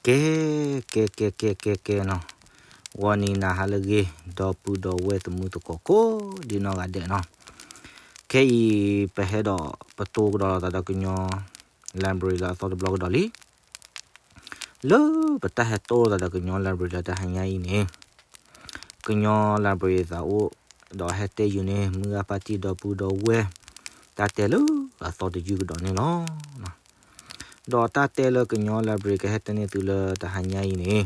ကဲ, ကဲ ကဲ ကဲ ကဲ ကဲနီၤ, ဂီၤနံၤနၤဟါလၢအဂ့ၤ, ဒီပုၢ်ဒီဝဲၢ်သမုၢ်သကိးကိးဒ်နီၢ်ဂၤဒဲးနီၤ, ခဲအံၤ ပဟဲဒီးပတိၢ်ကဒီးလိာ်သးဒီးကညီ library လၢအသီတဘျီကဒီးလံ. လၢပတၢ်ဟဲတိၢ်လိာ်သးဒီးကညီ library လၢတဟါညါအံၤန့ၣ်, ကညီ library သးအိၣ် ဒီးဟဲတဲယုာ်န့ၢ် မုၢ်ဂၤဖါတံၢ် ဒီပုၢ်ဒီဝဲၢ် တၢ်တဲလၢအသီတယုၢ်ကဒီးန့ၣ်လီၤ. ဒီးတၢ်တဲလၢကညီ library ကဟဲတဲန့ၢ်သုလၢတဟါညါအံၤန့ၣ်,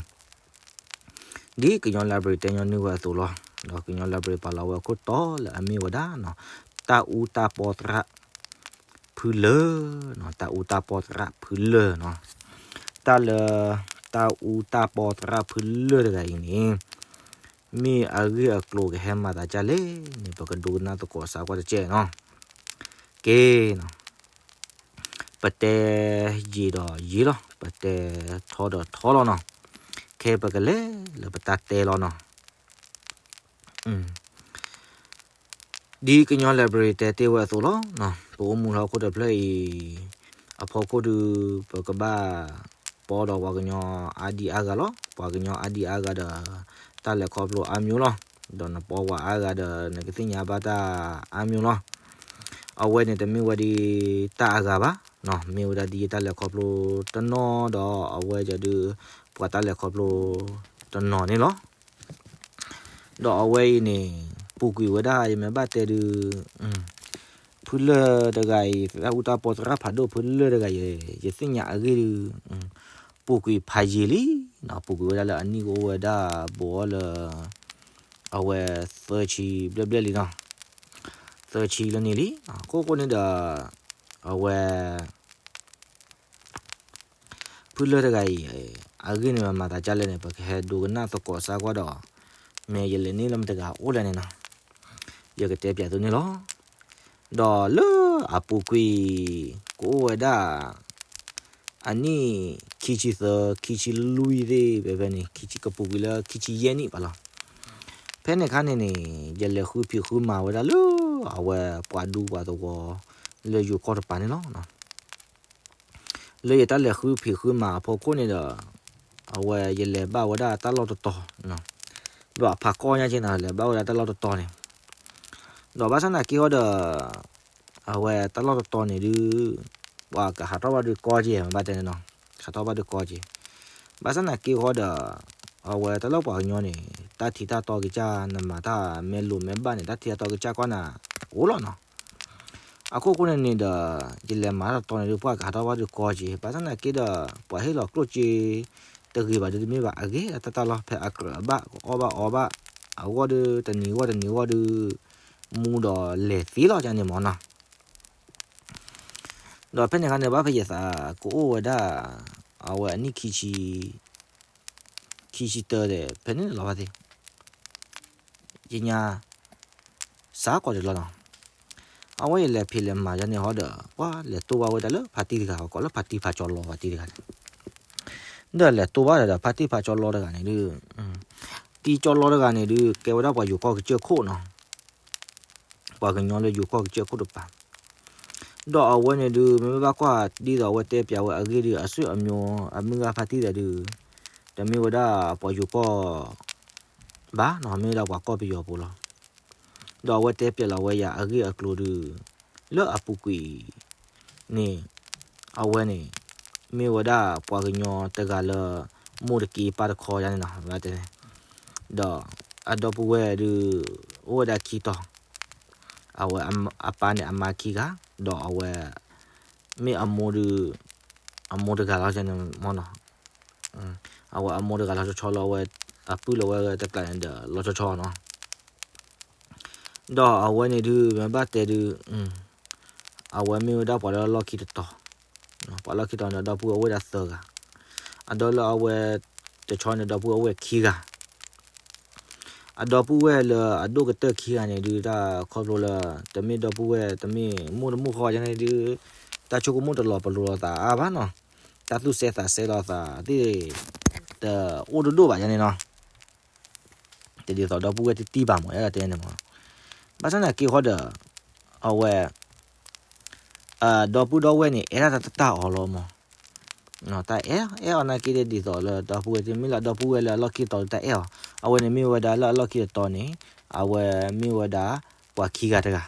ဒ်ကညီ library တဲညီနုၢ်ဝဲအသိးလီၤ. ဒီးကညီ library ပာ်လီၤဝဲအခိၣ်တီလၢအမ့ၢ်ဝဲဒၣ်နီၤ, တၢ်အူတၢ်ပီသရၣ်ဖုလၢာ်နီၤ, တၢ်အူတၢ်ပီသရၣ်ဖုလၢာ်နီၤ. တၢ်လၢ တၢ်အူတၢ်ပီသရၣ်ဖုလၢာ်တဂၤအံၤန့ၣ်, မ့ၢ်အဂ့ၢ်အကျိၤကဟဲမၤသးဒ်လဲၣ်န့ၣ် ပကဒိကနၣ်သကိးစၢ်ကွၢ်တကဲးနီၤ. ကဲနီၤ, ပတဲယံာ်ဒီးယံာ်လီၤ, ပတဲထီဒီးထီလီၤနီၤ. ခဲပကလဲၤလၢပတၢ်တဲလီၤနီၤ. ဒ်ကညီ library တဲတ့ၢ်ဝဲအသိးလီၤ. ပအိၣ်မူလၢဟီၣ်ခိၣ်တဖျၢၣ်အံၤ အဖီခိၣ်ဒုး ပကဘၣ်ပီဒီးပှၤကညီအါဒံအါဂၤလီၤ. ပှၤကညီအါဒံအါဂၤဒီး တၢ်လဲၤခီဖျိအါမံၤလီၤ. ဒီးနပီပှၤအါဂၤဒီး နကသ့ၣ်ညါဘၣ်တၢ်အါမံၤလီၤ. အဝဲန့ၣ်တမ့ၢ်ဝဲဒ်တၢ်အါဂၤဘၣ်, မ့ၢ်ဝဲဒၣ်ဒ်ယတၢ်လဲၤခီဖျိတနီၤဒီး အဝဲဒၣ်ဒုး ပှၤတၢ်လဲၤခီဖျိတနီၤန့ၣ်လီၤ. ဒီးအဝဲအံၤန့ၣ် ပူၤကွံာ်ဝဲဒၣ် ယမ့ၢ်ဘၣ်တဲဒုး ဖုလၢာ်တဂၤအံၤ တၢ်အူတၢ်ပီသရၣ်ဖးဒိၣ်ဖုလၢာ်တဂၤအံၤ ယသ့ၣ်ညါအဂ့ၢ်ဒုး ပူၤကွံာ်ဖးယံာ်လံနီၤ. ပူၤကွံာ်ဝဲဒၣ်လၢအနံၣ်ကအိၣ်ဝဲဒၣ်ဘူးအီၤလၢ အဝဲသၢဆံဘျဲၣ်ဘျဲၣ်လံနီၤ. သၢဆံလၢန့ၣ်လံ. အခိၣ်ဃိန့ၣ်ဒီး အဝဲ ဖုလၢာ်တဂၤအံၤ အဂ့ၢ်န့ၣ်မၤသးဒ်လဲၣ်န့ၣ် ပကဟဲဒိကနၣ်သကိးစၢ်ကွၢ်ဒီး မ့ၢ်ယလဲၤန့ၢ်လၢမတၤတဂၤအိၣ်လဲၣ်န့ၣ်နီၤ, ယကတဲပၠးသုန့ၣ်လီၤ. ဒီးလၢအပူၤကွံာ် ကအိၣ်ဝဲဒၣ် အနံၣ်ခံဆံသၢ ခံဆံလွံၢ်သ့ၣ် ဖဲဖဲန့ၣ် ခံဆံကပူၤကွံာ်လၢခံဆံယဲၢ်နံၣ်ဘၣ်လီၤ. ဖဲန့ၣ်အခါန့ၣ်န့ၣ် ယလဲၤဃုဖံးဃုမၤဝဲဒၣ်လၢ အဝဲပှၤဒူပှၤသဝီ လၢယိၤကီၢ်တပၤန့ၣ်လီၤ. လၢယတၢ်လဲၤဃုဖံးဃုမၤအဖီခိၣ်န့ၣ်ဒီး အဝဲယလဲၤဘၣ်ဝဲဒၣ်တၢ်လီၢ်တတီၤ, ဒီးအဖးကီၢ်ညါက့ၤန့ၣ် လဲၤဘၣ်ဝဲဒၣ်တၢ်လီၢ်တတီၤန့ၣ်, ဒီးဘၣ်ဆၣ်သနာ်က့ဟီဒီး အဝဲတၢ်လီၢ်တတီၤန့ၣ်ဒုး ပှၤကဟးထီၣ်ဘၣ်ဒုးကီက့ၤ မ့ၢ်ဘၣ်တဲန့ၣ်နီၤ, ဟးထီၣ်ဘၣ်ဒုးကီက့ၤ. ဘၣ်ဆၣ်သနာ်က့ဟီဒီး အဝဲတၢ်လီၢ်ပှၤကညီန့ၣ် တၢ်ထံတၢ်တီကစၢ် နမၤတၢ်မ့ၢ်လိၤမ့ၢ်ဘၣ်န့ၣ် တၢ်ထံတၢ်တီကစၢ်ကွၢ်နၤအိၣ်လီၤနီၤ. အခိၣ်ဃိန့ၣ်န့ၣ်ဒီး ယလဲၤမၤတတီၤန့ၣ်ဒုး ပှၤကဟးထီၣ်ဘၣ်ဒုးကီက့ၤ, ဘၣ်ဆၣ်သနာ်က့ဒီး ပှၤဟ့ၣ်လီၤကျိၣ်စ့တဂ့ၤဘၣ်ဒုး တမ့ၢ်ဘၣ်အဂ့ၤတၢ်တၢ်လီၤ, ဖဲအကြၢးအဘၣ် ကအီၣ်ဘၣ်အီဘၣ်အဂီၢ်ဒုး တနံၤဂီၢ်တနံၤဂီၢ်ဒုး မူဒီးလဲၤသ့လီၤန့ၣ်မ့ၢ်နီၤ. ဒီးဖဲန့ၣ်အခါန့ၣ် ဘၣ်ဖဲယသးကအိၣ်ဝဲဒၣ် အဝဲအနံၣ်ခံဆံ ခံဆံတၢဒီး ဖဲန့ၣ်လီၤဘၣ်သ့ၣ် ယညါ စးကီးတလီၤနီၤ. အဝဲယလဲၤဖံးလဲၤမၤယၤန့ၣ်ဟီဒီး ပှၤလဲၤတိၢ်ဘၣ်ဝဲဒၣ်လၢဖါတံၢ်တဂၤ ကိးလၢဖါတံၢ်ဖးကၠီလီၤဖါတံၢ်တဂၤန့ၣ်, ဒီးလဲၤတိၢ်ဘၣ်ဒီးဖါတံၢ်ဖးကၠီလီၤတဂၤန့ၣ်ဒုး, တံၢ်ကၠီလီၤတဂၤန့ၣ်ဒုး ကဲဝဲဒၣ်ပှၤယိၤကီၢ်ကစၢၢ်ခိၣ်နီၤ, ပှၤကညီလၢယိၤကီၢ်ကစၢၢ်ခိၣ်တပၤ ဒီးအဝဲန့ၣ်ဒုး မ့မ့ၢ်ဘၣ်ကွၢ်ဒ်သိးအဝဲတဲပၠးဝဲအဂ့ၢ်ဒုး အဆွေမျိုး အမုၢ်ဂၤဖါတံၢ်ဒီးဒုး တမ့ၢ်ဝဲဒၣ်ပှၤယိၤကီၢ်ဘၣ်နီၤ, မ့ၢ်ဝဲဒၣ်ပှၤကီၢ်ပယီၤဖိလီၤ. ဒီးအဝဲတဲပၠးလီၤဝဲယၤအဂ့ၢ်အကျိၤဒုး လၢအပူၤကွံာ်န့ၣ် အဝဲန့ၣ် မ့ၢ်ဝဲဒၣ်ပှၤကညီတဂၤလၢ မိၢ်တက့ပၢ်တခီယါန့ၣ်နီၤ, တဲန့ၣ်, ဒီးအဒီပုၢ်ဝဲၢ်ဒုး အိၣ်ဝဲဒၣ်ခံတီၤ, အဝဲအပၢ်န့ၣ်အမါခံဂၤ, ဒီးအဝဲ မ့ၢ်အမိၢ်ဒုး အမိၢ်တဂၤလီၤန့ၣ်မ့ၢ်နီၤ, အဝဲအမိၢ်တဂၤလီၤဆီဆီလၢအဝဲ အပုၢ်လၢဝဲတကျးန့ၣ်ဒီးလီၤဆီဆီနီၤ. ဒီးအဝဲန့ၣ်ဒုး မ့ၢ်ဘၣ်တဲဒုး အဝဲမ့ၢ်ဝဲဒၣ်ပှၤလၢလီၢ်ခံတတီၤ, ပှၤလီၢ်ခံတတီၤန့ၣ် အဒီပုၢ်ဝဲၢ်အိၣ်ဝဲဒၣ်သၢဂၤ, အဒီလၢအဝဲတဆီန့ၣ် အဒီပုၢ်ဝဲၢ်အိၣ်ဝဲခံဂၤ, အဒီပုၢ်ဝဲၢ်လၢအဒိၣ်ကတၢၢ်ခံဂၤန့ၣ်ဒုး တၢ်ခီဖျိလၢ တမ့ၢ်ဒီပုၢ်ဝဲၢ် တမ့ၢ်မိၢ်တမိၢ်ဃီယါန့ၣ်ဒုး တၢ်ဆိကမိၣ်တလီၤပလိာ်လိာ်သးအါဘၣ်နီၤ, တၢ်သူၣ်စဲသးစဲလိာ်သးသ့ၣ် တအိၣ်ဒိၣ်ဒိၣ်ဘၣ်ယါန့ၣ်နီၤ. တဒ်သိးဒီပုၢ်ဝဲၢ်တတံၢ်ဘၣ်မး အဲၣ်ဒိးတဲန့ၣ်မး, ဘၣ်ဆၣ်သနာ်က့ဃီဒီး အဝဲ အဒီပုၢ်ဒီဝဲၢ်န့ၣ် အဲၣ်ဒၣ်တၢ်တၢ်အီၤလီၤမး, တၢ်အဲၣ်အီၤ အဲၣ်အီၤနာ်က့ဒ်သိးလၢဒီပုၢ်ဝဲၢ်သ့ၣ် မ့ၢ်လၢဒီပုၢ်ဝဲၢ်လၢအလီၢ်ခံတတီၤဒီးတၢ်အဲၣ်အီၤ, အဝဲန့ၣ်မ့ၢ်ဝဲဒၣ်လၢအလီၢ်ခံတတီၤန့ၣ် အဝဲမ့ၢ်ဝဲဒၣ်ပှၤခံဂၤတဂၤ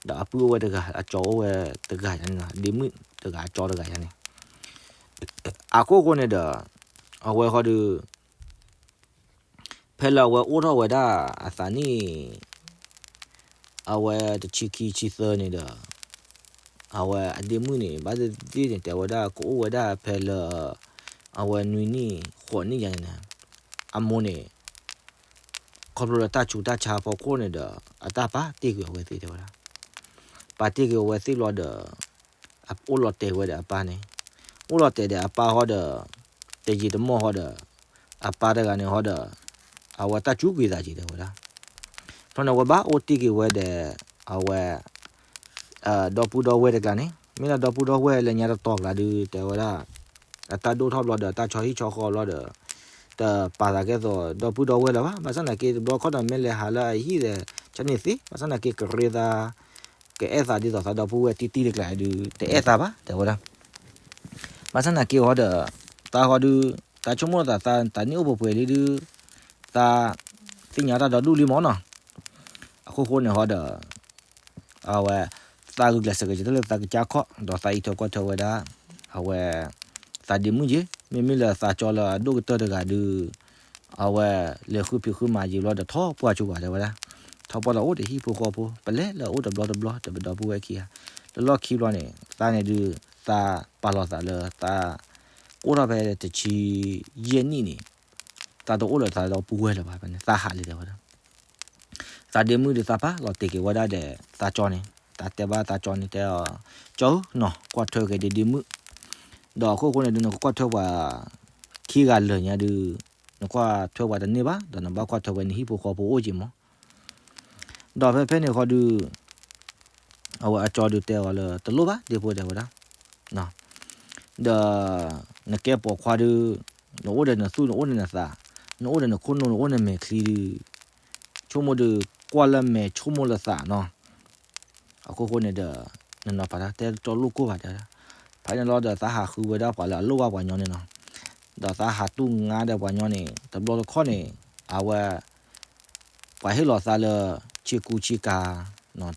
ဒီးအပုၢ်အိၣ်ဝဲတဂၤ အကၠီအိၣ်ဝဲတဂၤန့ၣ် ဒ့မုၣ်တဂၤ အကၠီတဂၤယါန့ၣ်, အခိၣ်ဃိန့ၣ်ဒီး အဝဲဃီဒီး ဖဲလၢအဝဲအိၣ်ထီၣ်ဝဲဒၣ်အသးနံၣ် အဝဲတဆံခံဆံသၢန့ၣ်ဒီး အဝဲအဒ့မုၣ်န့ၣ် ဘၣ်သ့ၣ်သ့ၣ်န့ၣ် တဲဝဲဒၣ်ကအိၣ်ဝဲဒၣ်ဖဲလၢ အဝဲနွံနံၣ်ဃိးနံၣ်ယါန့ၣ်န့ၣ်, အမိၢ်န့ၣ် ခီဖျိလၢတၢ်ဆူးတၢ်ဆါအဖီခိၣ်န့ၣ်ဒီး အတၢ်ပာ်တ့ၢ်ကွံာ်အဝဲသ့ၣ်တဲဝဲဒၣ်, ပာ်တ့ၢ်ကွံာ်အဝဲသ့ၣ်ဘျီဒီး အိၣ်လီၤတဲာ်ဝဲဒီးအပၢ်န့ၣ်, အိၣ်လီၤတဲာ်ဒီးအပၢ်ဃီဒီး တယံာ်တမီၢ်ဃီဒီး အပၢ်တဂၤန့ၣ်ဃီဒီး အဝဲတၢ်စူးကွံာ်သးက့ၤတဲဝဲဒၣ်, ဖဲန့ၣ်အဝဲဘၣ်အိၣ်တ့ၢ်က့ၤဝဲဒီး အဝဲ ဒီပုၢ်ဒီဝဲၢ်တဂၤန့ၣ် မ့ၢ်လၢဒီပုၢ်ဒီဝဲၢ်လၢညါတတီၤကျါဒုး တဲဝဲဒၣ် အတၢ်ဒိၣ်ထီၣ်ဘျီဒီး တၢ်ဆီဟံၣ်ဆီဃီဘျီဒီး တပာ်သးကဲသိးဒီပုၢ်ဒီဝဲၢ်လၢၤဘၣ်. ဘၣ်ဆၣ်သနာ်က့ တဘျီခီဒီး မ့ၢ်လဲၤဟးလၢအဟံၣ်ဒီး ကန့ၣ်သ့ ဘၣ်ဆၣ်သနာ်က့ ကရ့သး ကအဲၣ်သးဒ်သိးသးဒီပုၢ်ဝဲၢ်တံၢ်တံၢ်တကျါဒုး တအဲၣ်သးဘၣ် တဲဝဲဒၣ်. ဘၣ်ဆၣ်သနာ်က့ဃီဒီး သးဃီဒုး သးဆိကမိၣ်သး သးတၢ်န့ၣ်အိၣ်ပှဲၤပှဲၤလံဒုး သးသ့ၣ်ညါတၢ်ဒီဒူၣ်လံမၢ်နီၤ. အခိၣ်ဃိန့ၣ်ဃီဒီး အဝဲ သးဂုာ်ကျဲးစၢးက့ၤတၢ်လၢသးကစၢ်ခီၣ် ဒီးသးအံးထွဲကွၢ်ထွဲဝဲဒၣ် အဝဲ သးဒ့မုၣ်က့ၤ မ့မ့ၢ်လၢသးကၠီလၢအဒိၣ်ကတၢၢ်တဂၤဒုး အဝဲလဲၤဃုဖံးဃုမၤက့ၤဘျီဒီး ထီၣ်ပှၢ်ကၠိပှၤတဲဝဲဒၣ်, ထီၣ်ပှၢ်လီၤအိၣ်ဒီးဟံၣ်ဖိဃီဖိ ပလဲၤလၢအအိၣ်တဘျီတဘျီ တပဒီပုၢ်ဝဲၢ်ခံဂၤ လၢလီၢ်ခံဘျီန့ၣ် သးန့ၣ်ဒုး သးပာ်လီၤသးလၢသး ကအိၣ်ထီၣ်ဖဲတဆံယဲၢ်နံၣ်န့ၣ် သးတအိၣ်လၢသးဒီပုၢ်ဝဲၢ်လၢၤဘၣ် ဖဲန့ၣ် သးဟးလံတဲဝဲဒၣ်. သးဒ့မုၣ်ဒုးသးပာ်လီၤတဲာ်က့ၤဝဲဒၣ်ဒီးသးကၠီန့ၣ် သးတဲဘၣ်သးကၠီန့ၣ်တဲအီၤ, ကၠီဧၢနီၤ ကွၢ်ထွဲက့ၤဒ့ဒ့မုၣ်, ဒီးအခိၣ်ဃိန့ၣ်ဒုး နကကွၢ်ထွဲပှၤခံဂၤလၢာ်ညါဒုး နကွၢ်ထွဲပှၤတန့ၢ်ဘၣ် ဒီးနဘၣ်ကွၢ်ထွဲဝဲနဟံၣ်ဖိဃီဖိအိၣ်က့ၤမး ဒီးဖဲဖဲန့ၣ်ဃီဒုး အဝဲအကၠီဒုးတဲအီၤလၢ တလိၣ်ဘၣ် ဒ့ဖိတဲဝဲဒၣ်, ဒီး နကဲပိာ်ခွါဒုး နအိၣ်ဒီးနသူၣ် နအိၣ်ဒီးနသး နအိၣ်ဒီးနခိၣ်နူာ် နအိၣ်နမဲာ်ချံဒုး ဆိကမိၣ်ဒုး ကွၢ်လၢမဲာ်ဆိကမိၣ်လၢသးနီၤ. အခိၣ်ဃိန့ၣ်ဒီး နနီၤဖးတၢ်တဲတတီလိၣ်ကိၢ်ဘၣ်တဲဝဲဒၣ်. ဖဲန့ၣ်လီၤဒီးသးဟးဃုဝဲဒၣ်ပှၤလၢအလိၣ်ဘၣ်ပှၤညီန့ၣ်နီၤ. ဒီးသးဟးတူၢ်ငါဒီးပှၤညီန့ၣ် တဘျီတခီၣ်န့ၣ် အဝဲ ပှၤဟ့ၣ်လီၤသးလၢ ဆ့ကူဆ့ကၤ,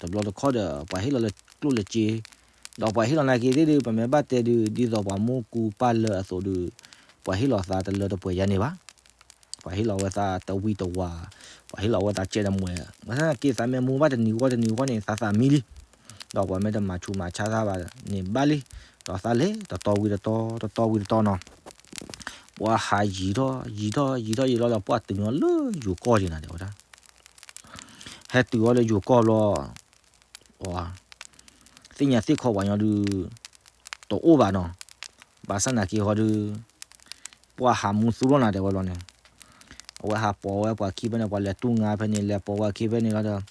တဘျီတခီၣ်ဒီး ပှၤဟ့ၣ်လီၤလၢကျိၣ်လၢစ့, ဒီးပှၤဟ့ၣ်လီၤနာ်က့သ့ၣ်ဒုး ပမ့ၢ်ဘၣ်တဲဒုး ဒ်သိးပှၤမိၢ်ကူပၢ်လၢအသိးဒုး ပှၤဟ့ၣ်လီၤသးတလၢတပှဲၤယါန့ၣ်ဘၣ်. ပှၤဟ့ၣ်လီၤဝဲသးတဝံတဝါ, ပှၤဟ့ၣ်လီၤဝဲသးကဲတမှဲ, ဘၣ်ဆၣ်သနာ်က့သးမ့ၢ်မူဘၣ်တနံၤဂီၢ်တနံၤဂီၢ်န့ၣ် သးသးမံလံ. ဒီးပှၤမ့ၢ်တမၤဆူးမၤဆါသးဘၣ်န့ၣ်ဘၣ်လံ. ဒီးသးလဲၤတတီဝံၤတတီ တတီဝံၤတတီနီၤ. ပှၤဟးယံၤထီၣ် ယံၤထီၣ် ယံၤထီၣ်ယံၤလီၤဒီး ပှၤတုၤညီလၢယိၤကီၢ်က့ၤနၤတဲဝဲဒၣ်. ဟဲတုၤအီၤလၢယိၤကီၢ်ဘျီ သ့ၣ်ညါသ့ၣ်ခီပှၤညီဒုး တအိၣ်ဘၣ်နီၤ. ဘၣ်ဆၣ်သနာ်က့ဟီဒုး ပှၤဟးမူသူလီၤနၤတဲဝဲလီၤန့ၣ်, အဝဲဟးပိာ်ဝဲပှၤခံဖဲန့ၣ် ပှၤလဲၤတူၢ်ငါဖဲန့ၣ် လဲၤပိာ်ဝဲခံဖဲန့ၣ်လီၤဒီး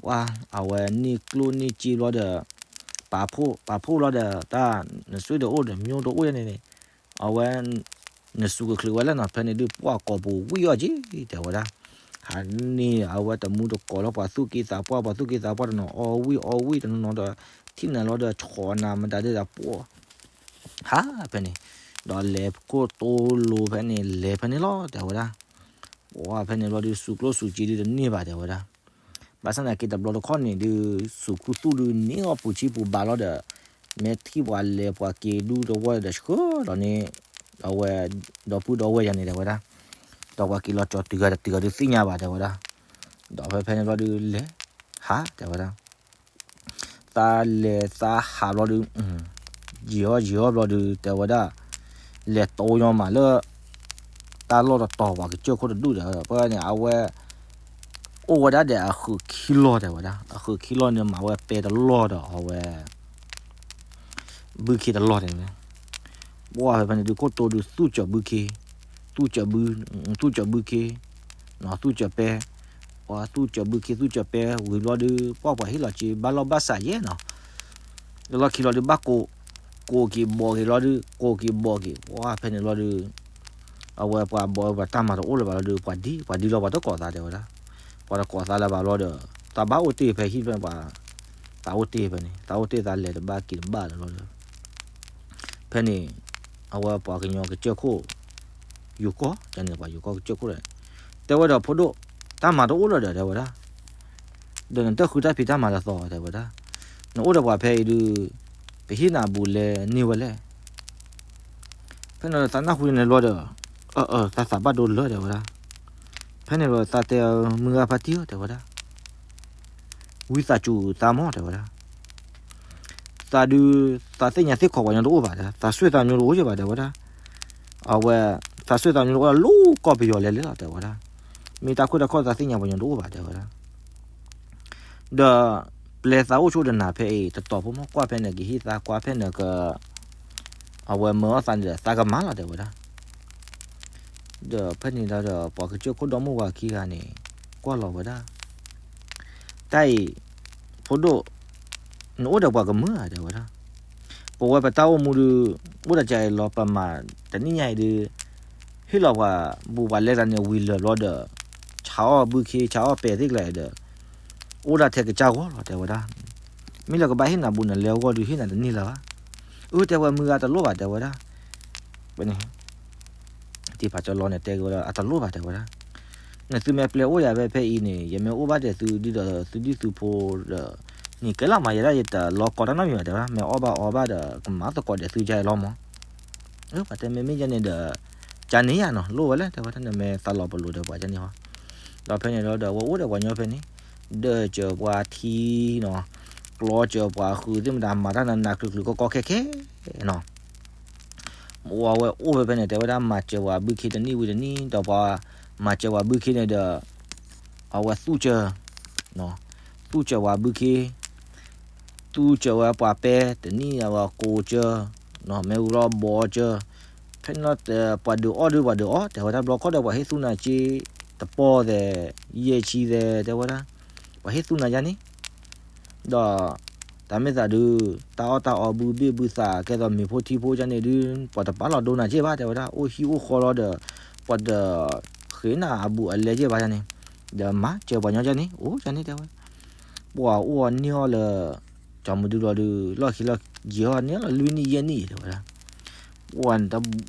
ပှၤအဝဲန့ၢ်ကျိၣ်န့ၢ်စ့ဘျီဒီး ပာ်ဖှိၣ် ပာ်ဖှိၣ်လီၤဒီး တၢ်နစွ့ဒီးအိၣ်ဒီး မျိတအိၣ်ယါန့ၣ်န့ၣ် အဝဲ နစူးကချုးဝဲလၢနီၤ ဖဲန့ၣ်ဒုး ပှၤကိးပူၤဝံၣ်အီၣ်က့ၤ တဲဝဲဒၣ်. ဟးန့ၢ်အဝဲတမူတကိးလၢပှၤသူၣ်က့သးပှၢ် ပှၤသူၣ်က့သးပှၢ်တနီၤ အီဝံၣ်အီဝံၣ်တနီၤနီၤဒီး ထံၣ်နၤလီၤဒီး ဆိးနၤမတၤဒုးဒီး ပှၤ ဟးဖဲန့ၣ် ဒီးလဲၤခိၣ်တိလိၤဖဲန့ၣ် လဲၤဖဲန့ၣ်လီၤ တဲဝဲဒၣ်. ပှၤဖဲန့ၣ်လီၤဒုး စူးကျိၣ်စူးစ့ဒုးတန့ၢ်ဘၣ် တဲဝဲဒၣ်. ဘၣ်ဆၣ်သနာ်က့တဘျီတခီၣ်န့ၣ်ဒုး စူးခူသူၣ်ဒုးန့ၢ်အီၣ်ပူၤဆံပူၤဘးလီၤဒီး မ့ၢ်ထံၣ်ပှၤလဲၤပှၤက့ၤဒူတဝီဒီးဆှၢလီၤန့ၣ် အဝဲ ဒီပုၢ်ဒီဝဲၢ်ယါန့ၣ် တဲဝဲဒၣ်. ဒီးပှၤက့ၤလီၤကၠီၤတုၤဂၤတတုၤဂၤဒုးသ့ၣ်ညါဘၣ် တဲဝဲဒၣ်. ဒီးဖဲဖဲန့ၣ်လီၤဒုးလဲၤ ဟး တဲဝဲဒၣ်. သးလဲၤသးဟးဘျီဒုး ယံာ်အီၣ်ယံာ်အီၣ်ဘျီဒုး တဲဝဲဒၣ် လဲၤတိၢ်ညီမးလၢ တၢ်လီၢ်တတီၤပှၤကစၢၢ်ခိၣ်တဒူၣ်ဒီး ပှၤန့ၣ် အဝဲ အိၣ်ဝဲဒၣ်ဒီးအဃုးခံလီၢ် တဲဝဲဒၣ်. အဃုးခံလီၢ်န့ၣ် မၤဝဲပဲတလီၢ်ဒီး အဝဲ ဘုခ့တလီၢ်န့ၣ် ပှၤဖဲဖဲန့ၣ်ဒုး ခိၣ်တိဒုး သူၣ်စၢၤဘုခ့, သူၣ်စၢၤဘု, သူၣ်စၢၤဘုခ့, သူၣ်စၢၤပဲ, ပှၤသူၣ်စၢၤဘုခ့ သူၣ်စၢၤပဲ ဝံၤဘျီဒုး ပှၤပှၤဟ့ၣ်လီၤစ့ ဘၣ်လီၢ်ဘၣ်စးယဲၢ်နီၤ. လၢလီၢ်ခံလီၤဒုး ဘၣ်ကိး, ကိးက့ၤဘီးက့ၤလီၤဒုး ကိးက့ၤဘီးက့ၤ ပှၤဖဲန့ၣ်လီၤဒုး အဝဲပှၤဘီပှၤတၢ်မၤတအိၣ်လၢၤဘၣ်လီၤဒုး ပှၤဒံ, ပှၤဒံလီၤပှၤတကိးသး တဲဝဲဒၣ်. ပှၤတကိးသးလၢၤဘၣ်လီၤဒီး သးဘၣ်အိၣ်တ့ၢ်ဖဲဟံၣ်ဖဲန့ၣ်ပှၤ, သးအိၣ်တ့ၢ်ဖဲန့ၣ် သးအိၣ်တ့ၢ်သးလဲၤတဘၣ်က့ၤတဘၣ်လၢၤလီၤဒီး ဖဲန့ၣ် အဝဲပှၤကညီကစၢၢ်ခိၣ် ယိၤကီၢ်န့ၣ် ပှၤယိၤကီၢ်ကစၢၢ်ခိၣ်ဒီး တဲဝဲဒီးဖိဒိၣ်, တၢ်မၤတအိၣ်လၢၤဒီး တဲဝဲဒၣ်, ဒီးနတၢ်ဃုတၢ်ဖံးတၢ်မၤတသီ တဲဝဲဒၣ်, နအိၣ်ဒီးပှၤဖဲအံၤဒုး ပဟ့ၣ်နၤဘူးလဲန့ၢ်ဝဲလဲၣ်. ဖဲန့ၣ်သးနၢ်ဟူန့ၣ်ဘျီဒီး အၢ အၢ သးသးဘၣ်ဒိလၢ တဲဝဲဒၣ်. ဖဲန့ၣ်ဘျီသးတဲ မုၢ်ဂၤဖါတံၢ်ဧၢ တဲဝဲဒၣ်, ဝံသးစူၤသးမီၢ် တဲဝဲဒၣ်, သးဒုး သးသ့ၣ်ညါသ့ၣ်ခီပှၤကညီတအိၣ်ဘၣ်ဒီး သးစူၢ်သးမီၢ်တအိၣ်က့ၤဘၣ် တဲဝဲဒၣ်, အဝဲ သးစူၢ်သးမီၢ်တအိၣ်လၢကီၢ်ပယီၤလဲၤလဲၤလီၤ တဲဝဲဒၣ်, မ့ၢ်တၢ်ခိၣ်တၢ်ခီၣ်သးသ့ၣ်ညါပှၤကညီတအိၣ်ဘၣ် တဲဝဲဒၣ်. ဒီးပျဲသးအိၣ်ဆိဒီးနၤဖဲအံၤ တတီၤဖိမီၢ်ကွၢ်ဖဲန့ၣ် ကဟ့ၣ်သးကွၢ်ဖဲန့ၣ်က အဝဲမၢအီၣ်သးန့ၣ်ဒီး သးကမၤလီၤ တဲဝဲဒၣ်. ဒီးဖဲန့ၣ်ဒီး ပှၤကစၢၢ်ခိၣ်ဒီမုၣ်ဝၤခံဂၤန့ၣ် ကွၢ်လီၤဝဲဒၣ်, တၢ်အံၤ ဖိဒိၣ် နအိၣ်ဒီးပှၤကမုာ်ဧါ တဲဝဲဒၣ်, ပဝဲပတၢ်အိၣ်မူဒုး အိၣ်ဒီးကဲအံၤလီၤ ပမၤတနံၣ်ညါအံၤဒုး ဟ့ၣ်လီၤပှၤဘူးပှၤလဲသးန့ၣ်ဝံၤလၢာ်ဘျီဒီး ဆါအီၣ်ဘုခ့ ဆါအီၣ်ပဲာ်သ့ၣ်ကျါအံၤဒီး အိၣ်ဒၣ်ထဲကစၢ်ဂီၢ်လီၤ တဲဝဲဒၣ်. မ့ၢ်လၢကဘၣ်ဟ့ၣ်နၤဘူးနလဲအဂီၢ်ဒုး ဟ့ၣ်နၤတန့ၢ်လၢၤဘၣ်. အၢ တဲဝဲ မုၢ်ဂၤတလိၣ်ဘၣ် တဲဝဲဒၣ်. ဝဲန့ၣ် တံၤဖးကၠီလီန့ၣ် တဲက့ၤဝဲဒၣ် အတလိၣ်ဘၣ် တဲဝဲဒၣ်, နသုမ့ၢ်ပျဲအိၣ်ယၤဖဲဖဲအံၤန့ၣ် ယမ့ၢ်အိၣ်ဘၣ်ဒဲးသုဒ်ဒီးသုဒံၣ်သုဖိဒီး န့ၣ်ကဲလီၤမး ယဲဒၣ်ယတလီၤကီတၢ်နီတမံၤဘၣ် တဲဝဲဒၣ်, မ့ၢ်အီၣ်ဘၣ်အီဘၣ်ဒီး ကမၤသကိးဒဲးသုယါအံၤလီၤမး. အၢ ပှၤတဲမ့မ့ၢ်ယဲန့ၣ်ဒီး ကန့ၣ်ယါနီၤ လိၣ်ဝဲလဲၣ် တဲဝဲဒၣ်, နမ့ၢ်သးလီၤပလိာ်ဒီးပှၤကန့ၣ်ဟီ. ဒီးဖဲန့ၣ်လီၤဒီး ဝဲအိၣ်ဒီးပှၤညီဖဲန့ၣ် ဒၢးစၢၤပှၤထံနီၤ, ကျီစၢၤပှၤဃုာ်သ့ၣ်မတၤ မၤတၢ်နးနးကျုၤကျုၤကီကီခဲခဲနီၤ. အဝဲအိၣ်ဖဲဖဲန့ၣ် တဲဝဲဒၣ် မၤစၢၤပှၤဘုခ့တနံၣ်ဝံၤတနံၣ် ဒီးပှၤမၤစၢၤပှၤဘုခ့န့ၣ်ဒီး အဝဲသူၣ်စၢၤ, သူၣ်စၢၤပှၤဘုခ့, သူၣ်စၢၤဝဲပှၤပဲတနံၣ် အဝဲကိးစၢၤ, မ့ၢ်ဝံၤလီၤဘီစၢၤ, ဖဲန့ၣ်လီၤ ပှၤဒုးအီၣ်ဒုး ပှၤဒုးအီၣ် တဲဝဲဒၣ် ဘျီခီဒီး ပှၤဟ့ၣ်သူၣ်နၤစ့ တပီၢ်သဲး ယဲၢ်ဆံသဲး တဲဝဲဒၣ်, ပှၤဟ့ၣ်သူၣ်နၤယါန့ၣ် ဒီး တၢ်မ့ၢ်သးဒုး တၢ်အီၣ်တၢ်အီဘုဘ့ၣ်ဘုသး ကဲသိးမ့ၤဖိထံဖိကန့ၣ်ဒုး ပှၤတပာ်လီၤဒိနၤက့ၢ်ဘၣ် တဲဝဲဒၣ်, အိၣ်ဟံၣ်အိၣ်ဃီလီၤဒီး ပှၤတဃ့နၤအဘူးအလဲက့ၢ်ဘၣ်န့ၣ်, ဒီးမၤစၢၤပှၤညီကန့ၣ် အိၣ်ကန့ၣ် တဲဝဲ, ပှၤအိၣ်အီၤန့ၢ်အီၤလၢ ကၠီမဒုလီၤဒုး လီၢ်ခံလီၤယံာ်အီၤန့ၢ်လီၤလွံၢ်နံၣ်ယဲၢ်နံၣ် တဲဝဲဒၣ်, ပှၤတ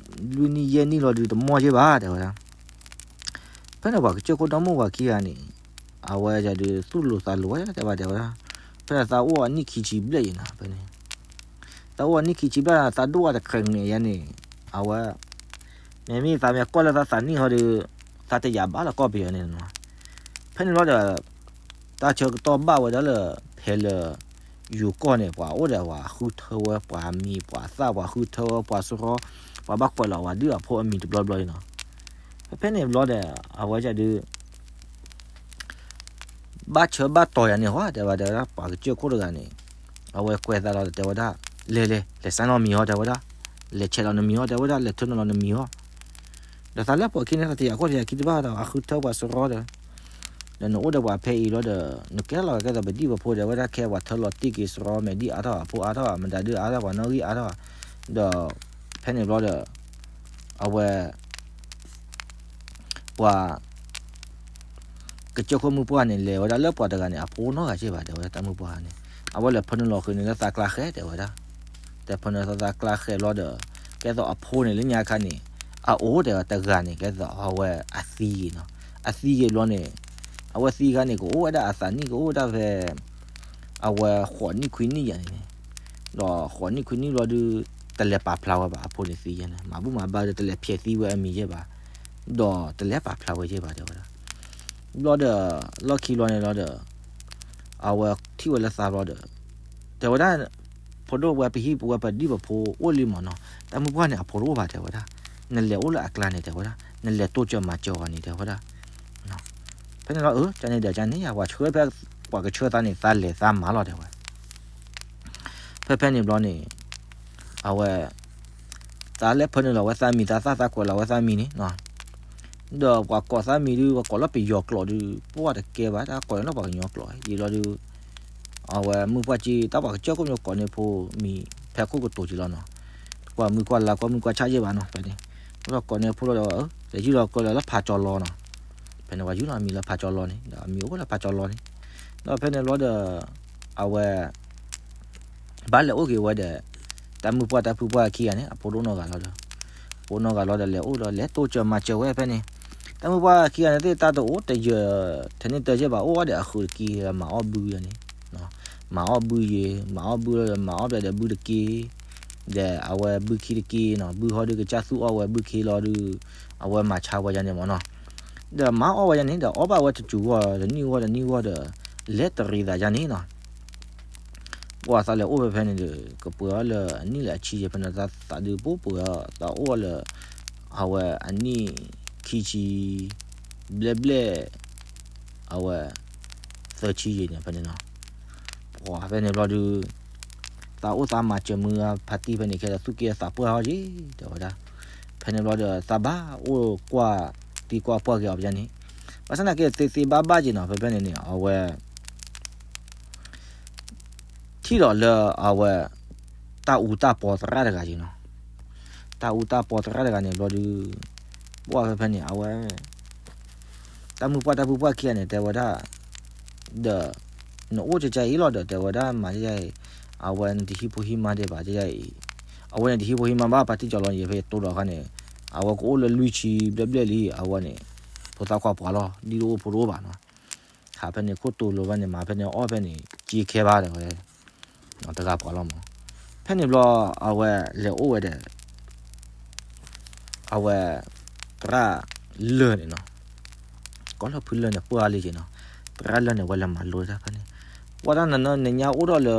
လွံၢ်နံၣ်ယဲၢ်နံၣ်လီၤဒုး တမီၢ်က့ၢ်ဘၣ် တဲဝဲဒၣ်. ဖဲန့ၣ်ပှၤကစၢၢ်ခိၣ်ဒီမုၣ်ဝၤခံဂၤန့ၣ် အဝဲဒုးသူၣ်လိၤသးလိၤဝဲ တဲဘၣ်တဲဝဲဒၣ်, ဖဲန့ၣ်သးအိၣ်အနံၣ်ခံဆံဘျဲၣ်အံၤနီၤ ဖဲန့ၣ်, သးအိၣ်အနံၣ်ခံဆံဘျဲၣ် သးဒိၣ်အတခါန့ၣ်ယါန့ၣ်, အဝဲ မ့မ့ၢ်သးမ့ၢ်ကွၢ်လၢသးသးနံၣ်ဟီဒီး သးတယာ်ဘၣ်လၢကီၢ်ပယီၤန့ၣ်နီၤ. ဖဲန့ၣ်လီၤဒီး တၢ်ဆၢကတီၢ်ဘၣ်ဝဲဒၣ်လၢ ဖဲလၢ ယိၤကီၢ်န့ၣ် ပှၤအိၣ်ဒီးပှၤဃုထၢဝဲပှၤမံၤပှၤသၣ် ပှၤဃုထၢဝဲပှၤစရီ, ပှၤဘၣ်ကွဲးလီၤပှၤဒုးအဖိအမံၤတဘျီဘျီအံၤနီၤ. ဖဲဖဲန့ၣ်ဘျီဒီး အဝဲဒုး ဘၣ်ဆၢဘၣ်တီၤယၤန့ၣ်ဟီ တဲဘၣ်တဲဝဲဒၣ် ပှၤကစၢၢ်ခိၣ်တဂၤန့ၣ် အဝဲကွဲးသးလီၤဒီးတဲဝဲဒၣ်, လဲၤလဲၤ လဲၤစါလီၤမံၤဟီ တဲဝဲဒၣ်, လဲၤဆဲးလီၤနမံၤဟီ တဲဝဲဒၣ်, လဲၤထၢနုာ်လီၤနမံၤဟီ. ဒီးသးလၢပှၤခံန့ၣ် သးတယာ်ခိၣ်တယာ်ခံတဘၣ်ဒီး အဃုထၢပှၤစရီဒီး ဒီးနအိၣ်ဒီးပှၤဖဲအံၤလီၤဒီး နကဲလီၤကဲသိးပဒံၣ်ပဖိ တဲဝဲဒၣ်, ခဲပှၤထၢလီၤတံၢ်က့ၤစရီ မဲာ်ဒံၣ်အါထီၣ် အဖိအါထီၣ် မတၤဒုးအါထီၣ် ပှၤနီၣ်ဂံၢ်အါထီၣ်. ဒီး ဖဲန့ၣ်ဘျီဒီး အဝဲ ပှၤ ကစၢၢ်ခိၣ်မုၣ်ပှၢ်န့ၣ် လဲၤဝဲဒၣ်လၢပှၤတဂၤန့ၣ် အဖိနီတဂၤက့ၢ်ဘၣ် တဲဝဲဒၣ် တၢ်မုၣ်ပှၢ်န့ၣ် အဝဲလဲၤဖၢနုာ်လီၤဃုာ်န့ၣ်လၢသးကျါဃဲ တဲဝဲဒၣ်. တဲဖၢနုာ်လီၤသးကျါဃဲဘျီဒီး ကဲသိးအဖိန့ၣ်လၢညါခါန့ၣ် အအိၣ်တဲဝဲတဂၤန့ၣ် ကဲသိးအဝဲအသံနီၤ. အသံက့ၤဘျီန့ၣ် အဝဲသံခါန့ၣ် ကအိၣ်ဝဲဒၣ်အသးနံၣ် ကအိၣ်ဝဲဒၣ်ဖဲ အဝဲဃိးနံၣ်ခွံနံၣ်ယၤန့ၣ်န့ၣ် ဒီးဃိးနံၣ်ခွံနံၣ်ဘျီဒုး တလဲၤပာ်ဖျါဝဲဘၣ် အဖိန့ၣ်သံယဲန့ၣ် မၤဘူၣ်မၤဘါဒီး တလဲၤဖျဲးသံဝဲအမံၤယဲဘၣ်, ဒီးတလဲၤပာ်ဖျါဝဲယဲဘၣ် တဲဝဲဒၣ်. ဘျီဒီး လီၢ်ခံဘျီန့ၣ်လီၤဒီး အဝဲထံၣ်ဝဲလၢသးဘျီဒီး တဲဝဲဒၣ် ဖိဒိၣ်ဝဲပဟံၣ်ပဝဲပဒံၣ်ပဖိအိၣ်လံမးနီၤ, တၢ်မုၣ်ပှၢ်န့ၣ် အဖိတအိၣ်ဘၣ် တဲဝဲဒၣ်. နလဲၤအိၣ်လၢအကျါန့ၣ် တဲဝဲဒၣ်, နလဲၤတိစၢၤမၤစၢၤအီၤန့ၣ် တဲဝဲဒၣ်. ဖဲန့ၣ်လီၤ အၢ ကန့ၣ်ဒီးကန့ၣ်ယါ ပှၤဆှၢဖဲ ပှၤကဆှၢသးန့ၣ် သးလဲၤသးမၤလီၤ တဲဝဲ. ဖဲဖဲန့ၣ်ဘျီန့ၣ် အဝဲ သးလဲၤဖၢနုာ်လီၤဝဲသးမံၤ သးသၣ်သးကွဲးလီၤဝဲသးမံၤန့ၣ် ဒီးပှၤကိးသးမံၤဒုး ပှၤကိးလၢပယီၤကျိာ်ဒုး ပှၤတကဲဘၣ် တၢ်ကိးန့ၣ်လၢပှၤကညီကျိာ် ယံာ်လီၤဒုး အဝဲမုၢ်ပှၢ်က့ တၢ်ပှၤကစၢၢ်ခိၣ်မီၤကိးန့ၢ်ဖိမံၤ ဖဲခိၣ်ကတိၤက့လီၤနီၤ, ကွၢ်မုၢ်ကွၢ်လါ ကွၢ်မုၢ်ကွၢ်ဆၣ်ယဲဘၣ်နီၤ ဖဲန့ၣ် ဒီးကိးန့ၢ်ဖိလီၤဒီး လဲၤယုၢ်လီၤကၢလၢဖးကၠီလီၤနီၤ, ဖဲန့ၣ်ပှၤယုၢ်လီၤအမံၤလၢဖးကၠီလီၤန့ၣ် ဒီးအမံၤအိၣ်လၢဖးကၠီလီၤန့ၣ်, ဒီးဖဲန့ၣ်ဘျီဒီး အဝဲ ဘၣ်လဲၤအိၣ်က့ၤဝဲဒီး တၢ်မုၢ်ပှၢ်တၢ်ဖုပှၢ်ခံဂၤန့ၣ် အဖိဒိၣ်နီၢ်ဂၤလီၤဒီး ဖိနီၢ်ဂၤလီၤဒီးလဲၤအိၣ်ဒီး လဲၤတိစၢၤမၤစၢၤဝဲဖဲန့ၣ်, တၢ်မုၢ်ပှၢ်ခံဂၤန့ၣ်သ့ၣ် တၢ်တအိၣ်တယၢၤထဲန့ၣ်တၢ်ကဲဘၣ် အိၣ်အီၣ်ဒီးအဃုာ်တက့ၢ် မၤအီၣ်ဘုယၤန့ၣ်, မၤအီၣ်ဘုယဲ, မၤအီၣ်ဘုလီၤဒီး မၤအီၣ်ဘုဒီးဘုတက့ၢ်, ဒီးအဝဲဘုခံတက့ၢ်နီၤ, ဘုဟီဒုးကစၢ်သူၣ်အီၣ်ဝဲဘုခ့လီၤဒုး, အဝဲမၤဆါဝဲယၤန့ၣ်မ့ၢ်နီၤ, ဒီးမၤအီၣ်ဝဲယၤန့ၣ် ဒီးအီၣ်ဘၣ်ဝဲတစူၤဂီၢ် တနံၣ်ဂီၢ်တနံၣ်ဂီၢ်ဒီး လဲၤတရံးသးယၤန့ၣ်နီၤ ပှၤသးလဲၤအိၣ်ဖဲဖဲန့ၣ်ဒီး ကပှဲၤအီၤလၢအနံၣ်လၢအဆံယဲၢ်ဖဲန့ၣ် သးဒုးပူၤပှဲၤအီၤ သးအိၣ်အီၤလၢ အဝဲအနံၣ်ခံဆံ ဘျဲၣ်ဘျဲၣ် အဝဲ သၢဆံယဲၢ်န့ၣ်ဖဲန့ၣ်နီၤ, ပှၤဖဲန့ၣ်ဘျီဒုး သးအိၣ်သးမၤစၢၤမုၢ်အဖါတံၢ်ဖဲန့ၣ် ခဲဒီးသူၣ်က့သးပှၢ်အီၤက့ၤ တဲဝဲဒၣ်, ဖဲန့ၣ်ဘျီဒီး သးဘၣ်အိၣ်ကွၢ်တံၢ်ကွၢ်ပှၢ်က့ၤအီၤဖဲန့ၣ်, ဘၣ်ဆၣ်သနာ်က့သ့သ့ဘၣ်ဘၣ်က့ၤနီၤ ဖဲဖဲန့ၣ်န့ၣ် အဝဲ ထံၣ်ဒီးလၢအဝဲ တၢ်အူတၢ်ပီသရၣ်တဂၤက့ၤနီၤ, တၢ်အူတၢ်ပီသရၣ်တဂၤန့ၣ်ဘျီဒုး ပှၤဖဲဖဲန့ၣ် အဝဲ တၢ်မုၢ်ပှၢ်တၢ်ဖုပှၢ်ခံဂၤန့ၣ် တဲဝဲဒၣ် ဒီး နအိၣ်ကကါအံၤလီၤဒီး တဲဝဲဒၣ် မၤကကါအံၤ အဝဲနတဟံးဖိဟံးမါဒံးဘၣ် ကကါအံၤ အဝဲန့ၣ်တဟံးဖိဟံးမါဘၣ် ပှၤတံၢ်ကၠီၤလီၤန့ၣ် ဖဲယတိဒီးအခါန့ၣ် အဝဲကအိၣ်လၢလွံၢ်ဆံဘျဲၣ်ဘျဲၣ်လံ အဝဲန့ၣ် ဖိသၣ်ခွါပှၤလီၤ ဒ်တအိၣ်ဖိတအိၣ်ဘၣ်နီၤ, ခးဖဲန့ၣ်ခိၣ်တူာ်လိၤဘၣ်န့ၣ် မၤဖဲန့ၣ်အီၣ်ဖဲန့ၣ် က့ခဲဘၣ်တဲဝဲ တဂၤပှၤလီၤမး, ဖဲန့ၣ်ဘျီ အဝဲလဲၤအိၣ်ဝဲဒီး အဝဲ သရၣ်လၢၢ်န့ၣ်နီၤ, ကီၢ်လၢၢ်ဖုလၢၢ်န့ၣ် ပှၢ်လံက့ၤနီၤ, သရၣ်လၢၢ်န့ၣ် အဝဲလဲၤမၤလိတၢ်ဖဲန့ၣ်, ပှၤတၢ်နနၢ်နညါအိၣ်ဒီးလၢ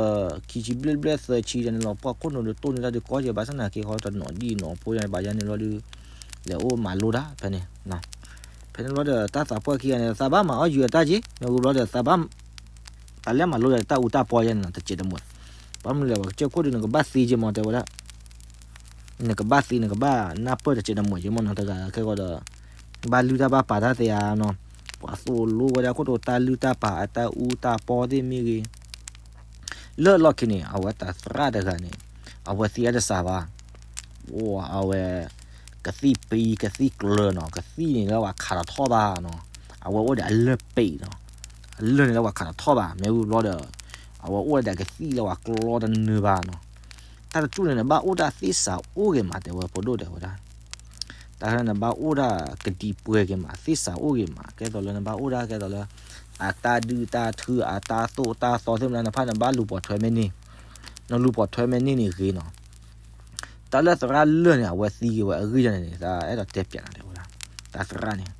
ခံဆံဘျဲၣ်ဘျဲၣ်သၢဆံန့ၣ်လီၤ ပှၤခိၣ်နူာ်ဒုးတိၢ်န့ၢ်တၢ်ဒုးကီက့ၤ ဘၣ်ဆၣ်သနာ်က့ဃီတနီၤဒံၣ်နီၤဖိယါန့ၣ် ဘၣ်ယါန့ၣ်လီၤဒုး လဲၤအိၣ်မၤလိတၢ်ဖဲန့ၣ် ဖဲန့ၣ်ဘျီဒီး တၢ်သးပှၢ်ခံဂၤန့ၣ် သးဘၣ်မၤအီၣ်ယုၤအတၢ်က့ၤ မ့ၢ်ဝံၤဘျီဒီး သးဘၣ် တၢ်လဲၤမၤလိဒီးတၢ်အူတၢ်ပီယါန့ၣ်နီၤ တစဲးတမှဲၤ, ဘၣ်မနုၤလဲၣ် ပှၤကစၢၢ်ခိၣ်ဒုး နကဘၣ်သ့က့ၤမး တဲဝဲဒၣ် နကဘၣ်သ့ နကဘၣ်နၢ်ပၢၢ်တစဲးတမှဲၤက့ၤမးနီၤ တဂၤခဲဂီၤဒီး ဘၣ်လုၢ်တၢ်ဘၣ်ပာ်တၢ်သ့ဧါနီၤ, ပှၤသိၣ်လိဝဲဒၣ်ခိၣ်တိာ်တၢ်လုၢ်တၢ်ပာ်အတၢ်အူတၢ်ပီသ့ၣ်မ့ၢ်ဂ့ၤ လၢလီၢ်ခံန့ၣ် အဝဲတၢ်သရၣ်တဂၤန့ၣ် အဝဲသံအတစှၤဘၣ်, အဝဲ ကသံၣ်ပံကသံၣ်ကျၢၤနီၤ ကသံၣ်န့ၣ်လၢပှၤခးတထီၣ်ဘၣ်နီၤ, အဝဲအိၣ်ဒီးအလၢၢ်ပံနီၤ, အလၢၢ်န့ၣ်လၢပှၤခးတထီၣ်ဘၣ် မ့ၢ်ဝံၤဘျီဒီး အဝဲအိၣ်ဒီးကသံၣ်လၢပှၤကျီတနၢၤဘၣ်နီၤ, တၢ်တတူၢ်န့ၣ် နဘၣ်အိၣ်တၢ်သ့ၣ်စးအိၣ်ဂ့ၤမး တဲဝဲဖိဒိၣ်တဲဝဲဒၣ် တၢ်နဘၣ်အိၣ်ဒၣ်ကဒံပှဲၤက့ၤမး သ့ၣ်စးအိၣ်ဂ့ၤမး ကဲသိးလၢနဘၣ်အိၣ်ဒၣ်ကဲသိးလၢ အတၢ်ဒုၣ်တၢ်ထု အတၢ်သိၣ်တၢ်သီသ့ၣ်မနုၤ နဖးနဘၣ်လူၤပိာ်ထွဲမ့ၢ်န့ၢ် နလူၤပိာ်ထွဲမ့ၢ်န့ၢ်န့ၣ်ဂ့ၤနီၤ, တၢ်လၢသရၣ်လၢၢ်န့ၣ် အဝဲသံက့ၤဝဲအဂ့ၢ်ဒ်န့ၣ်န့ၣ် တၢ်အဲၣ်ဒိးတဲပၠးနၤတဲဝဲဒၣ်, တၢ်သရၣ်န့ၣ်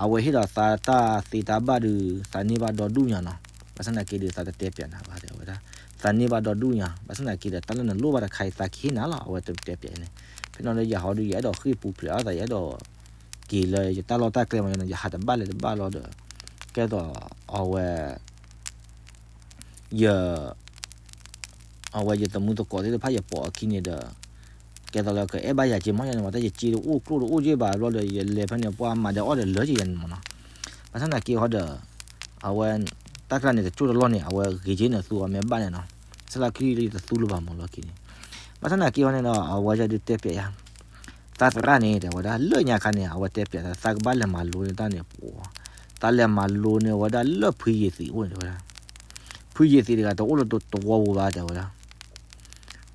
အဝဲဟ့ၣ်ဒီးသးတၢ်သ့တၢ်ဘၣ်ဒီး သးန့ၢ်ဘၣ်ဒီဒူၣ်ညါနီၤ, ဘၣ်ဆၣ်သနာ်က့ဒီး သးတတဲပၠးနၤဘၣ်တဲဝဲဒၣ်, သးန့ၢ်ဘၣ်ဒီဒူၣ်ညါ ဘၣ်ဆၣ်သနာ်က့ဒီး တၢ်လၢနလိၣ်ဘၣ်တခါအံၤ သးကဟ့ၣ်နၤလီၤ အဝဲတတဲပၠးန့ၣ်, ဖဲန့ၣ်လၢယၤဟီဒုး ယအဲၣ်ဒိးဃ့ၢ်ပူၤဖျဲးအသး ယအဲၣ်ဒိး က့ၤလၢယတၢ်လီၢ်တၢ်ကျဲမး ယဟးတဘၣ်လဲၤတဘၣ်လီၤဒီး ကဲသိးအဝဲ ယ အဝဲယသမူသကိးသ့ၣ်တဖၣ်ယပိာ်အခံန့ၣ်ဒီး ကဲသိးလၢကအဲၣ်ဘၣ်ယၤက့ၤမး ယၤန့ၣ်မး တၢ်ယစ့တအိၣ်ကျိၣ်တအိၣ်က့ဘၣ်ဘျီဒီး ယလဲၤဖဲန့ၣ် ပှၤမၤဒီးအီၣ်ဒီးလၢက့ၤယၤန့ၣ်မးနီၤ, ဘၣ်ဆၣ်သနာ်က့ဟီဒီး အဝဲ တၢ်ကျါန့ၣ် တကၠိၢ်တလီၢ်န့ၣ် အဝဲဂ့ၤက့ၤန့ၣ်သူအီၤမ့ၢ်ဘၣ်န့ၣ်နီၤ, ဘၣ်ဆၣ်လၢခံလၢယတသူလၢၤဘၣ်မးလီၤခံန့ၣ်, ဘၣ်ဆၣ်သနာ်က့ဟီန့ၣ်ဒီး အဝဲယဒုးတဲပၠးယၤ သးသရၣ်န့ၣ် တဲဝဲဒၣ် လၢညါခါန့ၣ် အဝဲတဲပၠး သးကဘၣ်လဲၤမၤလိန့ၢ်တၢ်န့ၣ်ပှၤ, သးလဲၤမၤလိန့ၢ်ဝဲဒၣ်လၢဖုယ့ၤသံးအိၣ်န့ၣ်တဲဝဲဒၣ်, ဖုယ့ၤသံးတဂၤတအိၣ်လၢတဝီပူၤဘၣ်တဲဝဲဒၣ်,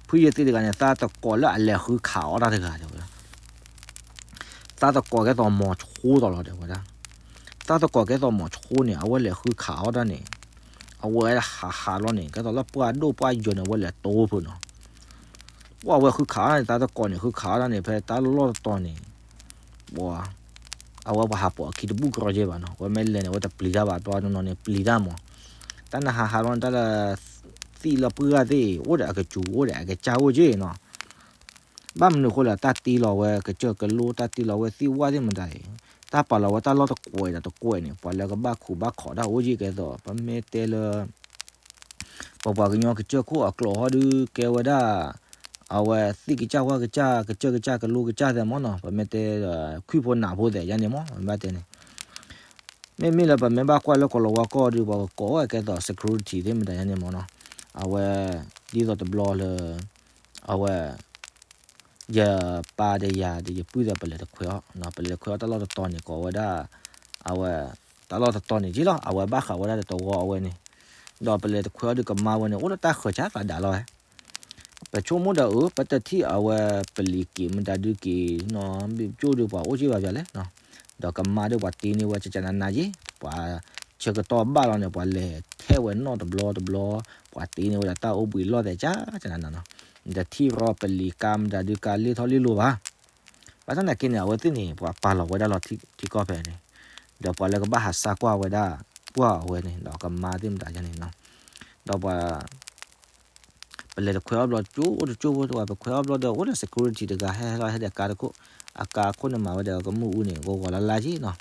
ဖုယ့ၤသံးတဂၤန့ၣ် သးသကိးလၢအလဲၤဃုခးအီၣ်တၢ်တဂၤတဲဝဲဒၣ်, သးသကိးကဲသိးမိၤဆိသိးလီၤတဲဝဲဒၣ်, သးသကိးကဲသိးမိၤဆိန့ၣ် အဝဲလဲၤဃုခးအီၣ်တၢ်န့ၣ်, အဝဲဟးဟးလီၤန့ၣ် ကဲသိးလၢပှၢ်ဒိၣ်ပှၢ်ယိၤန့ၣ် အဝဲလဲၤတိဖုနီၤ ပှၢ်ဝဲဃုခးန့ၣ် သးသကိးန့ၣ် ဃုခးအီၣ်တၢ်န့ၣ် ဖဲတၢ်လီၢ်တတီၤန့ၣ်, ပှၤ, အဝဲပှၤဟးပိာ်အခံတဘူၣ်ကရီက့ဘၣ်နီၤ အဝဲမ့ၢ်လဲၤန့ၣ် အဝဲတပျံၤတၢ်ဘၣ် ပှၤတနီၤန့ၣ်ပျံၤတၢ်မး, တၢ်နဟးဟးလီၤန့ၣ် တၢ်လၢ သံၣ်လၢပှၢ်သ့ၣ် အိၣ်ဒီးအကစူၤ အိၣ်ဒီးအကစၢ်အိၣ်က့နီၤ ဘၣ်မနုၤအဃိလဲၣ် တၢ်တ့လီၤဝဲကစၢၢ်ကလိ တၢ်တ့လီၤဝဲသ့ၣ်ဝၣ်သ့ၣ်မတၤအံၤ, တၢ်ပာ်လီၤဝဲတၢ်လီၢ်တကွဲးဒီးတကွဲးန့ၣ် ပှၤလၢကဘၣ်ခူးဘၣ်ခိးတၢ်အိၣ်က့ကဲသိး ပမ့ၢ်တဲလၢ ပပှၤကညီကစၢၢ်ခိၣ်အကျိာ်ဟီဒုးကဲဝဲဒၣ် အဝဲသ့ၣ်ကစၢ်ဝၣ်ကစၢ် ကစၢၢ်ကစၢ်ကလိကစၢ်သဲးမ့ၢ်နီၤ ပမ့ၢ်တဲ ခွံၣ်ဖိနးဖိသဲးယါန့ၣ်မ့ၢ် ပမ့ၢ်ဘၣ်တဲန့ၣ် မ့မ့ၢ်လၢပမ့ၢ်ဘၣ်ကွၢ်လၢကီၤလၤဝါကီၢ်ဒုး ပှၤကကိးဝဲကဲသိး security သ့ၣ်မတၤယါန့ၣ်မ့ၢ်နီၤ, အဝဲ ဒ်သိးတဘျီလၢ အဝဲ ယပၢ်ဒီးယၤဒီးယပုၢ်ဒီးပလဲၤတခွဲးအီၣ်, ပလဲၤတခွဲးအီၣ်တၢ်လီၢ်တတီၤန့ၣ် ကိးဝဲဒၣ် အဝဲ တၢ်လီၢ်တတီၤန့ၣ်က့လီၤ အဝဲဘၣ်ဃးဝဲဒၣ်ဒီးတဝီအဝဲန့ၣ်, ဒီးပလဲၤတခွဲးအီၣ်ဒုးကမါဝဲန့ၣ် အိၣ်လၢတၢ်ဃၢၤဆါသးဒၣ်လီၤဝဲ, ပဆိကမိၣ်ဒီးအၢ ပတထံၣ်အဝဲပလံၤက့ၤမတၤဒုက့ၤနီၤ ဘ့ၣ်ကၠိၣ်ဒီးပှၤအိၣ်က့ၤဘၣ်ယၤလဲၣ်, ဒီးကမါဒီးပှၤတ့န့ၢ်ဝဲကကနးနးယ့ၤ ပှၤဆၢကတီၢ်ဘၣ်လီၤန့ၣ် ပှၤလဲၤထဲဝဲနီၣ်တဘျီတဘျီ ပှၤတ့န့ၢ်ဝဲဒၣ်တၢ်အိၣ်ဘှံးလီၢ်သဲးကကနးနးနီၤ, တထံၣ်ရီပလံၤကါမတၤဒုကါလ့ၢ်ထီၣ်လ့ၢ်လိၤဘၣ်. ဘၣ်ဆၣ်သနာ်က့န့ၣ် အဝဲသ့ၣ်န့ၣ် ပှၤပာ်လီၤဝဲဒၣ်လီၤထံကီၢ်ဖဲန့ၣ်, ဒီးပှၤလၢကဘၣ်ဟးစၢ်ကွၢ်ဝဲဒၣ် ပှၢ်အဝဲန့ၣ် ဒီးကမါသ့ၣ်မတၤယၤန့ၣ်နီၤ, ဒီးပှၤ ပလဲၤတခွဲအီၣ်ဘျီကၠိအိၣ်တကၠိဖိတဝဲ ပခွဲအီၣ်ဘျီဒီးအိၣ်ဒီး security တဂၤဟဲဟဲလီၤဟဲဒီးကါတခိၣ်, အကါခိၣ်န့ၣ်မၤဝဲဒီးကမုၢ်အူန့ၣ် ဂီၤဂီၤလၢ်လၢ်က့နီၤ,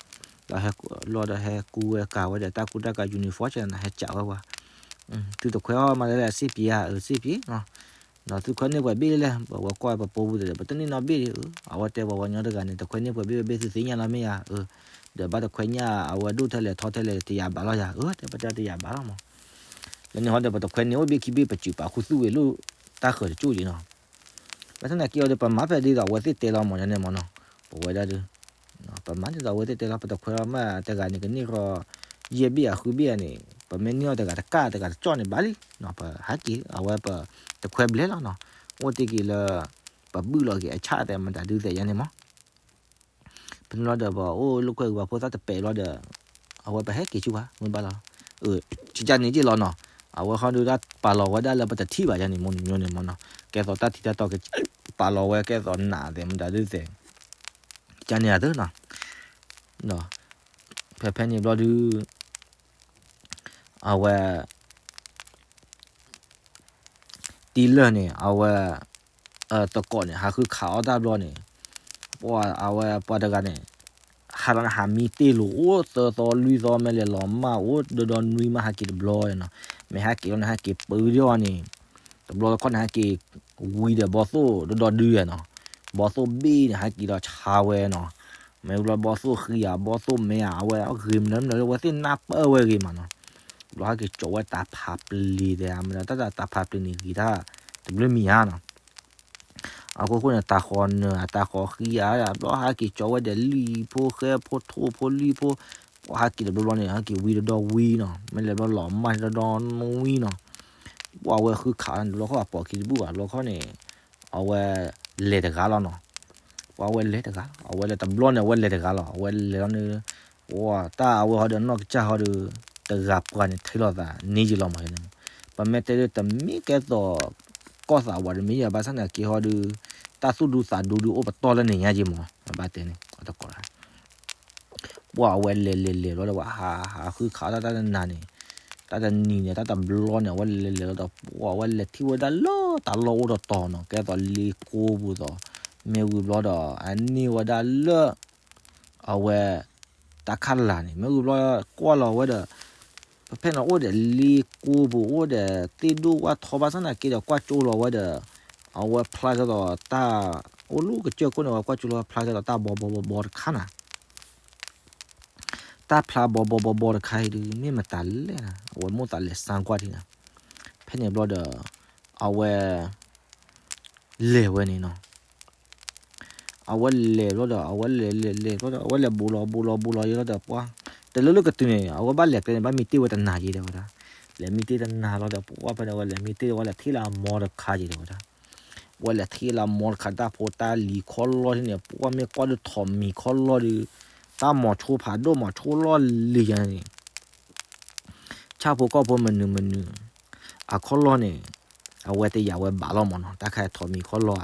ဒီးဟဲလီၤဒီးဟဲကူဝဲကါဝဲဒီး တၢ်ကူတၢ်ကၤ uniform ကနၤဟဲကးဝဲပှၤ, သုတခွဲအီၣ်မးလဲၣ် စ့ၢ်ပှ့ၤဧါ, အၢ စ့ၢ်ပှ့ၤနီၤ, ဒီးသုခွဲန့ၢ်ပှဲၤဘ့ၣ်လဲၣ် ပဝဲကွၢ်ပပိာ်ပူၤသ့ၣ်ဒီး ပတန့ၢ်နီတဘ့ၣ်ဒံးဧၢ, အဝဲတဲပှၤဝဲညီတဂၤန့ၣ် တခွဲန့ၢ်ပှဲၤဘ့ၣ်ဘ့ၣ်သုသ့ၣ်ညါလီၤမ့ၢ်ယၤ, အၢ ဒီးဘၣ်တခွဲညၣ်အဝဲဒိၣ်ထဲလဲၣ်ထီထဲလဲၣ် တယာ်ဘးလီၤယၤ, အၢ တဲပတဲတယာ်ဘးလီၤမး, လၢန့ၣ်ဟီဒီး ပတခွဲန့ၢ်အိၣ်ဘ့ၣ်ခံဘ့ၣ် ပစုးပာ်ခူသူၣ်ဝဲလိာ်တၢ်ဃၢၤတကၠိၢ်လံနီၤ, ဘၣ်ဆၣ်သနာ်က့အီၤဒီး ပမၤဖဲဒ်သိးအဝဲသ့ၣ်တဲလီၤမး ယန့ၣ်မးနီၤ, ပဝဲဒၣ်ဒီး ပမၤဒ်သိးအဝဲသ့ၣ်တဲလီၤ ပတခွဲလီၤမးတဂၤန့ၣ် ကန့ၢ်ဃီ ယဲၢ်ဘ့ၣ်အဃုဘ့ၣ်ဧါန့ၣ် ပမ့ၢ်န့ၢ်အီၤတဂၤတကၢ်တဂၤတကၠီၣ်န့ၣ်ဘၣ်လံ, ပဟဲက့ၤ အဝဲပတခွဲဘျဲလီၤနီၤ, အိၣ်တ့ၢ်က့ၤလၢ ပဘုၣ်လီၤက့ၤအဆၣ်သဲးမတၤဒုသဲးယၤန့ၣ်မး ဖဲန့ၣ်လီၤဒီး ပအိၣ်လိာ်ကွဲဂ့ၤပှၤဖိသၣ်တပဲာ်ဘျီဒီး အဝဲပဟဲက့ၤဆူပှၤ မ့ၢ်ဘၣ်လီၤ, ကကန့ၣ်က့လီၤနီၤ, အဝဲဃီဒုးဒၣ်ပာ်လီၤဝဲဒၣ်လၢပတထံၣ်ဘၣ်ယၤန့ၣ် မိၢ်နံၤမိၢ်န့ၣ်မးနီၤ, ကဲသိးတၢ်ထံတၢ်တီ ပာ်လီၤဝဲကဲသိးနးသဲးမတၤဒုသဲး, ကကန့ၣ်အသိးနီၤ, ဖဲဖဲန့ၣ်ဘျီဒုး အဝဲ တံၤလၢာ်န့ၣ် အဝဲ သကိးန့ၣ် ဟးဃုခးအီၣ်တၢ်ဘျီန့ၣ် ပှၤအဝဲပှၤတဂၤန့ၣ် ဟးလီၤန့ၣ် ဟးမံတ့ၢ်လိာ်အိၣ်သၢသီလွံၢ်သီ မ့ၢ်လဲၤလီၤမၢ်အိၣ်ဒီဒီနွံမး ဟးက့ၤတဘျီနီၤ, မ့ၢ်ဟးက့ၤလီၤန့ၣ် ဟးက့ၤပၢဒံးအီၤန့ၣ် တဘျီတခီၣ်န့ၣ် ဟဲက့ၤဝံၤဒီးဘီသိၣ်ဒီဒီဒုယဲနီၤ, ဘီသိၣ်ဘ့ၣ်န့ၣ် ဟဲက့ၤဒီးဆါဝဲနီၤ, မ့ၢ်ဘျီဘီသိၣ်ဃံဧါ ဘီသိၣ်မဲဧါ အဝဲဂ့ၤမနုၤမနုၤလၢ အဝဲသ့ၣ်နၢ်ပၢၢ်ဝဲဂ့ၤမးနီၤ, ဘျီဟဲက့ၤကၠီၤဝဲတၢ်ဖးပျ့ၤသဲး မ့ၢ်ဒီးတၢ်တၢ်ဖးပျ့ၤန့ၣ်ဂ့ၤတၢ် တဘျုးမံၤဧါနီၤ အခိၣ်ဃိန့ၣ် တၢ်ဃီၤနၢၤ တၢ်ဃီၤဃံဧါ ဘျီဟဲက့ၤကၠီၤဝဲဒီးလံၣ်ဖိဃဲဖိထိၣ်ဖိလံၣ်ဖိ, ပှၤဟဲက့ၤတဘျီဘျီန့ၣ် ဟဲက့ၤဝံၤဒီဒီဝံၤနီၤ, မ့ၢ်လဲၤဘျီလီၤမၢ်ဒီဒီနွံနီၤ, ပှၤဝဲဃုခးန့ၣ် တဘျီခီၣ်အပိာ်ခံတဘူၣ်ဘၣ် တဘျီခီၣ်န့ၣ် အဝဲလဲၤတဂၤလီၤနီၤ, ပှၤဝဲလဲၤတဂၤလီၤ အဝဲလဲၤတဘျီန့ၣ် အဝဲလဲၤတဂၤလီၤ အဝဲလဲၤလီၤန့ၣ်, ပှၤတၢ်အဝဲဟီဒီးနီၢ်ကစၢ်ဟီဒီး တဂၤပှၤန့ၣ် ထဲလိာ်သးန့ၢ်ယံၤလီၤမးန့ၣ်, ပမ့ၢ်တဲဒ်တမ့ၢ်ကဲသိး ကီၢ်သးဝးတမ့ၢ်ယၤ ဘၣ်ဆၣ်သနာ်က့ဟီဒီး တၢ်သူၣ်ဒူသးဒူဒုးအိၣ်ပတီၢ်လၢန့ၣ်ညါက့မး ဘၣ်တဲန့ၣ် တကိး ပှၤအဝဲလဲၤလဲၤလဲၤဘျီဒီး ပှၤဟးဟးဃုခးတၢ်တၢ်တနၤန့ၣ်, တၢ်တနံၤန့ၣ် တၢ်တဘျီန့ၣ် အဝဲလဲၤလဲၤလီၤဒီး ပှၤအဝဲလဲၤထံၣ်ဝဲဒၣ်လၢတၢ်လီၢ်အိၣ်တတီၤနီၤ ကဲသိးလ့ကိပူၤသိး, မ့ၢ်ဝံၤဘျီဒီး အန့ၢ်ဝဲဒၣ်လၢ အဝဲ တၢ်ခၣ်လၤန့ၣ် မ့ၢ်ဝံၤဘျီကွၢ်လီၤဝဲဒီး ဖဲန့ၣ်အိၣ်ဒီးလ့ကိပူၤ အိၣ်ဒီးသ့ၣ်ဒိၣ်ဝၣ်ထီ ဘၣ်ဆၣ်သနာ်က့ဒီး ကွၢ်ကၠိလီၤဝဲဒီး အဝဲဖျါကဲသိးတၢ် အိၣ်လၢကစၢၢ်ခိၣ်န့ၣ် အဝဲကွၢ်ကၠိလီၤဝဲဖျါကဲသိးတၢ်ဘီဘီဘီဘီတခါနီၤ တၢ်ဖျါဘီဘီဘီဘီတခါအံၤဒုး မ့ၢ်မတၤလဲၣ်နီၤ အဝဲမိၣ်သးလဲၤစမ်းကွၢ်ထံနီၤ, ဖဲန့ၣ်ဘျီဒီး အဝဲ လဲၤဝဲန့ၣ်နီၤ, အဝဲလဲၤဘျီဒီး အဝဲလဲၤလဲၤလဲၤဘျီဒီး အဝဲလဲၤဘူးလီၤဘူးလီၤဘူးလီၤယဲလီၤဒီး ပှၤ တလၢလၢကတုၤန့ၣ် အဝဲဘၣ်လဲၤကျဲန့ၣ် ဘၣ်မံတ့ၢ်ဝဲတနၤယဲတဲဝဲဒၣ်, လဲၤမံတ့ၢ်တနၤလီၤဒီး ပှၤဖဲန့ၣ် အဝဲလဲၤမံတ့ၢ် အဝဲလဲၤထံၣ်လၢအမီတခါယဲတဲဝဲဒၣ် ဝဲလဲၤထံၣ်လၢမီတခါ တၢ်ဖိတၢ်လံၤခီလီၢ်ထံန့ၣ် ပှၤမ့ၢ်ကွၢ်ဒုးထိးမံၤခီလီၢ်ဒီး တၢ်မီၤဆိဖးဒိၣ်မီၤဆိလီၢ်လံၤယၤန့ၣ် ဆၣ်ဖိကီၢ်ဖိမနုၤမနုၤ အခီလီၢ်န့ၣ် အဝဲတယာ်ဝဲဘၣ်လီၤမးနီၤ တၢ်ခါအံၤထိးမံၤခီလီၢ်ဧါ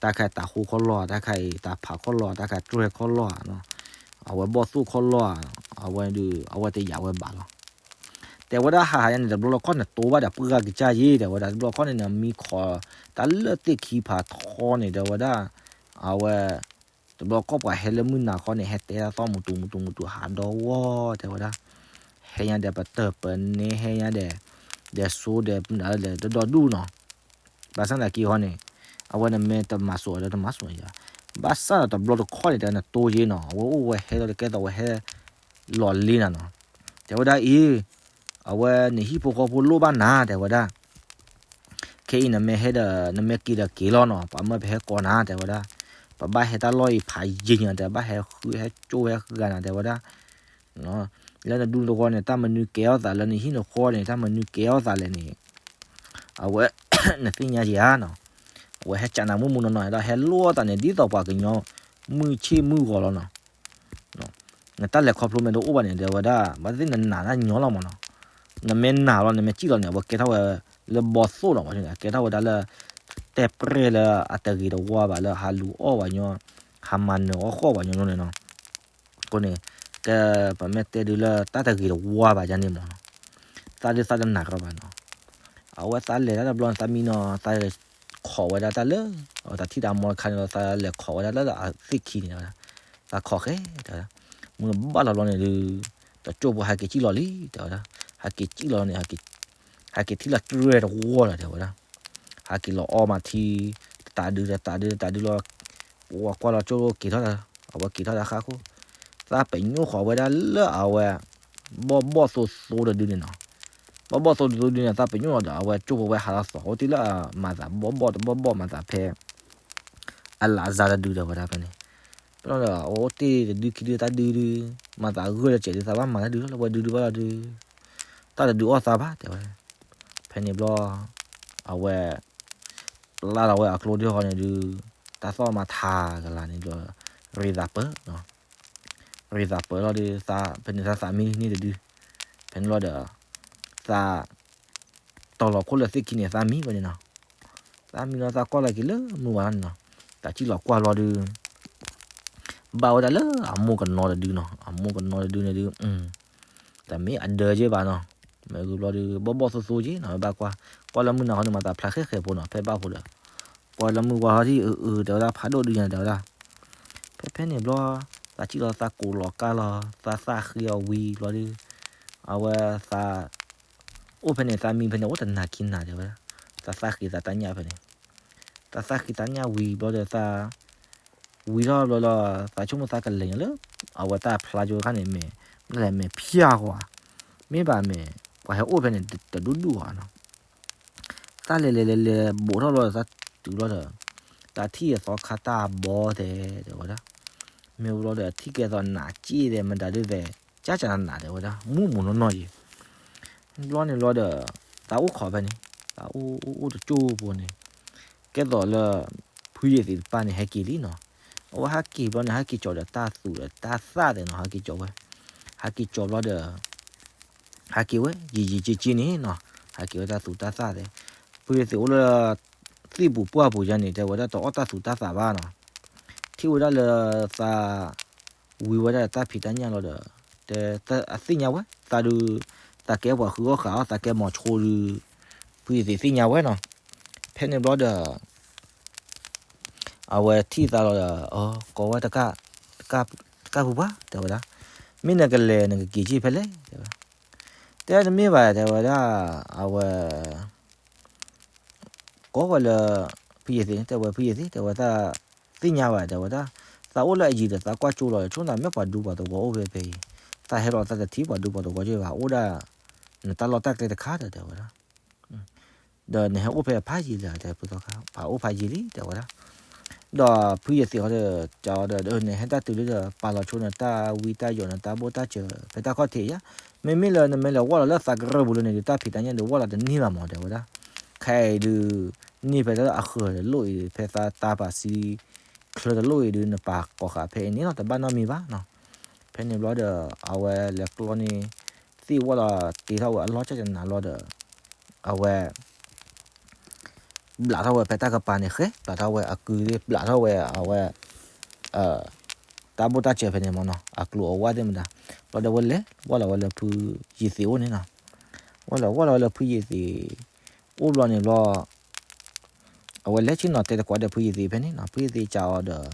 တၢ်ခါအံၤတၤဟိခီလီၢ်ဧါ တၢ်ခါအံၤတၤဖးခီလီၢ်ဧါ တၢ်ခါအံၤတြဲၤခီလီၢ်ဧါ အဝဲဘီၣ်သိၣ်ခီလီၢ်ဧါ အဝဲဒုး အဝဲတယာ်ဝဲဘၣ်လီၤ တဲဝဲဒၣ်ဟးဟးယါန့ၣ် တဘျီလီၤခီၣ်န့ၣ် တိဘၣ်ဒီးပှၢ်ဂၤကစၢ်ယ့ တဲဝဲဒၣ် တဘျီခီၣ်န့ၣ်န့ၣ် မံခီ တၢ်လၢသ့ၣ်ခံဖးထီန့ၣ် တဲဝဲဒၣ် အဝဲ တဘျီခီၣ်ပှၤဟဲလၢမုၢ်နၤခီန့ၣ် ဟဲတဲတၢ်သီၣ်မူတူမူတူမူတူ ဟးဒီဝီ တဲဝဲဒၣ် ဟဲညါဒီးပတၢၢ်ပန့ၢ် ဟဲညါဒီး ဒီးစိဒီးပနၢ်ဒီးတဒီဒူၣ်နီၤ ဘၣ်ဆၣ်သနာ်က့ဟီန့ၣ် အဝဲနမ့ၢ်တမၤစိးဒီးတမၤစိးယါ ဘၣ်ဆၣ်ဒီးတဘျီတခီၣ်န့ၣ် တဲနတိယ့နီၤ အဝဲအိၣ်ဝဲဟဲလီၤတကဲသိးဝဲဟဲ လီၤလ့နၤနီၤ တဲဝဲဒၣ်အံၤ အဝဲနဟံၣ်ဖိဃီဖိလိၣ်ဘၣ်နၤ တဲဝဲဒၣ် ခဲအံၤနမ့ၢ်ဟဲဒီး နမ့ၢ်က့ၤဒီးက့ၤလီၤနီၤ ပှၤမၢပဟဲကိးနၤ တဲဝဲဒၣ် ပဘၣ်ဟဲတၢ်လီၢ်အံၤဖးယံာ်ညါ တဲဘၣ်ဟဲဃုဟဲကၠိဟဲဃုဂၤနၤ တဲဝဲဒၣ် လၢနဒူတဝီန့ၣ် တၢ်မနုၤကဲထီၣ်သး လၢနဟံၣ်နဃီန့ၣ် တၢ်မနုၤကဲထီၣ်သးလဲၣ်န့ၣ် အဝဲ နသ့ၣ်ညါယါနီၤ ဝဲဟဲကးနၤမုၢ်မုၢ်နီၢ်နီၢ်ဒီး ဟဲလိၣ်တၢ်န့ၣ် ဒ်သိးပှၤကညီမုၢ်ဆ့ၣ်မုၢ်ဂီၤလီၤနီၤ. နတၢ်လဲၤခီဖျိမ့ၢ်တအိၣ်ဘၣ်န့ၣ် တဲဝဲဒၣ် ဘၣ်သ့ၣ်နနာ်တၢ်ညီလီၤမးနီၤ. နမ့ၢ်နာ်လီၤ နမ့ၢ်စံၣ်လီၤန့ၣ် အဝဲကဲထီၣ်ဝဲလၢဘီသိၣ်နီၤ, ကဲထီၣ်ဝဲဒၣ်လၢ တဲပြဲၢ်လၢအတဂ့ၤတဝါဘၣ် လၢဟးလူၤအီၣ်ပှၤညီ, ဟးမၤနၢၤအီၣ်ဃီၣ်ပှၤညီန့ၣ်နီၤ. အဃိန့ၣ် ကဲ ပမ့ၢ်တဲဒုးလၢတၢ်တဂ့ၤတဝါဘၣ်ယါန့ၣ်မးနီၤ, သးဒုးသးတနာ်ကီဘၣ်နီၤ. အဝဲသးလဲၤတၢ်တဘျီန့ၣ် သးမံနီၤ သးခိးဝဲဒၣ်တၢ်လၢ တၢ်ထံၣ်တၢ်မီတခါန့ၣ်လီၤ, သးလဲၤခိးဝဲဒၣ်လၢအသ့ၣ်ခံန့ၣ်ဝဲဒၣ်, သးခိးဃဲ တဲဝဲဒၣ်, မုၢ်ဘၣ်လီၤဘျီန့ၣ်ဒုး တကၠိၢ်ဖိဟဲက့ၤစံၣ်လီၤလံ တဲဝဲဒၣ်, ဟဲက့ၤစံၣ်လီၤန့ၣ် ဟဲက့ၤထံၣ်လၢတြဲၤတဝီလီၤ တဲဝဲဒၣ်, ဟဲက့ၤလီၤအီၣ်မးထံ တတးဒု တတးဒု တတးဒုလီၤ, ပှၤကွၢ်လီၤကၠိၢ်က့ၤထီၣ်ဒီး အဝဲက့ၤထီၣ်ဒီးဃၣ်ခိၣ်, သးပညိၣ်ဃီၤဝဲဒၣ်လၢအဝဲ ဘီၣ်ဘီၣ်သိသိတဒုန့ၣ်နီၤ. ဘီၣ်ဘီၣ်သိသိတဒုန့ၣ် သးပညိၣ်လီၤဒီး အဝဲကၠိၢ်ဖိဝဲဟးလီၤသီၣ်အိၣ်တ့ၢ်လၢအမၤသး ဘီၣ်ဘီၣ်တဘီၣ်ဘီၣ်မၤသးဖဲ အလးစါတဒုဒီးဝဲဒၣ်ဖဲန့ၣ်, ဖဲန့ၣ်ဒီး အဝဲအိၣ်တ့ၢ်တဒုခံဒုတၢ်ဒုဒု မၤသးဂၢၢ်လၢစဲးဒု သးဘၣ်မၤတၢ်ဒုလီၤ လၢဝဲဒုဒုဘၣ်လီၤဒု တၢ်တဒုအီၣ်သးဘၣ် တဲဝဲ, ဖဲန့ၣ်ဘျီ အဝဲ ပျၢ်လီၤဝဲအကျိဒ်ဃီန့ၣ်ဒုး တၢ်သီၣ်မၤထးကလာ်န့ၣ်ဒီး ရ့သးပၢၢ်နီၤ, ရ့သးပၢၢ်လီၤဒီး သး ဖဲန့ၣ်သးသးမံန့ၢ်တဒု, ဖဲန့ၣ်လီၤဒီး သး တီၤလီၤခိၣ်လၢသ့ၣ်ခံန့ၣ် သးမံဝဲန့ၣ်နီၤ, သးမံလီၤသးကွၢ်လီၤက့ၤလၢမုၢ်ဝါထီၣ်န့ၣ်နီၤ, တၢ်စံၣ်လီၤကွၢ်လီၤဒုး ဘၣ်ဝဲဒၣ်လၢအမိၢ်ကနီၤတဒုနီၤ, အမိၢ်ကနီၤတဒုန့ၣ်ဒုး တမ့ၢ်အဒၢးက့ဘၣ်နီၤ, မ့ၢ်ဂ့ၤဘျီဒီး ဘီၣ်ဘီၣ်သိသိက့နီၤ, ဘၣ်ကွၢ် ကွၢ်လၢမုၢ်နၤခီန့ၣ် မၤသးဖျါဃဲဃဲဖိနီၤ, ဖဲဘၣ်ဖိဒီး ကွၢ်လၢမုၢ်ဝါထီၣ်ဒ်အု တဲဝဲဒၣ် ဖးဒိၣ်ဒုညါ တဲဝဲဒၣ်, ဖဲဖဲန့ၣ်ဘျီ သးစံၣ်လီၤသးကိးလီၤကါလီၤ သးသၣ်ဃ့အီၤဝံၤဘျီဒီး အဝဲသး အိၣ်ဖဲန့ၣ် သးမံဖဲန့ၣ် အိၣ်တနၤခံနၤ တဲဝဲဒၣ်, သးသၣ်ဃ့သးတၢ်ညၣ်ဖဲန့ၣ်, သးသၣ်ဃ့သးညၣ်ဝံၤဘျီဒီးသး ဝံၤထီၣ်ဘျီလီၤ သးဆိကမိၣ်သးကလဲၤညါလၢ အဝဲတၢ်ဖျါကၠိတခါန့ၣ် မ့ၢ် မ့ၢ်လဲၤမဲာ်ဖၠၣ်ကွၢ်, မ့ၢ်ဘၣ်မ့ၢ် ပှၤဟဲအိၣ်ဖဲန့ၣ် တဒူၣ်ဒူၣ်အီၤနီၤ, သးလဲၤလဲၤလဲၤလဲၤ ဘူးထီၣ်ဘျီဒီး သးတုၤဘျီဒီး သးထံၣ်အသီခါတၢ်ဘီတဲ တဲဝဲဒၣ်, မ့ၢ်ဘျီဒီး ထံၣ်ကဲသိးနးစ့ၢ်ဒီး မတၤဒုးသဲး ကၢ်ကၢ်နးနး တဲဝဲဒၣ် မူးမူးနီၢ်နီၢ်ယံၤ, ဘျီန့ၣ်ဘျီဒီး သးအိၣ်ခိးဖဲန့ၣ် သးအိၣ်အိၣ်အိၣ်တကၠိၢ်ဖိန့ၣ် ကဲသိးလၢ ဖုယ့ၢ်သ့းတပၢ်န့ၣ် ဟဲက့ၤလံနီၤ, အဝဲဟဲက့ၤဘျီန့ၣ် ဟဲက့ၤကၠီၤဒီးတၢ်သူးဒီးတၢ်သၣ်သ့ၣ်နီၤ ဟဲက့ၤကၠီၤဝဲ, ဟဲက့ၤကၠီၤဘျီဒီး ဟဲက့ၤဝဲ ယံာ်ယံာ်က့က့န့ၣ်နီၤ, ဟဲက့ၤဝဲတၢ်သူးတၢ်သၣ်သ့ၣ်, ဖုယ့ၢ်သ့းအိၣ်လၢ သ့ၣ်ပူၤပှၢ်ပူၤယါန့ၣ် တဲဝဲဒၣ်တအီၣ်တၢ်သူးတၢ်သၣ်ဘၣ်နီၤ, ထံၣ်ဝဲဒၣ်လၢသး ဝံၤဝဲဒၣ်တၢ်ဖံးတၢ်ညၣ်လီၤဒီး တဲ အသ့ၣ်ညါဝဲ သးဒုး သးကဲပှၤဃုအီၣ်ဃုအီသးကဲမီၤဆိဒုး ဖုယ့ၢ်သ့းသ့ၣ်ညါဝဲနီၤ, ဖဲန့ၣ်ဘျီဒီး အဝဲထံၣ်သးလီၤဒီး ကိးဝဲတကၢ် တကၢ် တကၢ်ဖုပှၢ် တဲဝဲဒၣ်, မ့ၢ်နကလဲၤနကက့ၤက့ၤဖဲလဲၣ် တဲဝဲ, တဲတမ့ၢ်ဘၣ် တဲဝဲဒၣ်, အဝဲ ကိးဝဲလၢ ဖုယ့ၢ်သ့း တဲဝဲဖုယ့ၢ်သ့း တဲဝဲဒၣ်, သ့ၣ်ညါဘၣ် တဲဝဲဒၣ်, သးအိၣ်လၢအယံၤဒီးသးကွၢ်ကၠိလီၤ ဆိကမိၣ်သးမ့ၢ်ပှၤဒူပှၤသဝီအိၣ်ဖဲဖဲအံၤ, သးဟဲလီၤသးတထံၣ်ပှၤဒူပှၤသဝီကၠိဘၣ် အိၣ်ဒၣ် နတၢ်လီၢ်တၢ်ကျဲတခါဒီး တဲဝဲဒၣ် ဒီးနဟဲအိၣ်ဖဲအဖးယံာ်လံ တဲဖုသီခါ ဖးအိၣ်ဖးယံာ်လံ တဲဝဲဒၣ်, ဒီးဖုယ့ၢ်သ့းဃီဒီး ကးအီၤဒီး နဟဲတၢ်တုၤလံဒီး ပာ်လီၤဆိနတၢ်ဝံတၢ်ယိးနတၢ်ဘိၣ်တၢ်စၢၤ ဖဲတၢ်ခီၣ်ထံးယါ, မ့မ့ၢ်လၢနမ့ၢ်လဲၤဝီၢ်လီၤလၢသးကရၢၢ်ပူၤလၢန့ၣ်ဒီး တၢ်ဖံးတၢ်ညၣ်ဒီးဝီၢ်လီၤတန့ၢ်ဘၣ်မး တဲဝဲဒၣ်, ခဲအံၤဒုး န့ၢ်ဖဲတၢ်အဃၢၤတလိၣ်အံၤ ဖဲသးတၢ်ပာ်စံ ချၢတလိၣ်အံၤဒုး နပာ်ကိးဃာ်ဖဲအံၤန့ၣ်လီၤ တဘၣ်နီတမံၤဘၣ်နီၤ, ဖဲန့ၣ်ဘျီဒီး အဝဲလဲၤကျီန့ၢ် သ့ၣ်ဝီၢ်လီၤတ့ထီၣ်ဝဲအလီၢ်ကၠၢ်ကနၤလီၤဒီး အဝဲ ဘျးထီၣ်ဝဲဖဲတၢ်ကပၤန့ၣ်ဃဲ ဘျးထီၣ်ဝဲအကုသ့ၣ် ဘျးထီၣ်ဝဲအဝဲ တၢ်ဘိၣ်တၢ်စၢၤဖဲန့ၣ်မးနီၤ အကျိၤအဝါသ့ၣ်မတၤ, ဘျီဒီးဝဲလဲၤ ဝီၢ်လီၤဝဲလၢဖုယ့ၢ်သ့းအိၣ်န့ၣ်နီၤ, ဝီၢ်လီၤဝီၢ်လီၤဝဲလၢဖုယ့ၢ်သ့း အိၣ်ဘျီန့ၣ်ဘျီ အဝဲလဲၤဆ့ၣ်နီၤတဲသကိးဒီးဖုယ့ၢ်သ့းဖဲန့ၣ်နီၤ ဖုယ့ၢ်သ့းကးအီၤဒီး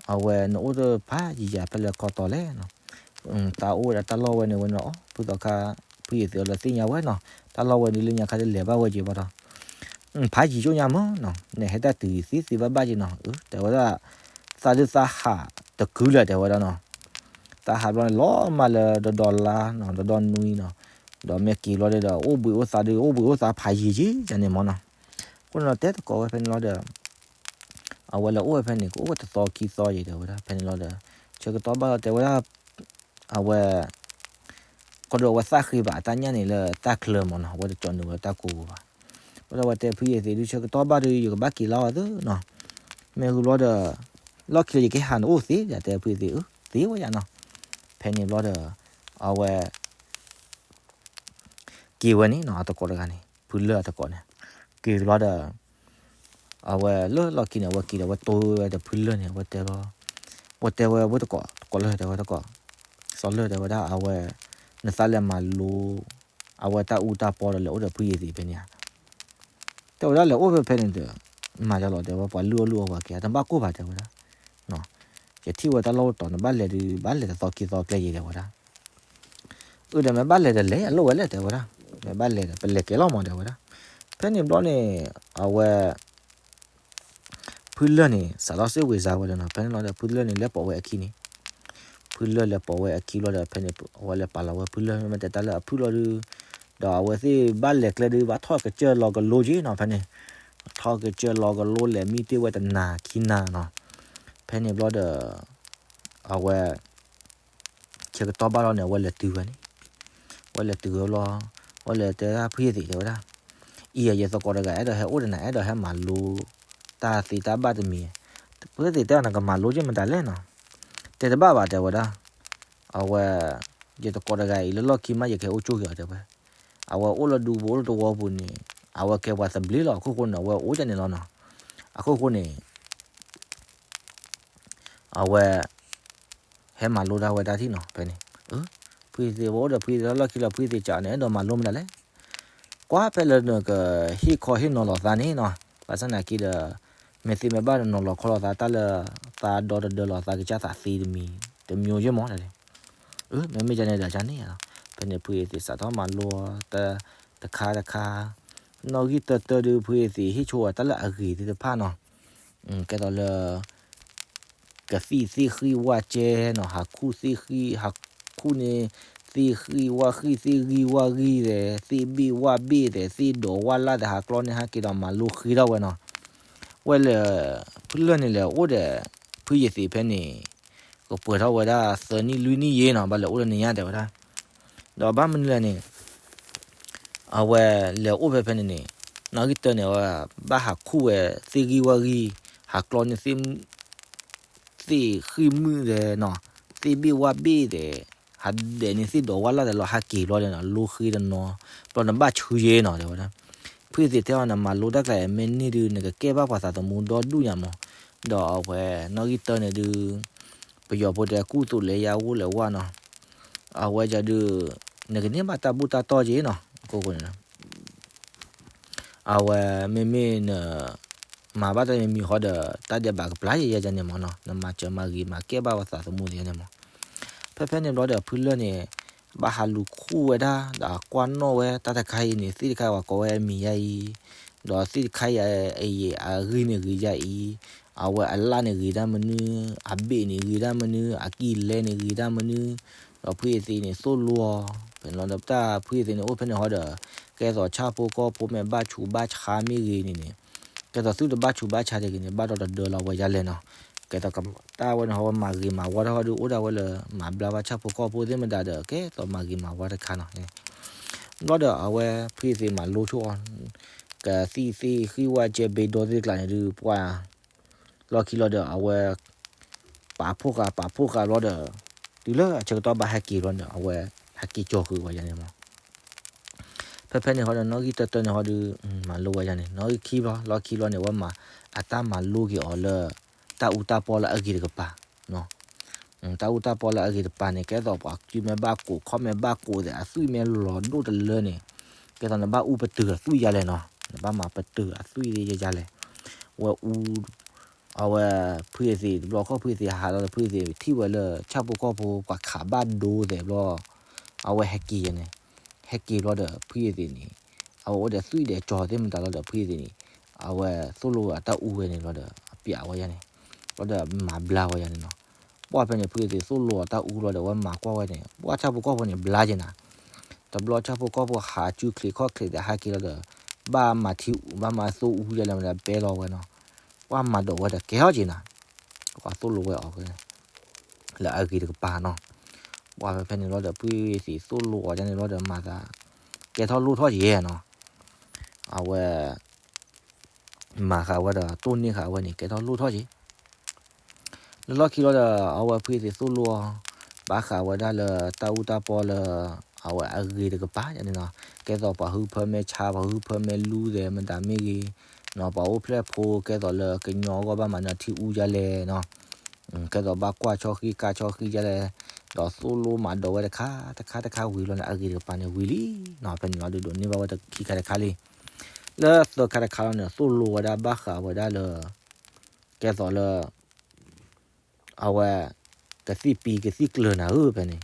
အဝဲနအိၣ်တဖးယံာ်ယၤဖဲလဲၣ်ခီတီၤလဲၣ်နီၤ, သးအိၣ်ဝဲဒၣ်တၢ်လီၢ်ဝဲန့ၣ်ဝဲန့ၣ်လီၤ ဖုသီခါ ဖုယ့ၢ်သ့းအီၤလၢသ့ၣ်ညါဝဲနီၤ တၢ်လီၢ်ဝဲဒုးလၢညါခါဒုးလဲၤဘၣ်ဝဲက့ၤဘၣ်ဒီး ဖးယံာ်ကၠိညါမးနီၤ နဟဲတၢ်တုၤသ့သ့ဘၣ်ဘၣ်က့ၤနီၤ တဲဝဲဒၣ် သးဒုးသးဟးတကုလၢၤတဲဝဲဒၣ်နီၤ, သးဟးဘျီန့ၣ်လီၤမၢ်လၢဒီဒီလါနီၤ ဒီဒီနွံနီၤ, ဒီးမ့ၢ်က့ၤဘျီဒီး အိၣ်ဘှံးအိၣ်သါဒုး အိၣ်ဘှံးအိၣ်သါဖးယံာ်က့ၤန့ၣ်မးနီၤ, အဃိန့ၣ်ဒီးတဲသကိးဝဲဖဲန့ၣ်လီၤဒီး အဝဲလဲၤအိၣ်ဝဲဖဲန့ၣ် ကအိၣ်ဝဲတသီခံသီယံၤတဲဝဲဒၣ် ဖဲန့ၣ်လီၤဒီး ဆၢကတီၢ်ဘၣ်လီၤတဲဝဲဒၣ် အဝဲ ကီၢ်ဒီးအဝဲသၣ်ဃ့ဘၣ်အတၢ်ညၣ်န့ၣ်လၢတၢ်ချၢမးနီၤ အဝဲတကၠီနုာ်ဝဲတၢ်ကိးပူၤဘၣ်, ဘျီဒီးဝဲတဲဖုယသ့ၣ်ဒုး ဆၢကတီၢ်ဘၣ်ဒီး ယကဘၣ်က့ၤလီၤအီၤသုနီၤ, မ့ၢ်ဃုာ်ဘျီဒီး လီၢ်ခံလၢယကဟးနအိၣ်သ့ ယတဲဖုယသ့ၣ် အၢ သ့ဝဲယၤနီၤ. ဖဲန့ၣ်ဘျီဒီး အဝဲ က့ၤဝဲန့ၣ်နီၤ အသကိးတဂၤန့ၣ် ဖုလၢၢ်အသကိးန့ၣ် က့ၤဘျီဒီး အဝဲလၢလီၢ်ခံန့ၣ် အဝဲက့ၤဒီး အဝဲတိၢ်ဝဲဒီးဖုလၢၢ်န့ၣ် အဝဲတဲလီၤ, အဝဲတဲဝဲ ဝဲသကိး သကိးလၢၢ်တဲဝဲသကိး စီၤလၢၢ်တဲဝဲဒၣ် အဝဲ နသးလဲၤမၤလိ အဝဲတၢ်အူတၢ်ပီဒီး လဲၤအိၣ်ဒီးဖုယသ့ၣ်ဖဲန့ၣ်ဧါ. တဲဝဲဒၣ်လဲၤအိၣ်ဖဲဖဲန့ၣ်ဒီး မၤယလီၤတဲဝဲ ပှၤလုၢ်အီၣ်လုၢ်အီပှၤက့ၤ တဘၣ်ကိၢ်ဘၣ်တဲဝဲဒၣ်, ယထံၣ်ဝဲတၢ်လီၢ်တတီၤ နဘၣ်လဲၤဒုး ဘၣ်လဲၤတသီခံသီကျဲယံၤတဲဝဲဒၣ်. အၢ ဒီးမ့ၢ်ဘၣ်လဲၤဒီးလဲၤ အလိၣ်ဝဲလဲၣ်တဲဝဲဒၣ်, မ့ၢ်ဘၣ်လဲၤဒီး ပလဲၤကဲလီၤမးတဲဝဲဒၣ်. ဖဲန့ၣ်ဘျီန့ၣ် အဝဲ ဖုလၢၢ်န့ၣ် စးထီၣ်စ့ၢ်ဝ့ၤစါဝဲဒီးနီၤ ဖဲန့ၣ်လီၤဒီး ဖုလၢၢ်န့ၣ် လဲၤပိာ်ဝဲအခံန့ၣ်, ဖုလၢၢ်လဲၤပိာ်ဝဲအခံလီၤဒီး ဖဲန့ၣ် အဝဲလဲၤပာ်လီၤဝဲဖုလၢၢ် မ့ၢ်တဲတၢ်လၢအဖုၣ်လီၤဒုး, ဒီးအဝဲသ့ၣ်ဘၣ်လဲၤကျဲဒုး ဘၣ်ထီၣ်ကစၢၢ်လီၤကလိက့ၤနီၤ ဖဲန့ၣ်, ထီၣ်ကစၢၢ်လီၤကလိလဲၤမံတ့ၢ်ဝဲတနၤခံနၤနီၤ. ဖဲန့ၣ်ဘျီဒီး အဝဲ ဆၢကတီၢ်ဘၣ်လီၤန့ၣ် အဝဲလဲၤတုၤဝဲန့ၣ်, အဝဲလဲၤတုၤဝဲလီၤ, အဝဲလဲၤတဲဒၣ်ဖုယသ့ၣ်တဲဝဲဒၣ်, အံၤ ယသကိးတဂၤ အဲၣ်ဒိးဟဲအိၣ်ဒီးနၤ အဲၣ်ဒိးဟဲမၤလိ တၢ်သ့တၢ်ဘၣ်တမံၤ, ဖုယသ့ၣ်တဲအီၤ နကမၤလိက့ၤမတၤလဲၣ်နီၤ, တဲတဘၣ်ဘၣ်တဲဝဲဒၣ်, အဝဲ ယသကိးတဂၤအံၤ လၢလီၢ်ခံမး ယကဟဲအိၣ်ကၠိက့ၤအီၤတဲဝဲ, အဝဲအိၣ်လၢဒူပူၤ အိၣ်လၢတဝီပူၤန့ၣ် အဝဲကဲပှၤသဘျ့လီၤ အခိၣ်ဃိန့ၣ် အဝဲအိၣ်ဒ်န့ၣ်လီၤနီၤ, အခိၣ်ဃိန့ၣ် အဝဲ ဟဲမၤလိဒၣ်ဝဲတၢ်ထံၣ်နီၤ ဖဲန့ၣ်, ဖုယသ့ၣ် ဝဲအိၣ်ဒီးဖုယသ့ၣ်လၢလီၢ်ခံလီၤ ဖုယသ့ၣ်စံးန့ၣ် အဲၣ်ဒိးမၤလိမတၤလဲၣ်, ကွၢ်ဖဲလၢနကဟ့ၣ်ခီဟ့ၣ်နီၤလီၤသးန့ၣ်နီၤ, ဘၣ်ဆၣ်သနာ်က့ဒီး မ့ၢ်သ့မ့ၢ်ဘၣ်ဒီးနီၤလီၤခီလီၤသး တၢ်လၢသးဒီတဒၢလီၤ သးကစၢ်သးသ့တမံၤ တမျိုးယဲၢ်မး, အၢ မ့မ့ၢ်ဒ်န့ၣ်ဒီးဒ်န့ၣ်, ဖဲန့ၣ်ဖုယသ့ၣ်စးထီၣ်မၤလိတခါတခါ, နီၣ်ဂံၢ်တၢတၢဒုး ဖုယသ့ၣ်ဟ့ၣ်ဆိဝဲတၢ်လၢအဂ့ၤသ့ၣ်တဖၣ်နီၤ, ကဲသိးလၢ ကသံၣ်သ့ၣ်ဃံၣ်ဝၣ်ကဲနီၤ, ဟးခူၣ်သ့ၣ်ဃံၣ် ဟးခူၣ်န့ၣ် သ့ၣ်ဃံၣ်ဝၣ်ဃံၣ် သ့ၣ်ဂံၢ်ဝၣ်ဂံၢ်သဲး သ့ၣ်ဘ့ၣ်ဝၣ်ဘ့ၣ်သဲး သ့ၣ်ဒိးဝၣ်လၢ်သဲး ဟးကျီန့ၣ် ဟဲက့ၤဒီးမၤလိဃ့ထီၣ်ဝဲနီၤ, ဝဲလဲၤ ဖုလၢၢ်န့ၣ်လဲၤအိၣ်ဒီး ဖုယသ့ၣ်ဖဲန့ၣ် ကပှဲၤထီၣ်ဝဲဒၣ်သၢနံၣ်လွံၢ်နံၣ်ယဲနီၤ, ဘၣ်လဲၤအိၣ်လၢနံၤညါတဲဝဲဒၣ်, ဒီးဘၣ်မနုၤလဲၣ်န့ၣ် အဝဲလဲၤအိၣ်ဖဲဖဲန့ၣ်န့ၣ် နီၣ်ဂံၢ်တၢန့ၣ် အဝဲဘၣ်ဟးခူၣ်ဝဲ သ့ၣ်ဂံၢ်ဝၣ်ဂံၢ် ဟးကျီန့ၣ် သ့ၣ်ဃံၣ်မုၣ်သဲးနီၤ, သ့ၣ်ဘ့ၣ်ဝၣ်ဘ့ၣ်သဲး, ဟးဒဲးန့ၣ်သ့ၣ်ဒိးဝၣ်လၢ်သဲးလီၤ ဟးက့ၤဘျီဒီး လိဃ့တနီၤ, ဘျီနဘၣ်ဆူယဲနီၤတဲဝဲဒၣ်, ဖုယသ့ၣ်တဲအီၤ နမၤလိတၢ်ကျါအံၤ မ့ၢ်န့ၢ်ဒုး နကကဲဘၣ်ပှၤသးသမူဒီဒူၣ်ညါမး, ဒီးအဝဲ နီၣ်ဂံၢ်တၢန့ၣ်ဒုး ပယီၤဖိတဲကူၣ်သိးလဲၤယါဝိၣ်လဲၤဝါနီၤ, အဝဲဒၣ်ဒုး နကန့ၢ်ဘၣ်တၢ်ဘူၣ်တၢ်တီၢ်က့နီၤ, အခိၣ်ဃိန့ၣ် အဝဲမ့မ့ၢ်န မၤဘၣ်တၢ်မံၤမံၤဃီဒီး တၢ်ဒဲးဘးကပျၢ်ယဲယဲန့ၣ်မးနီၤ, နမၤစၢၤမၤဂ့ၤမၤကဲဘၣ်ပှၤသးသမူသ့ၣ်န့ၣ်မး, ဖဲဖဲန့ၣ်ဘျီဒီး ဖုလၢၢ်န့ၣ် ဘၣ်ဟးလူၤခူၣ်ဝဲဒၣ် ဒီးကွၢ်နီၣ်ဝဲ တၢ်တခါအံၤန့ၣ် သ့ၣ်တခါပှၤကိးဝဲအမံၤယါအံၤ, ဒီးသ့ၣ်တခါအံၤ အယံာ်အဂံၢ်န့ၣ်ဂ့ၤယါအံၤ, အဝဲအလၣ်န့ၣ်ဂ့ၤတၢ်မနုၤ, အဘ့ၣ်န့ၣ်ဂ့ၤတၢ်မနုၤ, အကံၢ်လဲန့ၣ်ဂ့ၤတၢ်မနုၤ, ဒီးဖုယသ့ၣ်န့ၣ်သိၣ်လိအီၤ, ဖဲန့ၣ်လီၤဒီးတၢ်ဖုယသ့ၣ်န့ၣ်အိၣ်ဖဲန့ၣ်ဃီဒီး ကဲသိးဆၣ်ဖိကီၢ်ဖိမ့ၢ်ဘၣ်ဆူးဘၣ်ဆါမ့ၢ်ဂ့ၤန့ၣ်န့ၣ်, ကဲသိးသုတဘၣ်ဆူးဘၣ်ဆါတဂ့ၤန့ၣ် ဘၣ်ဒီးတဒၢလီၤဝဲယါလဲၣ်နီၤ, ကဲသိးတၢ်ဝဲန့ၣ်ဟီဝဲမၤဂ့ၤမၤဝါတၢ်ဟီဒုး အိၣ်ဒၣ်ဝဲလၢ မၤဘျါဘၣ်ဆၣ်ဖိကီၢ်ဖိသ့ၣ်မတၤဒီး ကဲသိးမၤဂ့ၤမၤဝါတခါနီၤ, ဘျီဒီးအဝဲဖုယသ့ၣ်မၤလိဆိအီၤ ကသံၣ်သ့ၣ်ဃံၣ်ဝၣ်ကဲဘ့ဒီသ့ၣ်တကျါန့ၣ်ဒုး ပှၢ် လီၢ်ခံလီၤဒီး အဝဲ ပာ်ဖှိၣ်ဃာ် ပာ်ဖှိၣ်ဃာ်ဘျီဒီး တုၤလၢအဆၢကတီၢ်ဘၣ်ဟဲက့ၤဘျီန့ၣ် အဝဲဟဲက့ၤကၠီၤဃုာ်ဝဲယါန့ၣ်မး, ဖဲဖဲန့ၣ်ဃီဒီး နီၣ်ဂံၢ်တၢတၢန့ၣ်ဃီဒီး မၤလိဝဲယါန့ၣ် နီၣ်ဂံၢ်ခံဘျီ လီၢ်ခံဘျီန့ၣ် အဝဲမၤအတၢ်မၤလိက့ၤအီၤလၢ တၢ်အူတၢ်ပီလၢအဂ့ၤတကပၤ တၢ်အူတၢ်ပီလၢအဂ့ၤတကပၤန့ၣ် ကဲသိးပှၤကုမ့ၢ်ဘၣ်ကိးခီၣ်မ့ၢ်ဘၣ်ကိးသဲး အသွံၣ်မ့ၢ်လီၤဒိၣ်တလၢန့ၣ် ကဲသိးနဘၣ်အူပတုာ်အသွံၣ်ယါလဲၣ်နီၤ, နဘၣ်မၤပတုာ်အသွံၣ်သ့ၣ်ယါလဲၣ်, ဝဲအူ အဝဲဖုယသ့ၣ်တဘျီဃီ ဖုယသ့ၣ်ဟးလီၤဒီး ဖုယသ့ၣ်ထံၣ်ဝဲလၢ ဆၣ်ဖိကီၢ်ဖိပှၤခးဘၣ်ဒိသဲးဘျီ အဝဲဟဲက့ၤယါန့ၣ်, ဟဲက့ၤဘျီဒီး ဖုယသ့ၣ်န့ၣ် အဝဲအိၣ်ဒီးသွံၣ်ဒီးကၠီၤသ့ၣ်မတၤလီၤဒီး ဖုယသ့ၣ်န့ၣ် အဝဲသိၣ်လိအတၢ်အူဝဲန့ၣ်လီၤဒီး အပျးဝဲယါန့ၣ်, ဘျီဒီးမၤဘျါဝဲယါန့ၣ်နီၤ, ပှၢ်ဖဲန့ၣ် ဖုယသ့ၣ်သိၣ်လိအတၢ်အူလီၤဒီး အဝဲမၤကွၢ်ဝဲန့ၣ် ပှၢ်ဆၣ်ဖိကီၢ်ဖိန့ၣ် ဘျါက့ၤနၤ တဘျီဆၣ်ဖိကီၢ်ဖိဟးစုချံးခီၣ်ချံးသဲးဟဲက့ၤလီၤဒီး ဘၣ်မၤထံအူ ဘၣ်မၤသိၣ်အူယါလဲၣ်မတၤ ပဲလီၤဝဲနီၤ, ပှၢ်မၤဒိးဝဲဒီးကဲထီၣ်က့ၤနၤ, ပှၢ်သိၣ်လိဝဲအီၤ လၢအဂ့ၤတကပၤနီၤ, ပှၢ်ဖဲဖဲန့ၣ်လီၤဒီး ဖုယသ့ၣ်သိၣ်လိအီၤယါန့ၣ်လီၤဒီး မၤသး ကဲထီၣ်လိၣ်ထီၣ်ယဲနီၤ, အဝဲ မၤဃာ်ဝဲဒီးတိၢ်န့ၢ်ဃာ်ဝဲန့ၣ် ကဲထီၣ်လိၣ်ထီၣ်က့ၤ လၢလီၢ်ခံလီၤဒီး အဝဲဖုယသံးသိၣ်လိအီၤ ဘၣ်ဃးဝဲဒၣ်လၢတၢ်အူတၢ်ပီလၢ အဝဲအဂ့ၤတကပၤန့ၣ်နီၤ, ကဲသိးပှၤဟုၣ်ဖၢမဲာ်ဆါ ပှၤဟုၣ်ဖၢမဲာ်လူသဲးမတၤမ့ၢ်ဂ့ၤ, ပှၤအိၣ်ဖျဲၣ်ဖိကဲသိးလၢကညီအဂီၢ်ဘၣ်မၤနၢၤထံအူဒ်လဲၣ်နီၤ, ကဲသိးဘၣ်ကွၢ်ဆီဃံကါဆီဃံဒ်လဲၣ်, ဒီးသိၣ်လိမၤဒိးဝဲတခါတခါတခါဝံၤလီၤန့ၣ် အဂ့ၤတကပၤန့ၣ်ဝံၤလံနီၤ, ဖဲန့ၣ်လီၤဒုးဒိးန့ၢ်ဘၣ်ဝဲတခံခါတခါလံ လၢသၢခါတခါလီၤန့ၣ် သိၣ်လိဝဲဒၣ်ဘၣ်ဃးဝဲဒၣ်လၢ ကဲသိးလၢ အဝဲ ကသံၣ်ပံကသံၣ်ကျၢၤနၤဧၢဖဲန့ၣ်,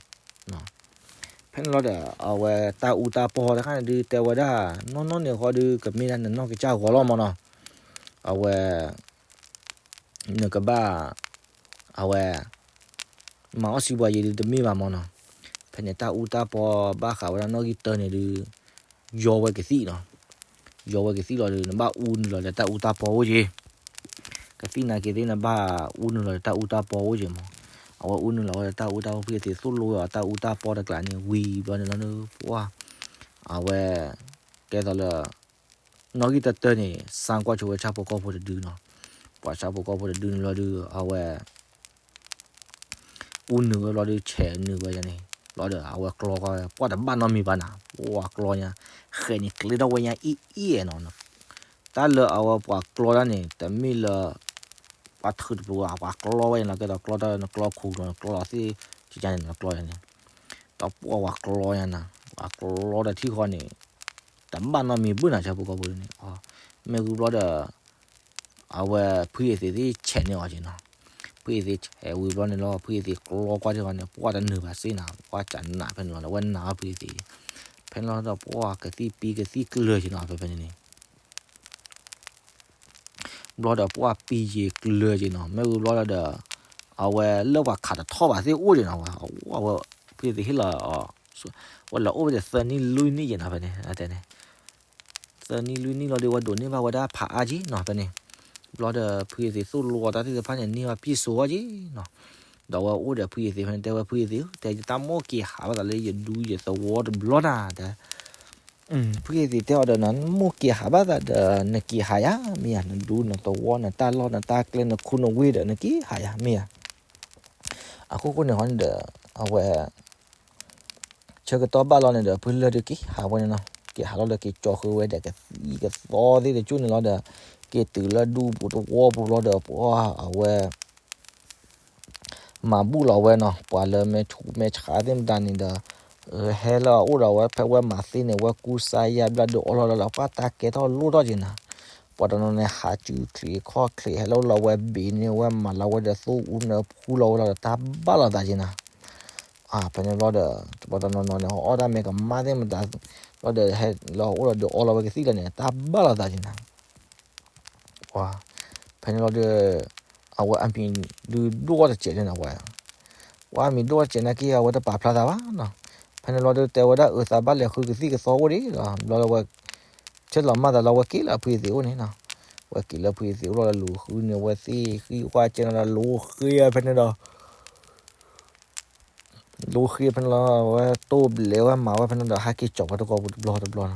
ဖဲန့ၣ်လီၤဒီး အဝဲတၢ်အူတၢ်ပီတခါန့ၣ်ဒုးတဲဝဲဒၣ် နီၢ်နီၢ်န့ၣ်ဃီဒုး ကမ့ၢ်ဒၣ်နနီၢ်ကစၢ်ဂီၤလီၤမၢ်နီၤ, အဝဲ နကဘၣ် အဝဲ မၤအီၣ်စံးပှၤယံၤဒုးတမ့ၢ်ဘၣ်မၢ်နီၤ, ဖဲန့ၣ်တၢ်အူတၢ်ပီဘၣ်ဃးဝဲဒၣ်နီၣ်ဂံၢ်တၢန့ၣ်ဒုး ယီဝဲကသံၣ်နီၤ, ယီဝဲကသံၣ်လီၤဒီး နဘၣ်အူနုာ်လီၤဒီးတၢ်အူတၢ်ပီအိၣ်က့ၤ, ကသံၣ်နာ်က့ၤသ့ၣ်နဘၣ်အူနုာ်လီၤဒီးတၢ်အူတၢ်ပီအိၣ်က့ၤမၢ်, အဝဲအူနုာ်လီၤဝဲဒီးတၢ်အူတၢ်ပီ ဖုယသံးသိၣ်လိဝဲအီၤတၢ်အူတၢ်ပီတကျးန့ၣ် ဝံၤဘျီန့ၣ်လီၤဒီး ပှၤ အဝဲ ကဲသိးလၢ နီၣ်ဂံၢ်တၢတၢန့ၣ် စၢကွၢ်ဆိဝဲဆၣ်ဖိကီၢ်ဖိတဒုနီၤ, ပှၤဆၣ်ဖိကီၢ်ဖိတဒုန့ၣ်လီၤဒီး အဝဲ အူနုာ်ဝဲဘျီဒီး ဆဲးနုာ်ဝဲန့ၣ် ဘျီဒီး အဝဲကျီကွၢ်ဝဲ ပှၤတဘၣ်နီတမံၤဘၣ်နၤ, ပှၤကျီညါ ဃဲးန့ၣ်ကျ့ထီၣ်ဝဲညါအံၤအံၤနီၤ, တၢ်လၢအဝဲပှၤကျီတၢ်န့ၣ် တမ့ၢ်လၢ ပှၤထုးတပူၤ ပှၤကျီဝဲန့ၣ်လီၤ, ကဲသိးကျီတၢ်နကျီခူလီၤ နကျီသ့ၣ် ကကန့ၣ် နကျီန့ၣ် ဒီးပှၤပှၤကျီညါနၤ, ပှၤကျီတထံၣ်ဃီန့ၣ် တဘၣ်နီတမံၤဘၣ်နၤ ဆၣ်ဖိကီၢ်ဖိန့ၣ်, မ့ၢ်ဝံၤဘျီဒီး အဝဲဖုယသံးသ့ၣ်ဆဲးန့ၢ်အီၤက့ၤနီၤ, ဖုယသံးဆဲးဝံၤဘျီန့ၣ်လီၤ ဖုယသံးကျီကွၢ်ထံၣ်ဃီန့ၣ် ပှၤတနုာ်ဘၣ်စ့ၢ်နၤ ပှၤကနးဖဲန့ၣ်လီၤ အဝဲနာ်အီၤဖုယသံး, ဖဲန့ၣ်လီၤဒီးပှၤကသံၣ်ပံကသံၣ်ကျၢၤက့ၤနီၤ ဖဲဖဲန့ၣ်န့ၣ် ဘျီဒီးပှၤပံၤယံၤကျၢၤက့ၤနီၤ မ့ၢ်ဝံၤဘျီဒီး အဝဲလၢပှၤခးတထီၣ်ဘၣ်သ့ၣ်အိၣ်က့ၤနီၤ, အဝဲ ဖုယသံးဟ့ၣ်လီၤ ဝဲလီၤအိၣ်ဝဲဒီးသၢနံၣ်လွံၢ်နံၣ်က့ၤနီၤ ဖဲန့ၣ် သၢနံၣ်လွံၢ်နံၣ်လီၤဒီး ဝဲဒိးန့ၢ်ဘၣ်ဝဲဒၣ်ဖးအါက့ၤနီၤ ဖဲန့ၣ်, ဘျီဒီး ဖုယသံးသိၣ်လိအီၤတၢ်သ့ၣ်တဖၣ်န့ၣ် န့ၢ်ဘၣ်ပံၢ်စိအီၤက့ၤနီၤ, ဒီးဝဲအိၣ်ဒီးဖုယသံးဖဲန့ၣ် တဲဝဲဖုယသံးဧၢ တဲယတၢ်မိၣ်က့ၤဟးဘၣ်သးလၢယဒူယသဝီတဘျီနၤ တဲ ဖုယသံးတဲအီၤဒီး နမိၣ်က့ၤဟးဘၣ်သးဒီး နက့ၤဟးယၤ မ့ၢ်ယၤ နဒူနသဝီ နတၢ်လီၢ် နတၢ်ကျဲ နခူနဝ့ၢ်ဒီး နက့ၤဟးယၤ မ့ၢ်ယၤ, အခိၣ်ဃိန့ၣ်ဃီန့ၣ်ဒီး အဝဲ ဆၢကတီၢ်ဘၣ်လီၤန့ၣ်ဒီး ဖုလၢၢ်ဒုးက့ၤဟးဝဲန့ၣ်နီၤ, က့ၤဟးလီၤဒီး က့ၤကၠီဃုာ်ဝဲဒီး ကသံၣ်ကသီသ့ၣ်တကၠိၢ်န့ၣ်လီၤဒီး က့ၤတုၤလၢဒူပူၤသဝီပူၤလီၤဒီး ပှၤအဝဲ မၤဘူၣ်လီၤဝဲနီၤ, ပှၤလၢမဲာ်ဆူမဲာ်ဆါသ့ၣ်မတၤန့ၣ်ဒီး ဟဲလၢအအိၣ်ဒီးဝဲ ဖဲဝဲမၤသ့န့ၣ် ဝဲကူစါယါဘျါဒုးအီလီၤဒီး ပှၤတၢ်ကဲထီၣ်လိၣ်ထီၣ်က့ၤနၤ, ပှၤတနီၤန့ၣ် ဟးစုချံးခီၣ်ချံး ဟဲလၢလီၤဝဲဘ့ၣ်န့ၣ် ဝဲမၤလီၤဝဲဒီး သိၣ်အူနၢဖူလီၤဝဲလီၤဒီး တၢ်ဘၣ်လိာ်သးက့ၤနၤ, ဖဲန့ၣ်ဘျီဒီး ပှၤတနီၤနီၤန့ၣ် အီၣ်တၢ်မဲာ်ကမၣ်သ့ၣ်မတၤ ဘျီဒီး ဟဲလၢအအိၣ်ဒီးဒုးအီလီၤဝဲကသံၣ်လီၤန့ၣ် တၢ်ဘၣ်လိာ်သးက့ၤနၤ ပှၤ ဖဲန့ၣ်လီၤဒီး အဝဲအမံၤဒုးဒိၣ်တစဲးန့ၣ်နီၤ ပှၤ ပှၤအမံၤဒိၣ်တစဲးနာ်က့ အဝဲတပာ်ဖျါသးဘၣ်နီၤ, ဖဲန့ၣ်လီၤဒီးတဲဝဲဒၣ်အုးသးဘၣ်လဲၤဃုကသံၣ်ကသီအိၣ်ဒံးလီၤ, ဘျီလၢဝဲ ဆဲးလီၤမၢ်သးလီၤ ဝဲက့ၤလၢဖုယသံးအိၣ်န့ၣ်နီၤ, ဝဲက့ၤလၢဖုယသံးအိၣ်လီၤဒီး လူၤဃုန့ၢ်ဝဲသ့ၣ်ဃံကွၢ်ကဲနီၤဒီး လူၤဃ့ဖဲန့ၣ်ဒီး လူၤဃ့ဖဲန့ၣ်လီၤ ဝဲတိၢ်ဘျဲးဝဲမၤဝဲဖဲန့ၣ်ဒီး ဟဲက့ၤကၠီၤပှၤတကီၢ်ပူၤတဘျီတဘျီ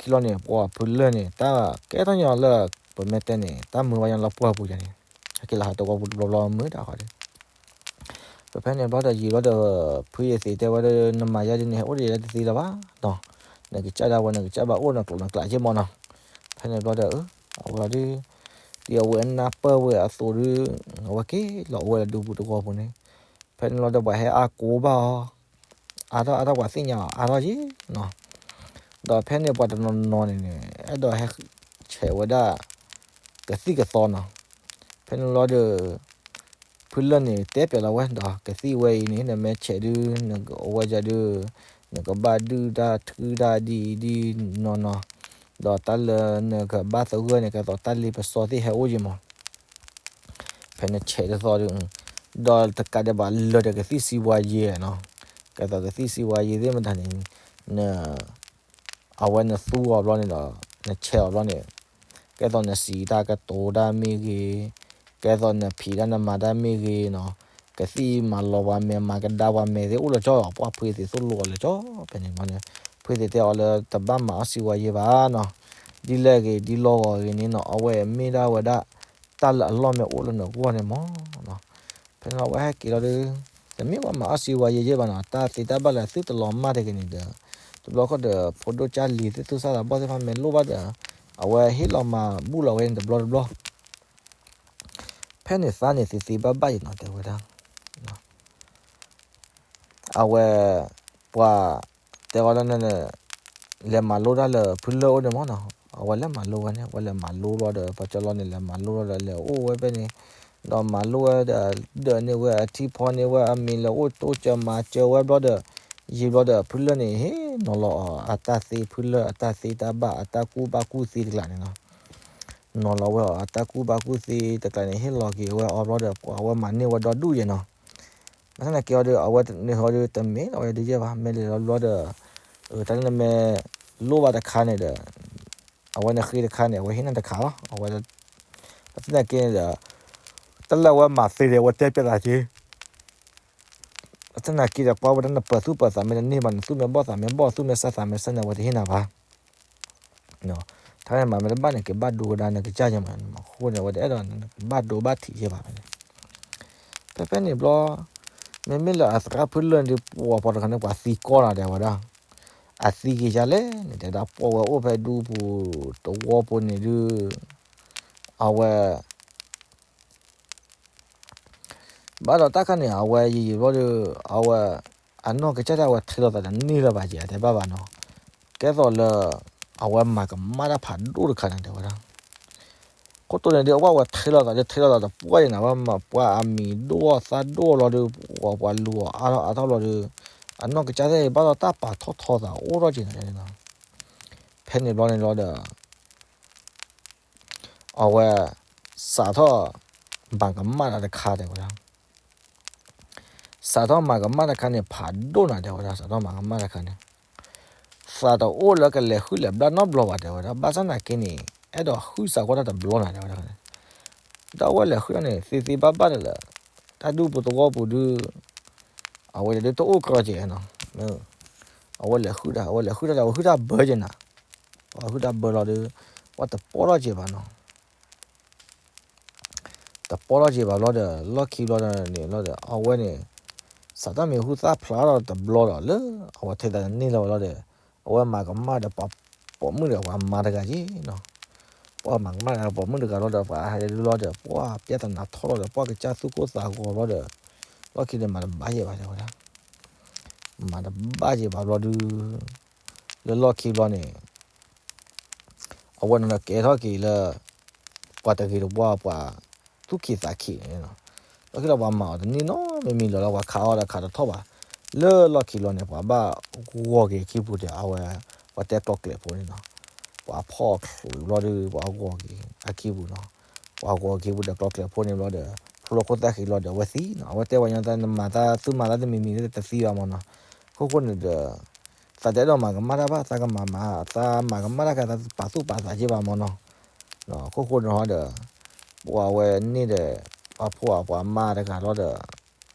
နီၤ, လီၢ်ခံလီၤန့ၣ် ပှၤဖုလၢၢ်န့ၣ် တၢ်ကဲထီၣ်ညီလၢ ပမ့ၢ်တဲန့ၣ် တၢ်မုာ်ဘၣ်ညီလၢပှၢ်ပူၤယၤန့ၣ် ဟဲက့ၤလၢဟးတကီၢ်ပူၤတဘျီဘျီမုာ်တၢ်ဃီဒီး ပဖဲန့ၣ်ဘျီဒီးယံာ်ဘျီဒီး ဖုယသံးတဲဝဲဒၣ် နမၤယါဒ်န့ၣ် ဟဲအိၣ်ဒီးယၤတသ့လၢၤဘၣ်နီၤ, နကစၢ်ဒၣ်ဝဲ နကစၢ်ဘၣ်အိၣ်နကျိၤနကျဲက့မၢ်နီၤ, ဖဲန့ၣ်ဘျီဒီး အဝဲဒၣ် ဒ်အဝဲနၢ်ပၢၢ်ဝဲအသိးဒီး အဝဲက့ၤလီၤအိၣ်ဝဲလၢဒူပူၤတကီၢ်ပူၤန့ၣ်, ဖဲန့ၣ်လီၤဒီးပှၤဟဲအါကိးဘၣ်အီၤ အါထီၣ်အါထီၣ်ပှၤသ့ၣ်ညါအီၤအါထီၣ်က့နီၤ, ဒီးဖဲန့ၣ်ပှၤတနီၤနီၤန့ၣ်န့ၣ် အဲၣ်ဒိးဟဲဆဲးဝဲဒၣ် ကသံၣ်ကသီနီၤ, ဖဲန့ၣ်လီၤဒီး ဖုလၢၢ်န့ၣ်တဲပျးလီၤဝဲဒီး ကသံၣ်ဝဲအံၤန့ၣ် နမ့ၢ်ဆဲးဒုး နကအိၣ်ဝဲဒၣ်ဒီး နကဘၣ်ဒုၣ်တၢ်ထုတၢ်ဒ်အံၤဒ်နီၢ်နီၢ်, ဒီးတၢ်လၢနကဘၣ်သဂၢၢ်န့ၣ် ကဲသိးတၢ်လ့ပစီသ့ၣ်ဟဲအိၣ်ယံၤမး ဖဲနဆဲးတသီဒီး ဒီးတကးဒံးဘၣ်လၢာ်ဒီးကသံၣ်စံးဝါယဲနီၤ, ကဲသိးကသံၣ်စံးဝါယဲသ့ၣ်မတၤန့ၣ် န အဝဲနသူအီၤဘျီန့ၣ်ဒီး နဆဲးအီၤဘျီန့ၣ် ကဲသိးနစံးတၢ်ကတိၤတၢ်မ့ၢ်ဂ့ၤ, ကဲသိးနဖံးတၢ်နမၤတၢ်မ့ၢ်ဂ့ၤနီၤ, ကသံၣ်မၤလီၤပှၤမဲာ် မၤကဒါပှၤမဲာ်သ့ၣ်အိၣ်လၢကၠီ ပှၤဖုယသံးသိၣ်လိအီၤလၢကၠီ ဖဲန့ၣ်ဘျီန့ၣ် ဖုယသံးတဲအီၤလၢတဘၣ်မၤအီၣ်စံးဝါယဲဘၣ်နီၤ, ဒ်လဲၣ်ဂ့ၤ ဒ်လီၢ်ဂီၤဂ့ၤန့ၣ်နီၤ အဝဲမ့ၢ်ဒၣ်ဝဲဒၣ် တၢ်လၢအလီၢ်မ့ၢ်အိၣ်လၢနဂီၢ်န့ၣ်မးနီၤ. ဖဲန့ၣ်လီၤအဝဲဟဲက့ၤလီၤဒီး တမ့ၢ်ဝဲမၤအီၣ်စံဝါယဲယဲဘၣ်နီၤ တၢ်သ့တၢ်ဘၣ်လၢအသုတလီၤမၢ်တဂ့ၤန့ၣ်ဒီး တဘျီဃီဒီး ဖိဒိၣ်ကၢ်လံၤသ့ၣ်သူၣ်စၢ်သးဘီၣ်သ့ၣ်တဖၣ်မ့ၢ်လိၣ်ဘၣ်ဒီး အဝဲဟ့ၣ်လီၤမၤဘူၣ်လီၤဝဲန့ၣ်တဘျီတဘျီ ဖဲန့ၣ်သးန့ၣ်သ့သ့ဘၣ်ဘၣ်ယဲနီၤ တဲဝဲဒၣ် အဝဲ ပှၤ တဲဝဲဒၣ်န့ၣ် လဲၤမၤလိတၢ်လၢဖုလၢၢ်အိၣ်န့ၣ်မးနီၤ အဝဲလဲၤမၤလိဝဲန့ၣ် အဝဲလဲၤမၤလိလီၤဒီး ပှၤကၠီလီၤန့ၣ် လဲၤမၤလိလီၤဒီး လဲၤအိၣ်ဝဲဖဲန့ၣ် ဒီးမၤလိဝဲဒီး ဒၢးန့ၢ်ဝဲအထံဖီန့ၢ်ဝဲအမံၤ လဲၤအိၣ်တိစၢၤမၤစၢၤဝဲဘျီဒီး ယံာ်ဘျီဒီး ဖုလၢၢ်န့ၣ် ဟ့ၣ်နီၤလီၤအီၤ အတၢ်သ့ဖုလၢၢ် အတၢ်သ့တၢ်ဘၣ် အတၢ်ကူၣ်ဘၣ်ကူၣ်သ့တကျါန့ၣ်နီၤ နီၤလီၤဝဲအီၤ အတၢ်ကူၣ်ဘၣ်ကူၣ်သ့တကျါန့ၣ် ဟ့ၣ်လီၤက့ၤဝဲအီၤဘျီဒီး ပှၤအဝဲမၤန့ၢ်ဝဲဒီဒူၣ်ယဲနီၤ ဘၣ်ဆၣ်သနာ်က့အီၤဒီး အဝဲန့ၣ်ဟီဒီး တမ့ၢ်လီၤဝဲဒုးယဲၢ်ဘၣ် မ့ၢ်လဲၤလီၤဘျီဒီး တၢ်လၢနမ့ၢ်လိၣ်ဘၣ်တခါန့ၣ်ဒီး အဝဲန့ၣ်ဃ့တခါန့ၣ် အဝဲဟ့ၣ်နၤတခါလီၤ အဝဲ ဘၣ်ဆၣ်သနာ်က့န့ၣ်ဒီး တၢ်လၢအဝဲမၤသ့န့ၣ် အဝဲတဲပျးသးက့ ဘၣ်ဆၣ်သနာ်က့ဒီး ကွၢ်ဝဲဒၣ်နပၢၤသူၣ်ပၢၤသးမ့ၢ်တန့ၢ်ဘၣ်န့ၣ် သူၣ်မ့ၢ်ဘီၣ်သးမ့ၢ်ဘီၣ် သူၣ်မ့ၢ်စၢ်သးမ့ၢ်စၢ်န့ၣ် အဝဲတဟ့ၣ်နၤဘၣ် တၢ်မၤမ့ၢ်တဘၣ်န့ၣ် ကဘၣ်ဒိကဒါနကစၢ်ယဲမး အဃိန့ၣ် အဝဲတအဲၣ်ဒိးနကဘၣ်ဒိဘၣ်ထံးယဲဘၣ်ဖဲန့ၣ် ဖဲဖဲန့ၣ်ဘျီ မ့မ့ၢ်လၢအသရၣ်ဖုလၢၢ်န့ၣ် ပှၤပှၤတခါန့ၣ် ပှၤသံကီၢ်နၤတဲဝဲဒၣ် အသံက့ၤယါလဲၣ်န့ၣ် တဲဒၣ်ပှၤဝဲအိၣ်ဖဲဒူပူၤတဝီပူၤန့ၣ်ဒုး အဝဲ ဘၣ်ဒီးတၢ်ခါန့ၣ် အဝဲယံာ်ယံာ်ဘျီဒီး အဝဲ အနီၢ်ကစၢ်ဒၣ်ဝဲထဲလီၤသးတန့ၢ်လၢၤဘၣ်က့ၤ အတဲဘၣ်ဘၣ်နီၤ ကဲသိးလၢ အဝဲမၤကမၣ်တၢ်ဖးဒိၣ်တခါန့ၣ် တဲဝဲဒၣ် ခိၣ်တိန့ၣ်ဒီး အဝဲဝဲထဲလီၤသးဒီး ထဲလီၤသးတပှၢ်ယဲၢ်နၤဝဲ ပှၤအမံၤဒိၣ်အီၤသၣ်ဒိၣ်အီၤလီၤဒီး ပှၤလူၤအီၤအါထီၣ်အါထီၣ်လီၤဒီး အနီၢ်ကစၢ်သ့ၣ်ဘၣ်ဒီးတၢ်ပာ်ထီၣ်ထီသးအိၣ်ထီၣ်က့ၤနၤန့ၣ်နီၤ ဖဲန့ၣ်ဘျီန့ၣ်လီၤဒီး အဝဲ စးထီၣ် မၤကမၣ်တၢ်တခါတဲဝဲဒၣ် စးထီၣ်မၤကမၣ်တခါန့ၣ် ဖးဒိၣ်နၤတဲဝဲဒၣ် စးထီၣ်မၤကမၣ်တခါန့ၣ် သးတအိၣ်လၢကလဲၤဟုၣ်လဲၤဘျၣ်နီတဘျီဘၣ်တဲဝဲဒၣ် ဘၣ်ဆၣ်သနာ်က့န့ၣ် အဲၣ်ဒိးဟုၣ်စးကွၢ်တၢ်တဘျီနၤတဲဝဲဒၣ် ဒီးအဝဲလဲၤဟုၣ်တၢ်န့ၣ် သ့သ့ဘၣ်ဘၣ်ဒီးလၢ တၢ်ဒူပူၤသဝီပူၤဒုး အဝဲဒၣ်ဒုးတအိၣ်ကြီက့ၤနီၤ အဝဲလဲၤဟုၣ်တၢ် အဝဲလဲၤဟုၣ်တၢ်ဒီး အဝဲဟုၣ်တၢ်ဘၢက့ၤနၤ အဝဲဟုၣ်တၢ်ဘၢလီၤဒီး ပှၤတပီထီၣ်က့ၤဘၣ်နီၤ တပီထီၣ်က့ၤဘၣ်ဘျီဒီး လီၢ်ခံဘျီဒီးန့ၣ်လီၤဒီး အဝဲန့ၣ် စးတၢ်မံၤဟူသၣ်ဖျါထီၣ်တဘျီဒီးလၢ အဝဲထဲသးတန့ၢ်လၢၤဘၣ်လီၤဒီး အဝဲမၤကမၣ်ဒီးပှၤပိာ်မုၣ်တဂၤ ပှၤမါတဂၤက့ၤနီၤ ပှၤမၤကမၣ်ဒီးပိာ်မုၣ်တဂၤလီၤဒီး ပှၤဟဲဒုလီၤဒီး ပှၤပျဲသနၤထီၣ်လီၤဒီး ပှၤကစၢ်သူၣ်ကိၢ်သးဂီၤဘျီဒီး လီၢ်ခံန့ၣ်မၤတဘၣ်ယဲၢ်ဘၣ်တဲဝဲဒၣ် မၤတဘၣ်ယဲၢ်ဘၣ်ဘျီဒုး လၢလီၢ်ခံဘျီန့ၣ် အဝဲန့ၣ်ဒီးကဲထီၣ်က့ၤလၢ ပှၤတဂ့ၤတဝါပှၤသူၣ်ခံသးခံန့ၣ်လီၤ. လီၢ်ခံလီၤပှၤမၤအီၤတန့ၢ်နီတမံၤလၢၤလီၤ ပှၤခးအီၤဒီးခးတထီၣ်ဘၣ်. လၢလီၢ်ခံလီၤန့ၣ် ပှၤဘၣ်ဂီၤက့ၤအခံပူၤဒီး အဝဲ ပှၤတဲကျိးကျဲးဖိန့ၣ်လီၤ. ပှၤဖီၣ်ချုးဘျီဒီး ပှၤဂီၤက့ၤအခံပူၤလီၤ. ပှၤဂီၤက့ၤပူၤဒီးကျိးကျဲးဖိန့ၣ်ဘျီဒီး ဖျိခိၣ်သၣ်ဃံလီၤဒီး အဝဲသံလီၤ. အဝဲတဲပှၤကညီ နမၤတၢ် သုမၤတၢ်တမံၤမံၤတသံဘၣ်မၢ်နီၤ. ခိၣ်ဃိန့ၣ်ဒီး သးတအဲၣ်ဒိးမၤကမၣ်တၢ်ဘၣ်, သးကမၤမၤ သးမၤကမၣ်တၢ်က သးပာ်သူၣ်ပာ်သးက့ဘၣ်မၢ်နီၤ. ခိၣ်ဃိန့ၣ်ဟီဒီး ပှၤဝဲန့ၣ်ဒီး ပှၤဖိအပှၤမါတဂၤလီၤဒီး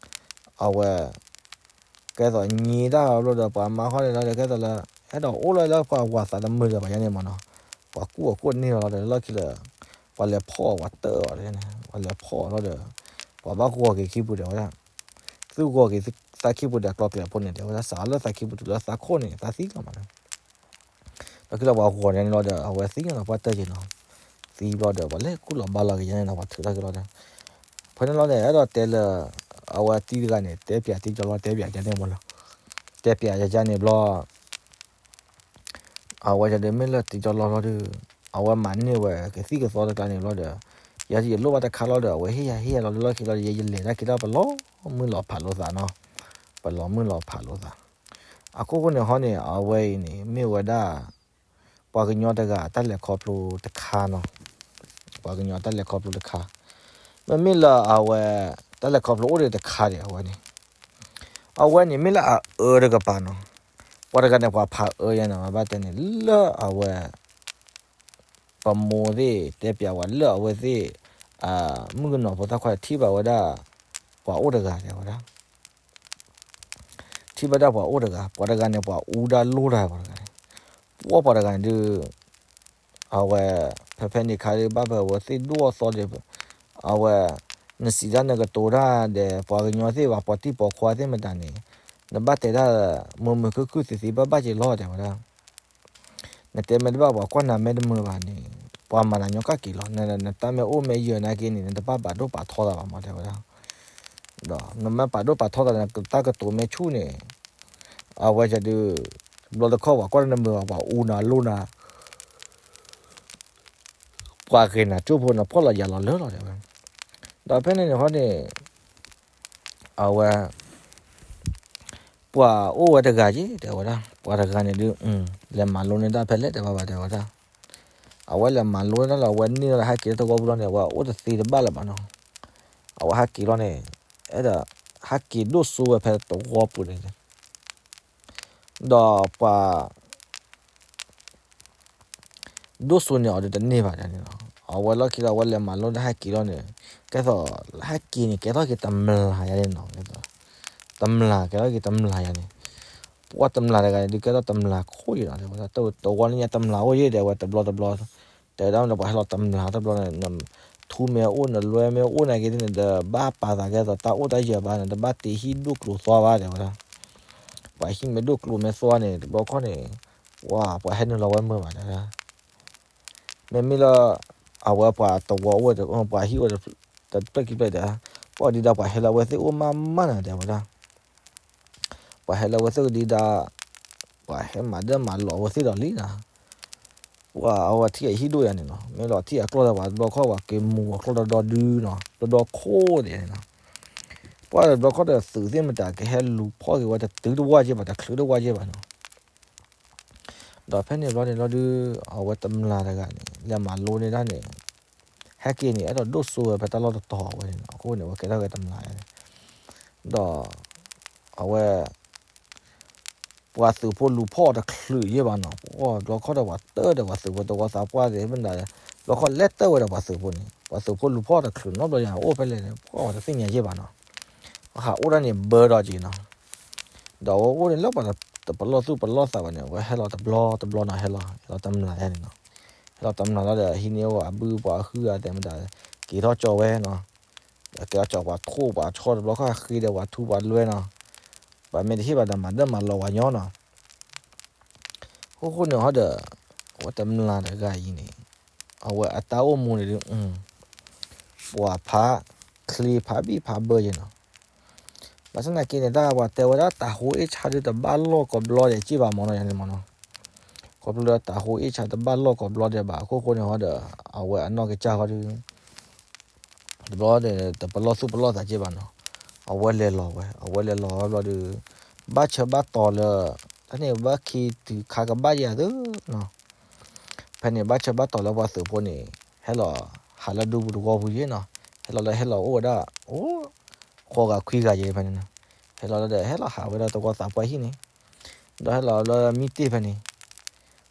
အဝဲ ကဲသိးညံတၢ်ဘျီဒီး ပှၤမါခီန့ၣ်လီၤဒီး ကဲသိးလၢ အဲၣ်ဒိးအိၣ်လၢလၢပှၤဝၤသးတမုာ်ဒီးပှၤယါန့ၣ်မၢ်နီၤ. ပှၤကူၣ်အခိၣ်န့ၣ်လီၤဒီး လီၢ်ခံလၢ ပှၤလဲၤဖီၣ်အီၤ ပှၤတၢၢ်အီၤန့ၣ် ပှၤလဲၤဖီၣ်အီၤလီၤဒီး ပှၤဘၣ်ဂီၤက့ၤခံပူၤဒီးဝဲဒၣ် သုဂီၤက့ၤသးခံပူၤဒီးကျိးကျဲးဖိန့ၣ် တဲဝဲဒၣ် စးလၢသးခံပူၤတုၤလၢသးခိၣ်န့ၣ် သးသံလီၤမး. လီၢ်ခံလၢပှၤဂီၤန့ၣ်လီၤဒီး အဝဲသံလီၤ ပှၤတၢၢ်က့ၤနီၤ. သံဘျီဒီး ပှၤလဲၤကူၣ်လီၤဘါလီၤက့ၤယါန့ၣ်နီၤ ပှၤထုးထီၣ်က့ၤလီၤဒီး ဖဲန့ၣ်လီၤန့ၣ် အဲၣ်ဒိးတဲလၢ အဝဲတံၤတဂၤန့ၣ် တဲပၠးတံၤကၠီလီၤ တဲပၠးယါန့ၣ်မၢ်နီၤ. တဲပၠးယါန့ၣ်ဘျီ အဝဲဒၣ်ဒီးမ့ၢ်လၢတံၤကၠီလီၤလီၤဒီး အဝဲမၤန့ၢ်ဝဲကသံၣ်ကသီတကျါန့ၣ်ဘျီဒီး ယဲယလိၣ်ဘၣ်တခါလီၤဒီး အဝဲဟ့ၣ်ယၤဟ့ၣ်ယၤလီၤလၢလီၢ်ခံလီၤဒီး ယဲယလဲၤတၢ်ခံလီၤ ပလီၤမုၢ်လီၤဖးလိာ်သးနီၤ. ပလီၤမုၢ်လီၤဖးလိာ်သး. အခိၣ်ဃိန့ၣ်ဟီန့ၣ် အဝဲအံၤန့ၣ် မ့ၢ်ဝဲဒၣ် ပှၤကညီတဂၤတၢ်လဲၤခီဖျိတခါနီၤ. ပှၤကညီတၢ်လဲၤခီဖျိတခါ. မ့မ့ၢ်လၢအဝဲ တၢ်လဲၤခီဖျိအိၣ်ဒီးတခါဒီးအဝဲန့ၣ် အဝဲန့ၣ်မ့ၢ်လၢအအၢတကပၤနီၤ. ပှၤတဂၤန့ၣ် ပှၤဖးအၢယါန့ၣ် ဘၣ်တဲန့ၣ် လၢအဝဲ ပမိၢ်သ့ၣ်တဲပၠးဝဲလၢအဝဲသ့ၣ် မုၣ်ကနီၤဖိသၣ်ခွါထံၣ်ဘၣ်ဝဲဒၣ် ပှၤအိၣ်တဂၤတဲဝဲဒၣ် ထံၣ်ဘၣ်ဒၣ်ပှၤအိၣ်တဂၤ ပှၤတဂၤန့ၣ် ပှၤအူဒၣ်လိၣ်တၢ်ပှၤတဂၤန့ၣ် ပှၤပှၤတဂၤန့ၣ်ဒုး အဝဲ ဖဲဖဲန့ၣ်ခါဒုး ဘၣ်ဖဲအဝဲသ့ၣ်ဒိၣ်အသီဒီး အဝဲ နစံးတၢ်နကတိၤတၢ်ဒီး ပှၤကညီသ့ၣ်ဘၣ် ပှၤတံၤပိာ်ခွါသ့ၣ်မတၤန့ၣ် နဘၣ်တဲဒၣ် မုာ်မုာ်ခုၣ်ခုၣ်သ့သ့ ဘၣ်ဘၣ်က့ၤလီၤ တဲဝဲဒၣ်. နတဲမ့ၢ်တဘၣ် ပှၤကွၢ်နၤမ့ၢ်တမုာ်ဘၣ်န့ၣ် ပှၤမၤနၤညီကၣ်က့ၤလီၤ. နတၢ်မ့ၢ်အိၣ်မ့ၢ်ယၢၤနာ်က့န့ၣ် နတဘၣ်ပာ်ဒိၣ်ပာ်ထီသးဘၣ်မး တဲဝဲဒၣ်. ဒီးနမ့ၢ်ပာ်ဒိၣ်ပာ်ထီသးန့ၣ် တၢ်ကတိၤမ့ၢ်ဆူၣ်န့ၣ် အဝဲဒုး တဘျီတခီၣ် ပှၤကွၢ်နၤမုာ်ဘၣ် ပှၤအူနၤလိနၤ ပှၤဂ့ၤနၤကၠိဖိန့ၣ် ဖှီၣ်လီၤယာ်လီၤလၢာ်လီၤ တဲဝဲ. ဒီးဖဲန့ၣ်န့ၣ်ဃီန့ၣ် အဝဲ ပှၤအိၣ်ဝဲတဂၤက့ၤ တဲဝဲဒၣ်. ပှၤတဂၤန့ၣ်ဒုး လဲၤမၤလိန့ၢ်တၢ်ဖဲလဲၣ် တဲဘၣ်ဘၣ် တဲဝဲဒၣ်. အဝဲလဲၤမၤလိန့ၢ်တၢ်လီၤ အဝဲန့ၢ်လီၤဒီး ဟဲက့ၤလၢသဝီပူၤလီၤန့ၣ် အဝဲအိၣ်တသ့တဘၣ်လၢၤဘၣ်နီၤ. အဝဲဟဲက့ၤလီၤန့ၣ် အဲၣ်ဒိး ဟဲက့ၤဒိၣ်စိဝဲဖဲသဝီပူၤန့ၣ် ဒီးပှၤ ဒိၣ်စိန့ၣ်အီၤဒုးတန့ၢ်ဘၣ်န့ၣ်နီၤ. အဝဲလီၢ်ခံလီၤ အဝဲလဲၤမၤလိဒီးဟဲက့ၤလီၤန့ၣ် ကဲသိး ဟဲက့ၤန့ၣ် ကဲထီၣ်က့ၤတမျၢ်ယါန့ၣ်နီၤ. တမျၢ် ကဲထီၣ်က့ၤတမျၢ်ယါန့ၣ် ပှၤတမျၢ်တဂၤန့ၣ်ဒုး ကဲထီၣ်တမျၢ်ခိၣ်ယါနီၤ. တဲဝဲဒၣ် တဝီလၢညါတမျၢ်အိၣ်ယါ တဲဝဲ တဘျီတဘျီ တဲဝဲဒၣ် ပှၤဟဲလီၤတမျၢ်တဘျီန့ၣ် နထူမ့ၢ်အိၣ် နလွဲမ့ၢ်အိၣ်နာ်က့န့ၣ် တဘၣ်ပာ်သးကဲသိးတၢ်အိၣ်တၢ်ယၢၤဘၣ်န့ၣ် တဘၣ်တ့ဟံၣ်ဒိၣ်ကျိၤသွါဘၣ် တဲဝဲဒၣ်. ပှၤဟံၣ်မ့ၢ်ဒိၣ်ကျိၤမ့ၢ်သွါန့ၣ် တဘျီခီၣ်န့ၣ် ပှၤ ပှၤဟဲနုာ်လီၤဝဲမုာ်ဘၣ် တဲဝဲဒၣ်. မ့မ့ၢ်လၢ အဝဲပှၤတဝီအိၣ်ဝဲ ပှၤဟံၣ်အိၣ်တဖျၢၣ်ခံဖျၢၣ်ဒီး ပှၤဒ်ဒီးပှၤဟဲလၢအဝဲသ့ၣ်အိၣ်မးမးန့ၣ် တဲဝဲဒၣ်. ပှၤဟဲလၢအဝဲသ့ၣ်ဒ်ဒီး ပှၤဟဲမၤဒၢမၤလီၤအဝဲသ့ၣ်ဒီးလံနီၤ. ပှၤအဝဲထံၣ်အဟံၣ်ဒိၣ်ယါန့ၣ်နီၤ. မ့ၢ်လီၤထံၣ်အကျီၢ်ဒီးပှၤတဘျီခီၣ် ပှၤက့ၤမူၤအကျီၢ်ဒီဒီဒုနီၤ ဒီဒီခိၣ်ဒဲးန့ၣ်နီၤ. ပှၤတဘျီခီၣ်ဒီးသုးသ့ၣ်မတၤကဟဲလူၤဖီၣ်က့ၤဝဲတတုၤတဝၢ်က့ဘၣ် တချုးတဝၢ်က့ဘၣ်နီၤ. ဒီးဖဲန့ၣ်ဘျီန့ၣ်လီၤဒုး အဝဲတမျၢ်တဂၤန့ၣ် လဲၤမၤလိန့ၢ်တၢ်န့ၣ် ဟဲက့ၤန့ၣ် အဲၣ်ဒိးဒိၣ်စိဝဲဖဲတၢ်လီၢ်တတီၤဝဲန့ၣ်နီၤ. အဃိန့ၣ် အဝဲကဲထီၣ်က့ၤတမျၢ်န့ၣ် ဒီး အဝဲ ပှၤသုးဖိလူၤဖီၣ်အီၤတချုးယ့ၢ်ဘၣ်နီၤ. ပှၤဘျီခီၣ်ဒီးပှၤတၢၢ်ဒီးပှၤသုးဖိသဝီသးပှၢ်သ့ၣ်မနုၤ ဘျီခီၣ်လဲၤတၢၢ်ဝဲဒီးပှၤသုးဖိန့ၣ် ပှၤသုးဖိလူၤဖီၣ်အီၤတချုးနီတဘျီယါ အိၣ်ဖဲလဲၣ်န့ၣ် ပှၤတသ့ၣ်ညါယ့ၢ်ဘၣ်နီၤ. ပှၤဟးအိၣ်ဒၣ်န့ၣ်ဘၢဒီးက့ၤနီၤ. ဒီးအဝဲအိၣ်န့ၣ်လၢပှၤတပလီၢ်သူၣ်ပလီၢ်သးဘၣ်န့ၣ် အဝဲဟဲလီၤတဘျီတဘျီနီၤ ဟဲလီၤ ဟဲလီၤတမျၢ်ယါန့ၣ်နီၤ. ဟဲလီၤတမျၢ်လီၤဒီး ဟံးန့ၢ်အီၣ်အဘုပှၤဟုအသဲမတၤ က့ၤထီၣ်ကၠီဝဲနီၤ. ဒီးက့ၤထီၣ်ကၠီပှၤထိၣ်ပှၤဆီတဘျီခီၣ်ဃ့ဒီးပှၤထူပှၤလွဲနီၤ. ပှၤမ့ၢ်တဟ့ၣ်ဘၣ်ဒီးမၤဒၢမၤလီၤပှၤညီနီၤ. အဃိန့ၣ်ဟီဒီး အဝဲတမျၢ်တဂၤအံၤန့ၣ် အဝဲအတၢ်အိၣ်မူန့ၣ်ဒုး ပှၤဖးချ့ဖးဘံၣ်ဖးဘၢယဲနီၤ. ဘၣ်ဆၣ်သနာ်က့န့ၣ် တၢ်ပှၤတဲဝဲဒၣ်တၤဟိအ့ၣ်ဆါဒုးတဘၣ်လီၢ်ကိးဘျီဒဲးက့ၢ်ဘၣ်မ့ၢ်နီၤ ယၤန့ၣ်မ့ၢ်နီၤ. ခီဖျိလၢတၤဟိအ့ၣ်ဆါတဘၣ်လီၢ်ကိးဘျီဒဲးဘၣ် အခိၣ်ဃိန့ၣ်ဟီဒီး အဝဲအနီၢ်ကစၢ်ဃီဒုး တဘျီန့ၣ် တပလီၢ်သူၣ်ပလီၢ်သးက့ၢ်ဘၣ်နီၤ. အဝဲလဲၤလီၤဝဲ အဝဲလဲၤလီၤဝဲဘျီဒုး ဘၣ်ဆၢဘၣ်တီၤလၢ တၢ်န့ၣ်ဘၣ်ခံတုၤခါကဘၣ်ယၤသ့နီၤ. ဖဲန့ၣ်ဘၣ်ဆၢဘၣ်တီၤလၢပှၤသုးဖိန့ၣ် ဟဲလီၤဟးလၢဒူပူၤတဝီပူၤယ့ၢ်နီၤ. ဟဲလီၤလၢဟဲလီၤအိၣ်ဝဲဒၣ် အိၣ် ဃိးဂၤခွံဂၤယဲဖဲန့ၣ်နီၤ. ဟဲလီၤလၢဒီး ဟဲလီၤဟးဝဲဒၣ်သဝီသးပှၢ်ဟံၣ်န့ၣ် ဒီးဟဲလီၤလၢမံတ့ၢ်ဖဲန့ၣ်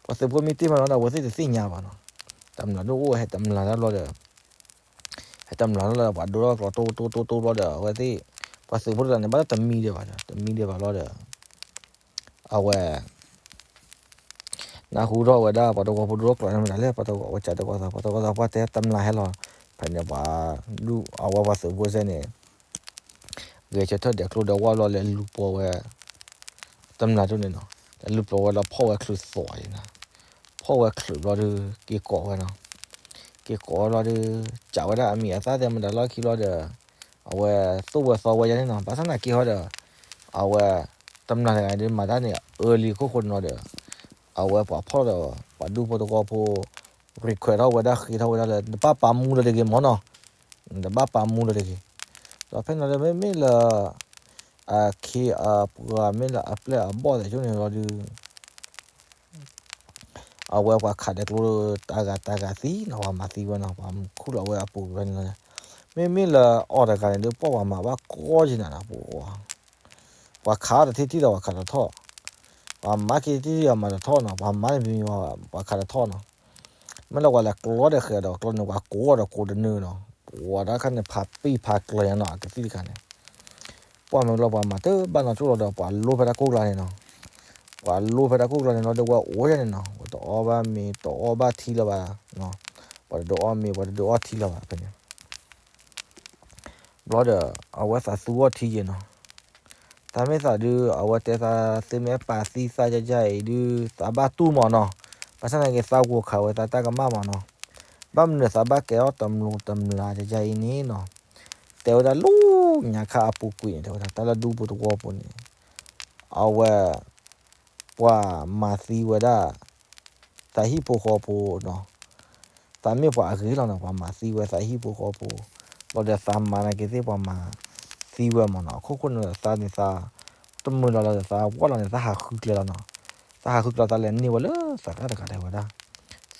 ပှၤသုးဖိမံတ့ၢ်ဖဲန့ၣ်ဒီး အဝဲသ့ၣ်တသ့ၣ်ညါဘၣ်နီၤ. တမျၢ်ဒိၣ်အိၣ်ဟဲတမျၢ်တၢ်ဘျီဒီး ဟဲတမျၢ်လီၤဒီး ပှၤဒိထီၣ်ကျိးတိတိတိတိဘျီဒီး အဝဲသ့ၣ် ပှၤသုးဖိတဂၤန့ၣ် ဘၣ်လၢတမံဒံးဘၣ်ဒီး တမံဒံးဘၣ်လီၤဒီး အဝဲ နၢ်ဟူထီၣ်ဝဲဒၣ် ပှၤတဝီဖိဒိထီၣ်ကျိးန့ၣ်မတၤလဲၣ် ပှၤတဝီဝဲကးတဝီသး ပှၤတဝီသးပှၢ်တဲတမျၢ်ဟဲလီၤ. ဖဲန့ၣ်ပှၤ အဝဲပှၤသုးဖိစဲန့ၣ် ဂဲၤဆၢထၢၣ်ဒဲးကျိဒီးဝၢ်ဘျီလဲၤလူၤပိာ်ဝဲ တမျၢ်ဒိၣ်န့ၣ်နီၤ. လဲၤလူၤပိာ်ဝဲလီၤဖီၣ်ဝဲချုးသိးယဲနီၤ. ဖီၣ်ဝဲချုးဘျီဒုး က့ၤကိးဝဲနီၤ. က့ၤကိးဝဲဘျီဒုး စံးဝဲဒၣ်အမံၤအသၣ်သဲမတၤလီၢ်ခံဘျီဒီး အဝဲသိၣ်ဝဲသီဝဲယဲန့ၣ်နီၤ. ဘၣ်ဆၣ်သနာ်က့ဟီဒီး အဝဲ တမျၢ်တဂၤဒုးမၤတၢ်န့ၣ် အၢလံအခိၣ်ဃိန့ၣ်လီၤဒီး အဝဲပှၤဖီၣ်ဒီး ပှၤဒူဖိသဝီဖိ request ထီၣ်ဝဲဒၣ်ဃ့ထီၣ်ဝဲဒၣ်လၢ နတဘၣ်ပာ်မူလၢၤတဂ့ၤမ့ၢ်နီၤ. နတဘၣ်ပာ်မူလၢၤတဂ့ၤ. ဒီးဖဲန့ၣ်လီၤဒီး မ့မ့ၢ်လၢ အခ့အပှၤမ့ၢ်လၢအပျဲၢ်အဘီၣ်သဲးဆိန့ၣ်လီၤဒုး အဝဲပှၤခးဒဲးကျိတၢ်ဂၤတၢ်ဂၤသံနီၤ ပှၤမၤသံဝဲနီၤ ပှၤခူၣ်လီၤဝဲအပူၤဝဲန့ၣ်လီၤ. မ့မ့ၢ်လၢအီၤတဂၤန့ၣ်ဒုး ပှၤမၤဘၣ်ကီယဲနၤနီၤ ပှၤ ပှၤခးအီၤတထံၣ်ထံၣ်ဒီး ပှၤခးတထီၣ်, ပှၤမၤက့ၤထံၣ်ထံၣ်ဒီး မၤတထီၣ်နီၤ, ပှၤမၤန့ၣ်မံၤမံၤ ပှၤခးတထီၣ်နီၤ. မ့ၢ်လၢပှၤလဲၤကျီဒီးဃဲၤဒီးကျီန့ၣ် ပှၤကိးအီၤဒီးကိးတနၢၤနီၤ, ပှၤတၢ်ခါန့ၣ် ဖးပံၢ်ဖးကျၢၤညါနီၤ အကသံၣ်တခါန့ၣ် ပှၤမ့ၢ်လီၤ ပှၤမၤတဘၣ်နီတကျိၣ်လီၤဒီး ပှၤလိဖဲတၢ်ကိၢ်ကျါန့ၣ်နီၤ, ပှၤလိဖဲတၢ်ကိၢ်ကျါန့ၣ်လီၤဒီး ဝဲအိၣ်ယါန့ၣ်နီၤ, ဝဲ တအီၣ်ဘၣ်မ့ၤ တအီၣ်ဘၣ်ထံလၢၤဘၣ်, ပှၤတဒုးအီၣ်မ့ၤ ပှၤတဒုးအီၣ်ထံလၢၤဘၣ်ဖဲန့ၣ် ဘျီဒီး အဝဲသးသူအီၣ်ထံယဲၢ်နီၤ, တၢ်မ့ၢ်သးဒုး အဝဲတဲသး သုမ့ၢ်ပာ်သံသးယၤယၤအံၤဒုး သးဘၣ်တူၢ်မးနီၤ, ဘၣ်ဆၣ်သနာ်က့ သးဂိၤခးဝဲသးတၢ်ကမၣ်မးနီၤ, ဘၣ်မနုၤသးဘၣ်ကဲထီၣ်တမျိးတမျာ်ယၤယၤအံၤန့ၣ်နီၤ, တဲဝဲဒၣ်လၢညါခါအပူၤကွံာ်န့ၣ် တဲဝဲဒၣ် တၢ်လၢဒူဖိသဝီဖိန့ၣ် အဝဲ ပှၤမၤသံဝဲဒၣ် သးဟံၣ်ဖိဃီဖိနီၤ, သးမ့ၢ်ပှၤအဂ့ၤလီၤနီၤ, ပှၤမၤသံဝဲသးဟံၣ်ဖိဃီဖိ, ဘျီဒီးသးမၤနာ်က့သ့ၣ်ပှၤမၤသံဝဲမးနီၤ, အခိၣ်ဃိန့ၣ် သးန့ၣ်သး တမုာ်လီၤလီၤဒီးသးဝီလီၤန့ၣ် သးဟးဃုကျဲလီၤနီၤ, သးဟးဃုကျဲလီၤ သးလဲၤန့ၢ်ဝဲလၢသးတၢ်တဂၤတဲဝဲဒၣ်,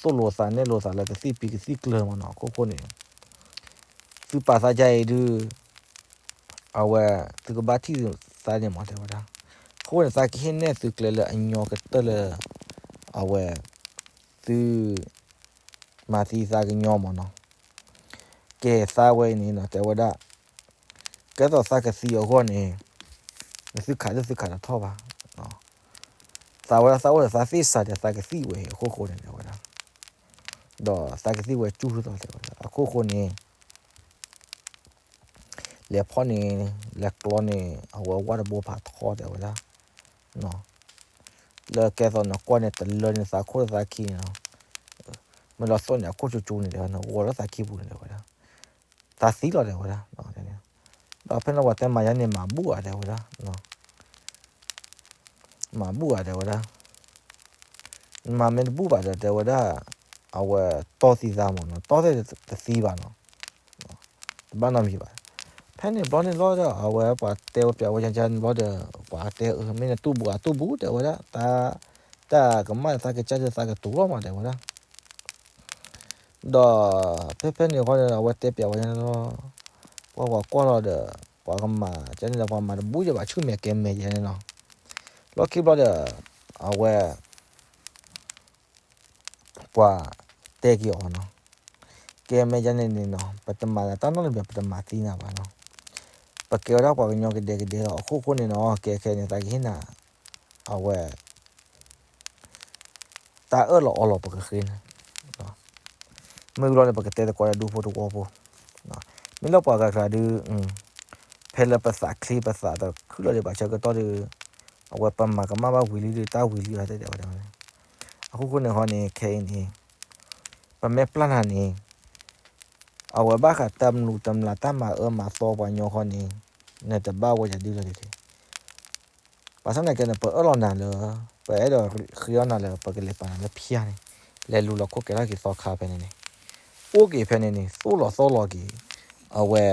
သိၣ်လိသးနဲၣ်လိသးလၢကသံၣ်ပံၤကသံၣ်ကျၢၤမးနီၤ, အခိၣ်ဃိန့ၣ် သုပာ်သးယၤအံၤဒုး အဝဲ သုကဘၣ်ထံၣ်သးန့ၣ်မး တဲဝဲဒၣ်, အဃိန့ၣ် သးကဟ့ၣ်နဲၣ်သုကျဲလၢအညီကတၢၢ်လၢ အဝဲ သု မၤသံသးကညီမးနီၤ, ကဲသးဝဲအံၤန့ၣ်နီၤ တဲဝဲဒၣ်, ကဲသိးသးကသံအဂီၢ်န့ၣ် နသုခးဒၣ်သုခးတထီၣ်ဘၣ်, သးဝဲဒၣ်သးအိၣ်ဒီးသးသ့ၣ်စးဒီးသးကသံၣ်ဝဲအံၤ အခိၣ်ဃိန့ၣ် တဲဝဲဒၣ်, ဒီးသးကသံၣ်ဝဲကၠူၢ်သိး တဲဝဲဒၣ် အခိၣ်ဃိန့ၣ် လဲၤဖီၣ်န့ၣ် လဲၤကျီန့ၣ် အဝဲဝၣ်တဘိဖးထီ တဲဝဲဒၣ်, လၢကဲသိးနကွၢ်န့ၣ် တလၢန့ၣ်သးခိၣ်ဒီးသးခံန့ၣ်နီၤ, မ့ၢ်လီၤသိၣ်န့ၣ် အခိၣ်ကၠူကၠူန့ၣ် တဲဝဲ နဂီၤလၢသးခံပူၤန့ၣ် တဲဝဲဒၣ်, သးသံလီၤ တဲဝဲဒၣ်, ဒီးဖဲန့ၣ်ပှၤတဲမၤယါန့ၣ် မၤဘူၣ်ဧါ တဲဝဲဒၣ် မၤဘူၣ်ဧါ တဲဝဲဒၣ်, မၤမ့ၢ်တဘူၣ်ဘၣ်ဒီး တဲဝဲဒၣ်, အဝဲတီၢ်သံသးမးနီၤ, တီၢ်သ့ၣ်တသံဘၣ်နီၤ, တဘၣ်နီတမံၤဘၣ်. ဖဲန့ၣ်ဘျီန့ၣ်လီၤဒီး အဝဲပှၤတဲဝဲပျးဝဲယါန့ၣ်ဘျီဒီး ပှၤတဲအၢ မ့ၢ်နတူၢ်ဘူးအတူၢ်ဘူး တဲဝဲဒၣ်, တၢ်, တၢ်ကမၣ်သးကစၢ်ဒုးသးကတိၤလီၤမး တဲဝဲဒၣ် ဒီးဖဲဖဲန့ၣ်ဃီန့ၣ် အဝဲတဲပျးဝဲယါန့ၣ်လီၤ, ပှၤပှၤကွၢ်လီၤဒီး ပှၤကမၤကန့ၣ်ဒီး ပှၤမၤတဘူၣ်ယဲၢ်ဘၣ်ဆူမဲာ်ကဲမဲာ်ယဲၢ်န့ၣ်နီၤ, လီၢ်ခံဘျီဒီး အဝဲ ပှၤတဲက့ၤအီၤနီၤ, ကဲမဲာ်ယဲၢ်န့ၣ်န့ၣ်နီၤ ပတမၤလၢတၢ်နီတမံၤ ပတမၤသံနၤဘၣ်နီၤ, ပကဲဝဲဒၣ်ပှၤကညီကဒဲကဒဲလီၤ. အခိၣ်ဃိန့ၣ်နီၤ ကဲခဲန့ၣ် သးကဟ့ၣ်နၤ အဝဲ တၢ်အၢၣ်လီၤအီလီၤပကဃ့န့ၣ်, မ့ၢ်လီၤန့ၣ် ပကတဲသကိးဒီးဒူဖိသဝီဖိ, မ့ၢ်လၢပှၤဂၤကျါဒုး ဖဲလၢပသးချ့ပသးတခုလီၤဒီး ပှၤဆၢကတီၢ်ဒီး အဝဲပမၤကမၣ်ဘၣ်ဝံၤလံဒီး တၢ်ဝံၤလံအီၤတဲတဲဝဲဒၣ်, အခိၣ်ဃိန့ၣ်ဃီန့ၣ် ခဲအံၤန့ၣ် ပမ့ၢ်ပျၢ်နၤန့ၣ် အဝဲဘၣ်ဃးတၢ်မနုၤတမျးတၢ်မၤအၢမၤသီပှၤညီဃီန့ၣ် နတဘၣ်ဝဲယၤဒုလီၤတက့ၢ်. ဘၣ်ဆၣ်သနာ်က့န့ၣ် ပအၢၣ်လီၤနၤလၢ ပအဲၣ်ဒိးဃ့အီၣ်နၤလၢ ပကလဲၤပာ်နၤလၢဖၠါန့ၣ်, လဲၤလူၤလီၤခိၣ်ကဲထီၣ်က့ၤသီခါဖဲန့ၣ်န့ၣ်, အိၣ်က့ၤဖဲန့ၣ်န့ၣ် သိၣ်လီၤသီလီၤက့ၤ, အဝဲ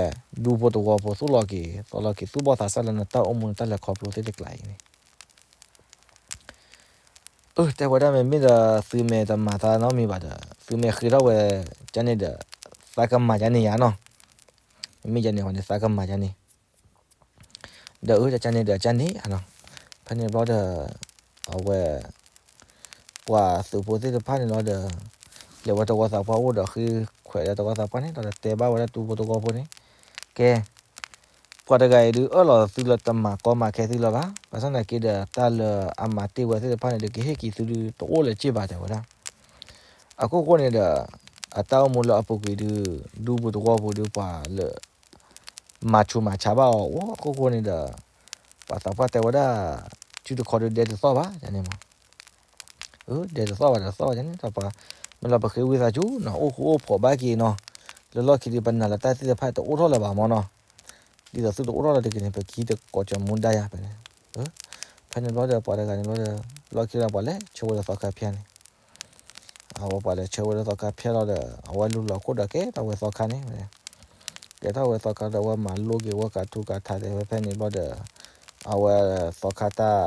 ဒူဖိသဝီဖိသိၣ်လီၤက့ၤ သီလီၤက့ၤ သူၣ်ဘီၣ်သးစၢ်လၢနတၢ်အိၣ်မူနတၢ်လဲၤခီဖျိသ့ၣ်တကျါအံၤန့ၣ် အၢ တဲဝဲဒၣ်မ့မ့ၢ်ဒီး သုမ့ၢ်တမၤတၢ်နီတမံၤဘၣ်ဒီး သုမ့ၢ်ဃ့ထီၣ်ဝဲ ကန့ၣ်ဒီး သးကမၤယါန့ၣ်ယါနီၤ, မ့မ့ၢ်ယါန့ၣ်ဃီန့ၣ် သးကမၤယါန့ၣ်, ဒီးအၢ ကန့ၣ်ဒီးကန့ၣ်ဧါနီၤ, ဖဲန့ၣ်ဘျီဒီး အဝဲ ပှၤသုးဖိသ့ၣ်တဖၣ်န့ၣ်လီၤဒီး လဲၤဝဲသဝီသးပှၢ်အိၣ်ဒီးဃ့ခွဲးဒီးသဝီသးပှၢ်န့ၣ် ဒီးတဲဘၣ်ဝဲဒၣ်ဒူဖိသဝီဖိန့ၣ်, ကဲ ပှၤတဂၤအံၤဒုး အၢၣ်လီၤသုလၢတမၤကီမၤခဲသုလၢၤဘၣ်. ဘၣ်ဆၣ်သနာ်က့ဒီး တၢ်လၢအမၤတ့ၢ်ဝဲသ့ၣ်တဖၣ်န့ၣ်ဒီး ကဟ့ၣ်က့ၤသုဒုး တအိၣ်လၢၤစ့ၢ်ဘၣ် တဲဝဲဒၣ်. အခိၣ်ဃိန့ၣ်ဒီး အတၢ်အိၣ်မူလၢအပူၤကွံာ်ဒုး ဒူပူၤသဝီပူၤဒုး ပှၤလၢ မၤဆူးမၤဆါဘၣ်အီၤအိၣ် အခိၣ်ဃိန့ၣ်ဒီး ပှၤသးပှၢ်တဲဝဲဒၣ် စုတခီဒုးဒဲတသီၣ်ဘၣ် ယန့ၣ်မး ဒဲတသီၣ်ဘၣ် ဒဲတသီၣ်ဘၣ်န့ၣ် တပှၤ မ့ၢ်လီၤပဃ့ဝံသးစူၤနီၤ အိၣ်ဃူအိၣ်ဖိးဘၣ်က့ၤနီၤ လၢလီၢ်ခံဒုး ပနာ်လၢတၢ်သ့ၣ်တဖၣ်တအိၣ်ထီၣ်လၢၤဘၣ်မးနီၤ ဒ်သိးသုတအိၣ်ထီၣ်လၢၤတဂ့ၤန့ၣ် ပကဟံးသကိးကၠီမူဒါယၤဖဲန့ၣ် ဖဲန့ၣ်ဘျီဒီး ပှၤတဂၤန့ၣ်ဘျီဒီး လီၢ်ခံလၢပှၤလဲၤဆှၢဝဲလၢသီခါဖၠါန့ၣ် အဝဲပှၤလဲၤဆှၢဝဲလၢသီခါဖၠါလီၤဒီး အဝဲလူၤလီၤခိၣ်ဒီးကဲထီၣ်ဝဲသီခါန့ၣ် ကဲထီၣ်ဝဲသီခါဒီး အဝဲမၤလိက့ၤဝဲကးထူကးထးသ့ၣ်ဖဲန့ၣ်ဘျီဒီး အဝဲသီခါတၢ်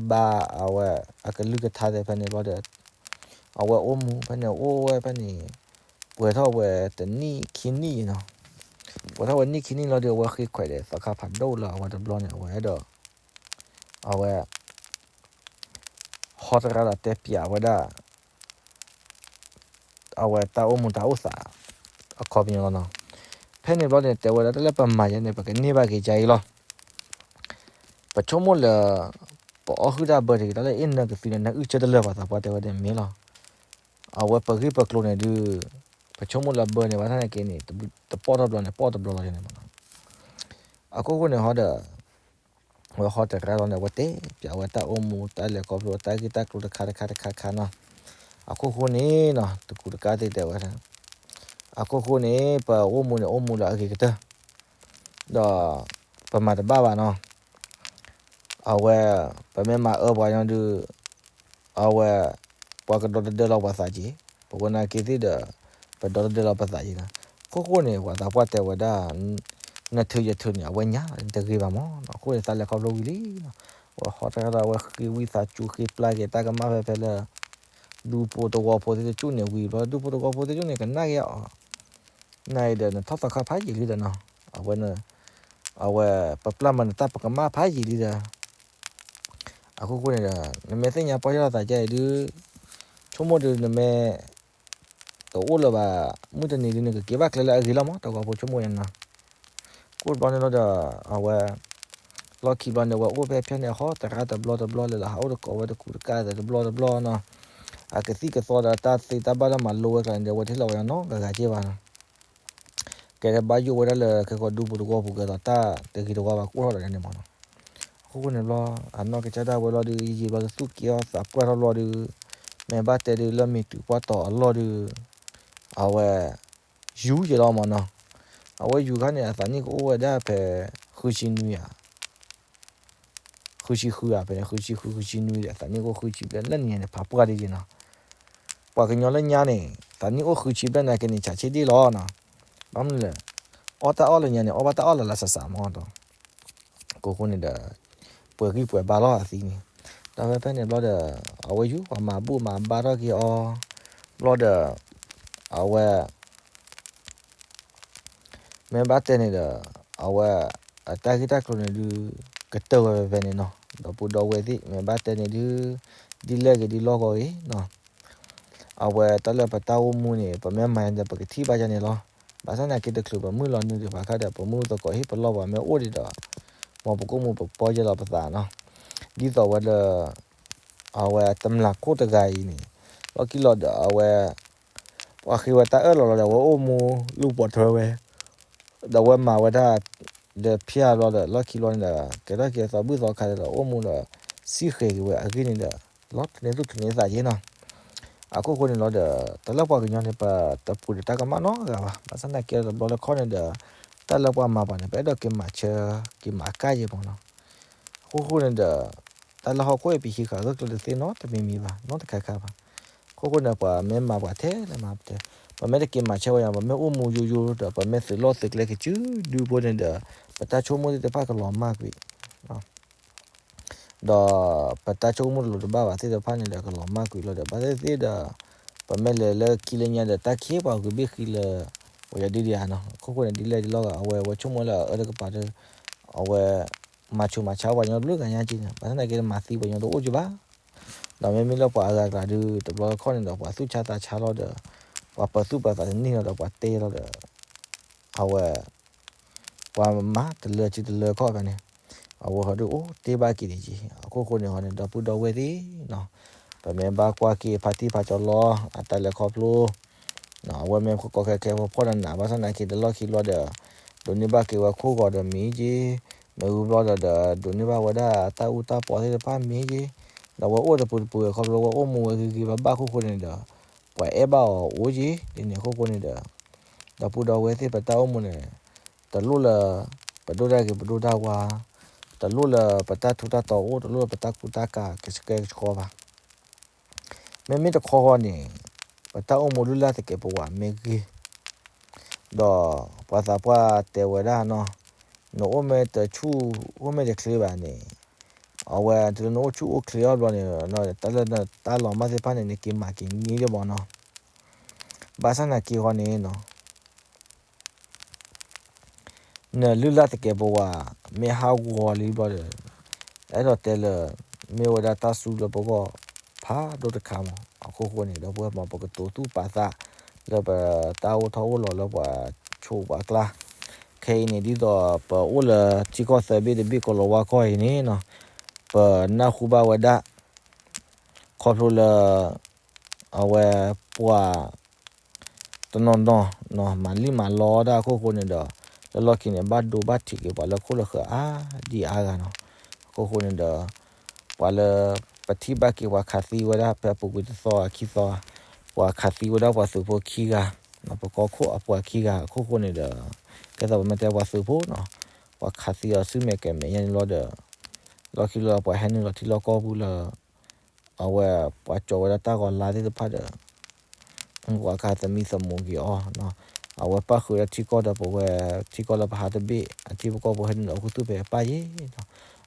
ဘၣ်အဝဲအကလုၢ်ကထါသ့ၣ်ဖဲန့ၣ်ဘျီဒီး အဝဲအိၣ်မူဖဲန့ၣ် အိၣ်ဝဲဖဲန့ၣ် ပှဲၤထီၣ်ဝဲတနံၣ်ခံနံၣ်နီၤ ပှဲၤထီၣ်ဝဲနံၣ်ခံနံၣ်လီၤဒီး အဝဲဃ့ခွဲးဒီးသီခါဖးဒိၣ်လၢအဝဲတဘျီန့ၣ် အဝဲအဲၣ်ဒိး အဝဲ ဟီသရၣ်ဒီးတဲပျးဝဲဒၣ် အဝဲတၢ်အိၣ်မူတၢ်အိၣ်သး အခီပညီလီၤနီၤ. ဖဲန့ၣ်ဘျီန့ၣ် တဲဝဲဒၣ်တၢ်လၢပမၤယဲန့ၣ် ပကန့ၢ်ဘၣ်က့ၤကအံၤလီၤ. ပဆိကမိၣ်လၢ ပအီၣ်ဟုၣ်တၢ်ဘၢတဂ့ၤ, တၢ်လၢအ့ၣ်နၢကသံန့ၣ် နအုၣ်ကၢတလၢာ်ဘၣ်, သးပှၢ်တဲဝဲဒ်န့ၣ်မ့ၢ်လီၤ. အဝဲပဂ့ၢ်ပကျိၤန့ၣ်ဒုး ပဆိကမိၣ်လၢအဘၢန့ၣ် ဘၣ်ဆၣ်သနာ်က့န့ၣ် တပီၢ်ထီၣ်ဘျီန့ၣ် ပီၢ်တဘျီလီၤန့ၣ်မ့ၢ်နီၤ. အခိၣ်ဃိန့ၣ်ဟီဒီး အဝဲဟီတရၣ်လီၤန့ၣ် အဝဲတဲပၠးဝဲတၢ်အိၣ်မူ တၢ်လဲၤခီဖျိ တၢ်ဂ့ၢ်တၢ်ကျိၤတခါတခါတခါခါနီၤ. အခိၣ်ဃိန့ၣ်နီၤ တကူးတကးသ့ၣ်တဲဝဲဒၣ်, အခိၣ်ဃိန့ၣ် ပအိၣ်မူန့ၣ် အိၣ်မူလၢအဂ့ၤကတၢၢ် ဒီးပမၤတဘၣ်ဘၣ်နီၤ. အဝဲ ပမ့ၢ်မၤအၢပှၤညီဒုး အဝဲ ပှၤကဒီတဒၢလီၤပှၤသးက့ၤ, ပဝဲနာ်က့ၤသ့ၣ်ဒီး ပဒီတဒၢလီၤပသးက့ၤနီၤ. ခိၣ်ဃိန့ၣ် ပှၤသးပှၢ်တဲဝဲဒၣ် နထုးယထုးန့ၣ် အဝဲညါ တဂ့ၤဘၣ်မ့ၢ်နီၤ. အဃိန့ၣ် သးလဲၤခီဖျိဝံၤလံနီၤ. အဝဲဟီတရၣ်ဒီး အဝဲဃ့ဝံသးစူၤဃ့ပျၢ်က့ၤတၢ်ကမၣ်ဖဲဖဲလၢ ဒူဖိသဝီဖိသ့ၣ်တကၠူၣ်န့ၣ်ဝံၤဘျီ ဒူဖိသဝီဖိသ့ၣ်တကၠူၣ်န့ၣ် ကနၣ်က့ၤအီၤ နအံၤဒီး နထီၣ်သီခါဖးယံာ်လံဒီးနီၤ. အဝဲ အဝဲ ပပျၢ်မၤနတၢ်ပကမၣ်ဖးယံာ်လံဒီး အခိၣ်ဃိန့ၣ်ဒီး နမ့ၢ်သ့ၣ်ညါပီၢ်ယၢ်လီၤသးကဲအံၤဒုး ဆိကမိၣ်ဒုး နမ့ၢ်တအိၣ်လၢၤဘၣ် မုၢ်တနံၤဒုး နကက့ၤဘၣ်ကျဲလၢအဂ့ၤလီၤမး တဝီဖိဆိကမိၣ်ယါနီၤ. ကိၣ်တဘျီန့ၣ်လီၤဒီး အဝဲ လီၢ်ခံဘျီန့ၣ် အဝဲအိၣ်ဖဲဖဲန့ၣ် အဟီတရၣ်တဘျီတဘျီလၢ်လၢ် ဟးအိၣ်တကိးဝဲတကူးတကးသ့တဘျီတဘျီနီၤ. အကသံၣ်ကသီဒီးတၢ်သ့တၢ်ဘၣ်လၢမၤလိဝဲကျါန့ၣ်ဒီး အဝဲတဟ့ၣ်လီၤဝဲနီတဂၤက့ၤဘၣ်နီၤ. ကဲဘၣ်ယိၣ်ဝဲဒၣ်လၢခဲကိးဒူပူၤတဝီပူၤ ကဲသိးတၢ်တဂ့ၤတဝါဘၣ် ကအိၣ်ထီၣ်ဒီးန့ၣ်မ့ၢ်နီၤ. အခိၣ်ဃိန့ၣ်ဘျီ အနီၢ်ကစၢ်ဒၣ်ဝဲလီၤဒုး ယံာ်ယံာ်ဘျီတသူၣ်က့ၤအီၤသးပှၢ်ထီၣ်ဘျီဒုး မ့ၢ်ဘၣ်တဲဒုးလၢမ့ၢ်တုၤပှၢ်တီၤအလီၢ်ဒုး အဝဲ ယူၤက့ၤလီၤမ့ၢ်နီၤ. အဝဲယူၤခါန့ၣ် အသးနံၣ်ကအိၣ်ဝဲဒၣ်ဖဲ ဃုဆံနွံဧါ ဃုဆံဃုဧါ ဖဲန့ၣ် ဃုဆံဃု ဃုဆံနွံဒီး အသးနံၣ်ကအိၣ်ဃုဆံဘျဲၣ် လၢန့ၣ်န့ၣ် ဖးပှၢ်ဒ်က့ၤနီၤ. ပှၤကညီလၢညါန့ၣ် သးနံၣ်အိၣ်ဃုဆံဘျဲၣ်နာ်က့န့ၣ် ဆးဆ့ဒ့ၣ်လီၤနီၤ. ဘၣ်မနုၤလဲၣ် အီၣ်တၢ်အီၣ်လၢညါန့ၣ် အီၣ်ဘၣ်တၢ်အီၣ်လၢလၢစးစးမ့ၢ်ဒီး ကိးဃိန့ၣ်ဒီး ပှဲၤဂံၢ်ပှဲၤဘါလီၤအသံန့ၣ်. ဒီးဖဲဖဲန့ၣ်ဘျီဒီး အဝဲယူၤပှၤမၤဘူၣ်မၤဘါထီၣ်က့ၤအီၤ ဘျီဒီး အဝဲ မ့ၢ်ဘၣ်တဲန့ၣ်ဒီး အဝဲ အတၢ်ဂ့ၢ်တၢ်ကျိၤန့ၣ်ဒုး ကတၢၢ်ဝဲဖဲဖဲန့ၣ်နီၤ. ဒီပုၢ်ဒီဝဲၢ်သ့ၣ် မ့ၢ်ဘၣ်တဲန့ၣ်ဒုး ဒ်လဲၣ်ဂ့ၤဒ်လီၢ်ဂီၤဂ့ၤနီၤ အဝဲတၢ်လၢပတၢ်အိၣ်မူန့ၣ် ပမ့ၢ်မၤန့ၣ်ဒီး ပကထံၣ်ဘၣ်ယါန့ၣ်လီၤ. ဘၣ်ဆၣ်သနာ်က့တချုးပမုၢ်လီၤနုာ်ဒံးဘၣ်ခါဒီး ပမုၢ်သကိးဟ့ၣ်ပလီၢ်ပှၤမ့ၢ်အိၣ်ဒံးဒီး မ်ပကအိၣ်မူပပီၢ်ယၢ်လီၤပသးနီၤ. ဒ်သိးဝဲလၢ အဝဲတမျာ်ခိၣ်တဂၤအံၤန့ၣ် လီၢ်ခံလီၤဒီးအဝဲ ပှၤဃ့ဝဲတၢ်အၢၣ်လီၤလီၤဒီး အဝဲအိၣ်မူလူၤပိာ်ထွဲဝဲ ဒီးအဝဲမၤဝဲဒၣ် ဒီးဖျါဘျီဒီး လီၢ်ခံဘျီန့ၣ်ဒီး ကဲထီၣ်က့ၤသီဘူၣ်သီခါဒီး အိၣ်မူဒီး စံဃဲးက့ၤဝဲအဂ့ၢ်န့ၣ်ဒီး လီၤထူန့ၢ်သူၣ်ထူန့ၢ်သးက့ၤနီၤ. အခိၣ်ဃိန့ၣ်လီၤဒီး တၢ်လၢပှၤကညီန့ၣ် ပတပူၤဒီးတၢ်ကမၣ်နီတဂၤဘၣ်. ဘၣ်ဆၣ်သနာ်က့တဘျီလၢခီၣ်န့ၣ်ဒီး တၢ်လၢပှၤမၤပှၤန့ၣ် ပအဲၣ်ဒိးက့ၤမၤဆၢ က့ၤမၤကၣ်ယဲၢ်မ့ၢ်နီၤ. အခိၣ်ဃိန့ၣ်ဒီး တၢ်လၢဟီၣ်ခိၣ်အံၤ ပဟံးဃာ်ဂၢၢ်ကျၢၤတသ့နီတမံၤမံၤဘၣ် နီတခါခါဘၣ်. အခိၣ်ဃိန့ၣ် ပှၤမ့ၢ်မၤပှၤထဲလဲၣ်မၤပတဲ ပမ့ၢ်တက့ၤမၤဆၢဝဲယါ ပမ့ၢ်အိၣ်မူယိယိဒီး ပမ့ၢ်သုးလီၢ်သုးကျဲကစုဒုဖိန့ၣ်ဒီး ပတၢ်ဆိကမိၣ်သ့ၣ်တဖၣ်ကလီၤမၢ်ကွံာ် ဒီးပတၢ်ဆိကမိၣ်တလိၤတဘၣ်ဘၣ်သ့ၣ်တဖၣ်န့ၣ်ဒီး ကလီၤမၢ်ကွံာ်လီၤဒီး ဘၣ်သ့ၣ်သ့ၣ်ဒီး ပမ့ၢ်လဲၤလၢခံလၢညါဒီး တၢ်ခံးပှၤဂုာ်ဘ့ၣ်ဃံလၢ ပှၤယၤဒ်ဒံးဧါနီၤ. အခိၣ်ဃိန့ၣ် ဒ်လဲၣ်ဒ်လီၢ်ဂၤ အဝဲ အဝဲဆိကမိၣ်လၢအအၢတကပၤဒီး အဝဲ မၤဆူးမၤဆါပှၤကညီတဘျုးဂၤညါက့ၤန့ၣ် ဘၣ်ဆၣ်သနာ်က့ မၤသံပှၤကညီတအိၣ်က့ၤဘၣ်. ဒီးမ့မ့ၢ်လၢပှၤအဂၤကျါဒုး တဘျီတခီၣ်န့ၣ်ဒီး ပှၤသူၣ်ဆါသးဆါလီၤဒီး ပှၤပသူၣ်ပသးတန့ၢ်လီၤဒီး ပှၤတဲလီၤဒီး အဝဲ ပှၤမၤတလၢက့ၤတလၢခီၣ်ဖဲန့ၣ် အဝဲဟီဒုးအိၣ်တ့ၢ်ဘၣ်က့ၤဒံးက့ၤ အခိၣ်ဃိန့ၣ်ဟီန့ၣ် ဒီပုၢ်ဒီဝဲၢ်သ့ၣ်နီၤ ပမ့ၢ်ဘၣ်ကွၢ်က့ၤဖါတံၢ်ဖါကၠီလီၤ အတၢ်လဲၤခီဖျိ အဝဲမ့ၢ်ခိၣ်ကီခဲခဲဖီဖီနးနး ဘၣ်ဆၣ်သနာ်က့ တလီၢ်ခံဘျီဒီး ဒိးန့ၢ်ဘၣ်က့ၤဝဲခိၣ်ဂီၤဒီးမ့ၢ်က့ၤ မ့ၢ်ဝံၤဘျီဒီး ဒိးန့ၢ်ဘၣ်ဝဲဒၣ်တၢ်အူတၢ်ပီသ့ၣ်တဖၣ်မ့ၢ်က့ၤ ဒီးအဝဲအိၣ်တပူၤတပူၤခီဖျိ အဝဲအိၣ်မူဝဲဂ့ၤဂ့ၤဘၣ်ဘၣ်ခိၣ်ဃိန့ၣ်ဒီး ပှၤအဲၣ်ဘၣ်အီၤအိၣ်က့ၤ ဒ်န့ၣ်အခိၣ်ဃိန့ၣ်ဒီး ဒီပုၢ်ဒီဝဲၢ်သ့ၣ် ပတၢ်အိၣ်မူန့ၣ် တလိၣ်လၢ ပဒိၣ်တၢ်ဂ့ၤပဒိၣ်တၢ်ဝါ, တလိၣ်လၢပတၢ်ထူးတၢ်တီၤအိၣ်, တလိၣ်လၢပတၢ်ကူတၢ်ကၤကဆှဲကဆှီဘၣ်. မ့မ့ၢ်တခီဃီန့ၣ် ပတၢ်အိၣ်မူလုၢ်လၢ်သကဲးပဝးမ့ၢ်ဂ့ၤ, ဒီးပှၤသးပှၢ်တဲဝဲဒၣ်နီၤ, နအိၣ်မ့ၢ်တဆူၣ် အိၣ်မ့ၢ်တချ့ဘၣ်န့ၣ်, အဝဲတုၤလၢနအိၣ်ဆူၣ်အိၣ်ချ့အီၤဘျီန့ၣ် တၢ်လၢနတၢ်လီၤမၢ်သ့ၣ်တဖၣ်န့ၣ် နက့ၤမၤက့ၤန့ၢ်ဒံးမ့ၢ်နီၤ. ဘၣ်ဆၣ်သနာ်က့ဃီန့ၣ်နီၤ နလုၢ်လၢ်သကဲးပဝး မ့ၢ်ဟးဂီၤလံဘျီဒီး အဲၣ်ဒိးတဲလၢ မ့ၢ်ဝဲဒၣ်တၢ်စူၤလၢပဂီၢ်ဖးဒိၣ်တခါမး. အခိၣ်ဃိန့ၣ် ဒီပုၢ်ဝဲၢ်မး ပကတိၤသူၣ်ပာ်သးလၢပတၢ်အိၣ်ထီၣ်အိၣ်လီၤလၢပှၤဆိးပှၤကျါ. ခဲအံၤန့ၣ် ဒ်သိးပအိၣ်လၢထံကီၢ်သၢဘ့ၣ်တဘ့ၣ်ကီၤလၤဝါကီၢ်အံၤန့ၣ်နီၤ, ပနၢ်ဟူဘၣ်ဝဲဒၣ် ခီဖျိလၢ အဝဲပှၤ တနီၤနီၤ မၤလံၣ်မၤလီတၢ်အခိၣ်ဃိန့ၣ်ဒီး လၢလီၢ်ခံန့ၣ် ဘၣ်ဒိဘၣ်ထံးက့ၤပှၤလၢခိၣ်လၢဃၢၤအါဒံအါဂၤနီၤ. အခိၣ်ဃိန့ၣ်ဒီး ပှၤလၢ ပထံၣ်ဘၣ်က့ၤပှၤခးသံဝဲဒၣ် ဖဲအပူၤကွံာ်တသီခံသီ ပှၤခးသံဝဲဒၣ်ပှၤသုးဖိခံဂၤ ပကီၢ်ခိၣ်အပှၤခံဂၤအခိၣ်ဃိန့ၣ်ဒီး ကဲသိးပမ့ၢ်တဲပှၤသုးဖိနီၤ ပှၤခးသံအီၤဆူမဲာ်ကမဲာ်ညါန့ၣ်လီၤဒီး လီၢ်ခံလၢပှၤဟဲနုာ်လီၤထံလီၢ်ကီၢ်ပူၤလၢ အဝဲပှၤကၠီၤဝဲဒၣ်တၢ်ဂီၤလါသ့ၣ်တဖၣ်ဒီး ပှၤကသမံသမိးက့ၤအီၤနီၤ. အဝဲပၣ်ဃုာ်ဝဲဒၣ်ထံကီၢ်ဒီးပဝဲထံကီၢ်လၢပဟးတဘ့ၣ် အထံဖိကီၢ်ဖိဟဲနုာ်လီၤခူသူၣ်ဖဲပၢ်ယ့ၣ်နီၤ.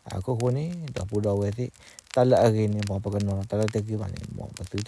အခိၣ်ဃိန့ၣ် ဒီပုၢ်ဒီဝဲၢ်သ့ၣ် တၢ်လၢအဂ့ၤန့ၣ် မ်ပကနီၤလီၤတၢ်လၢတဂ့ၤဘၣ်န့ၣ် မ်ပသုတ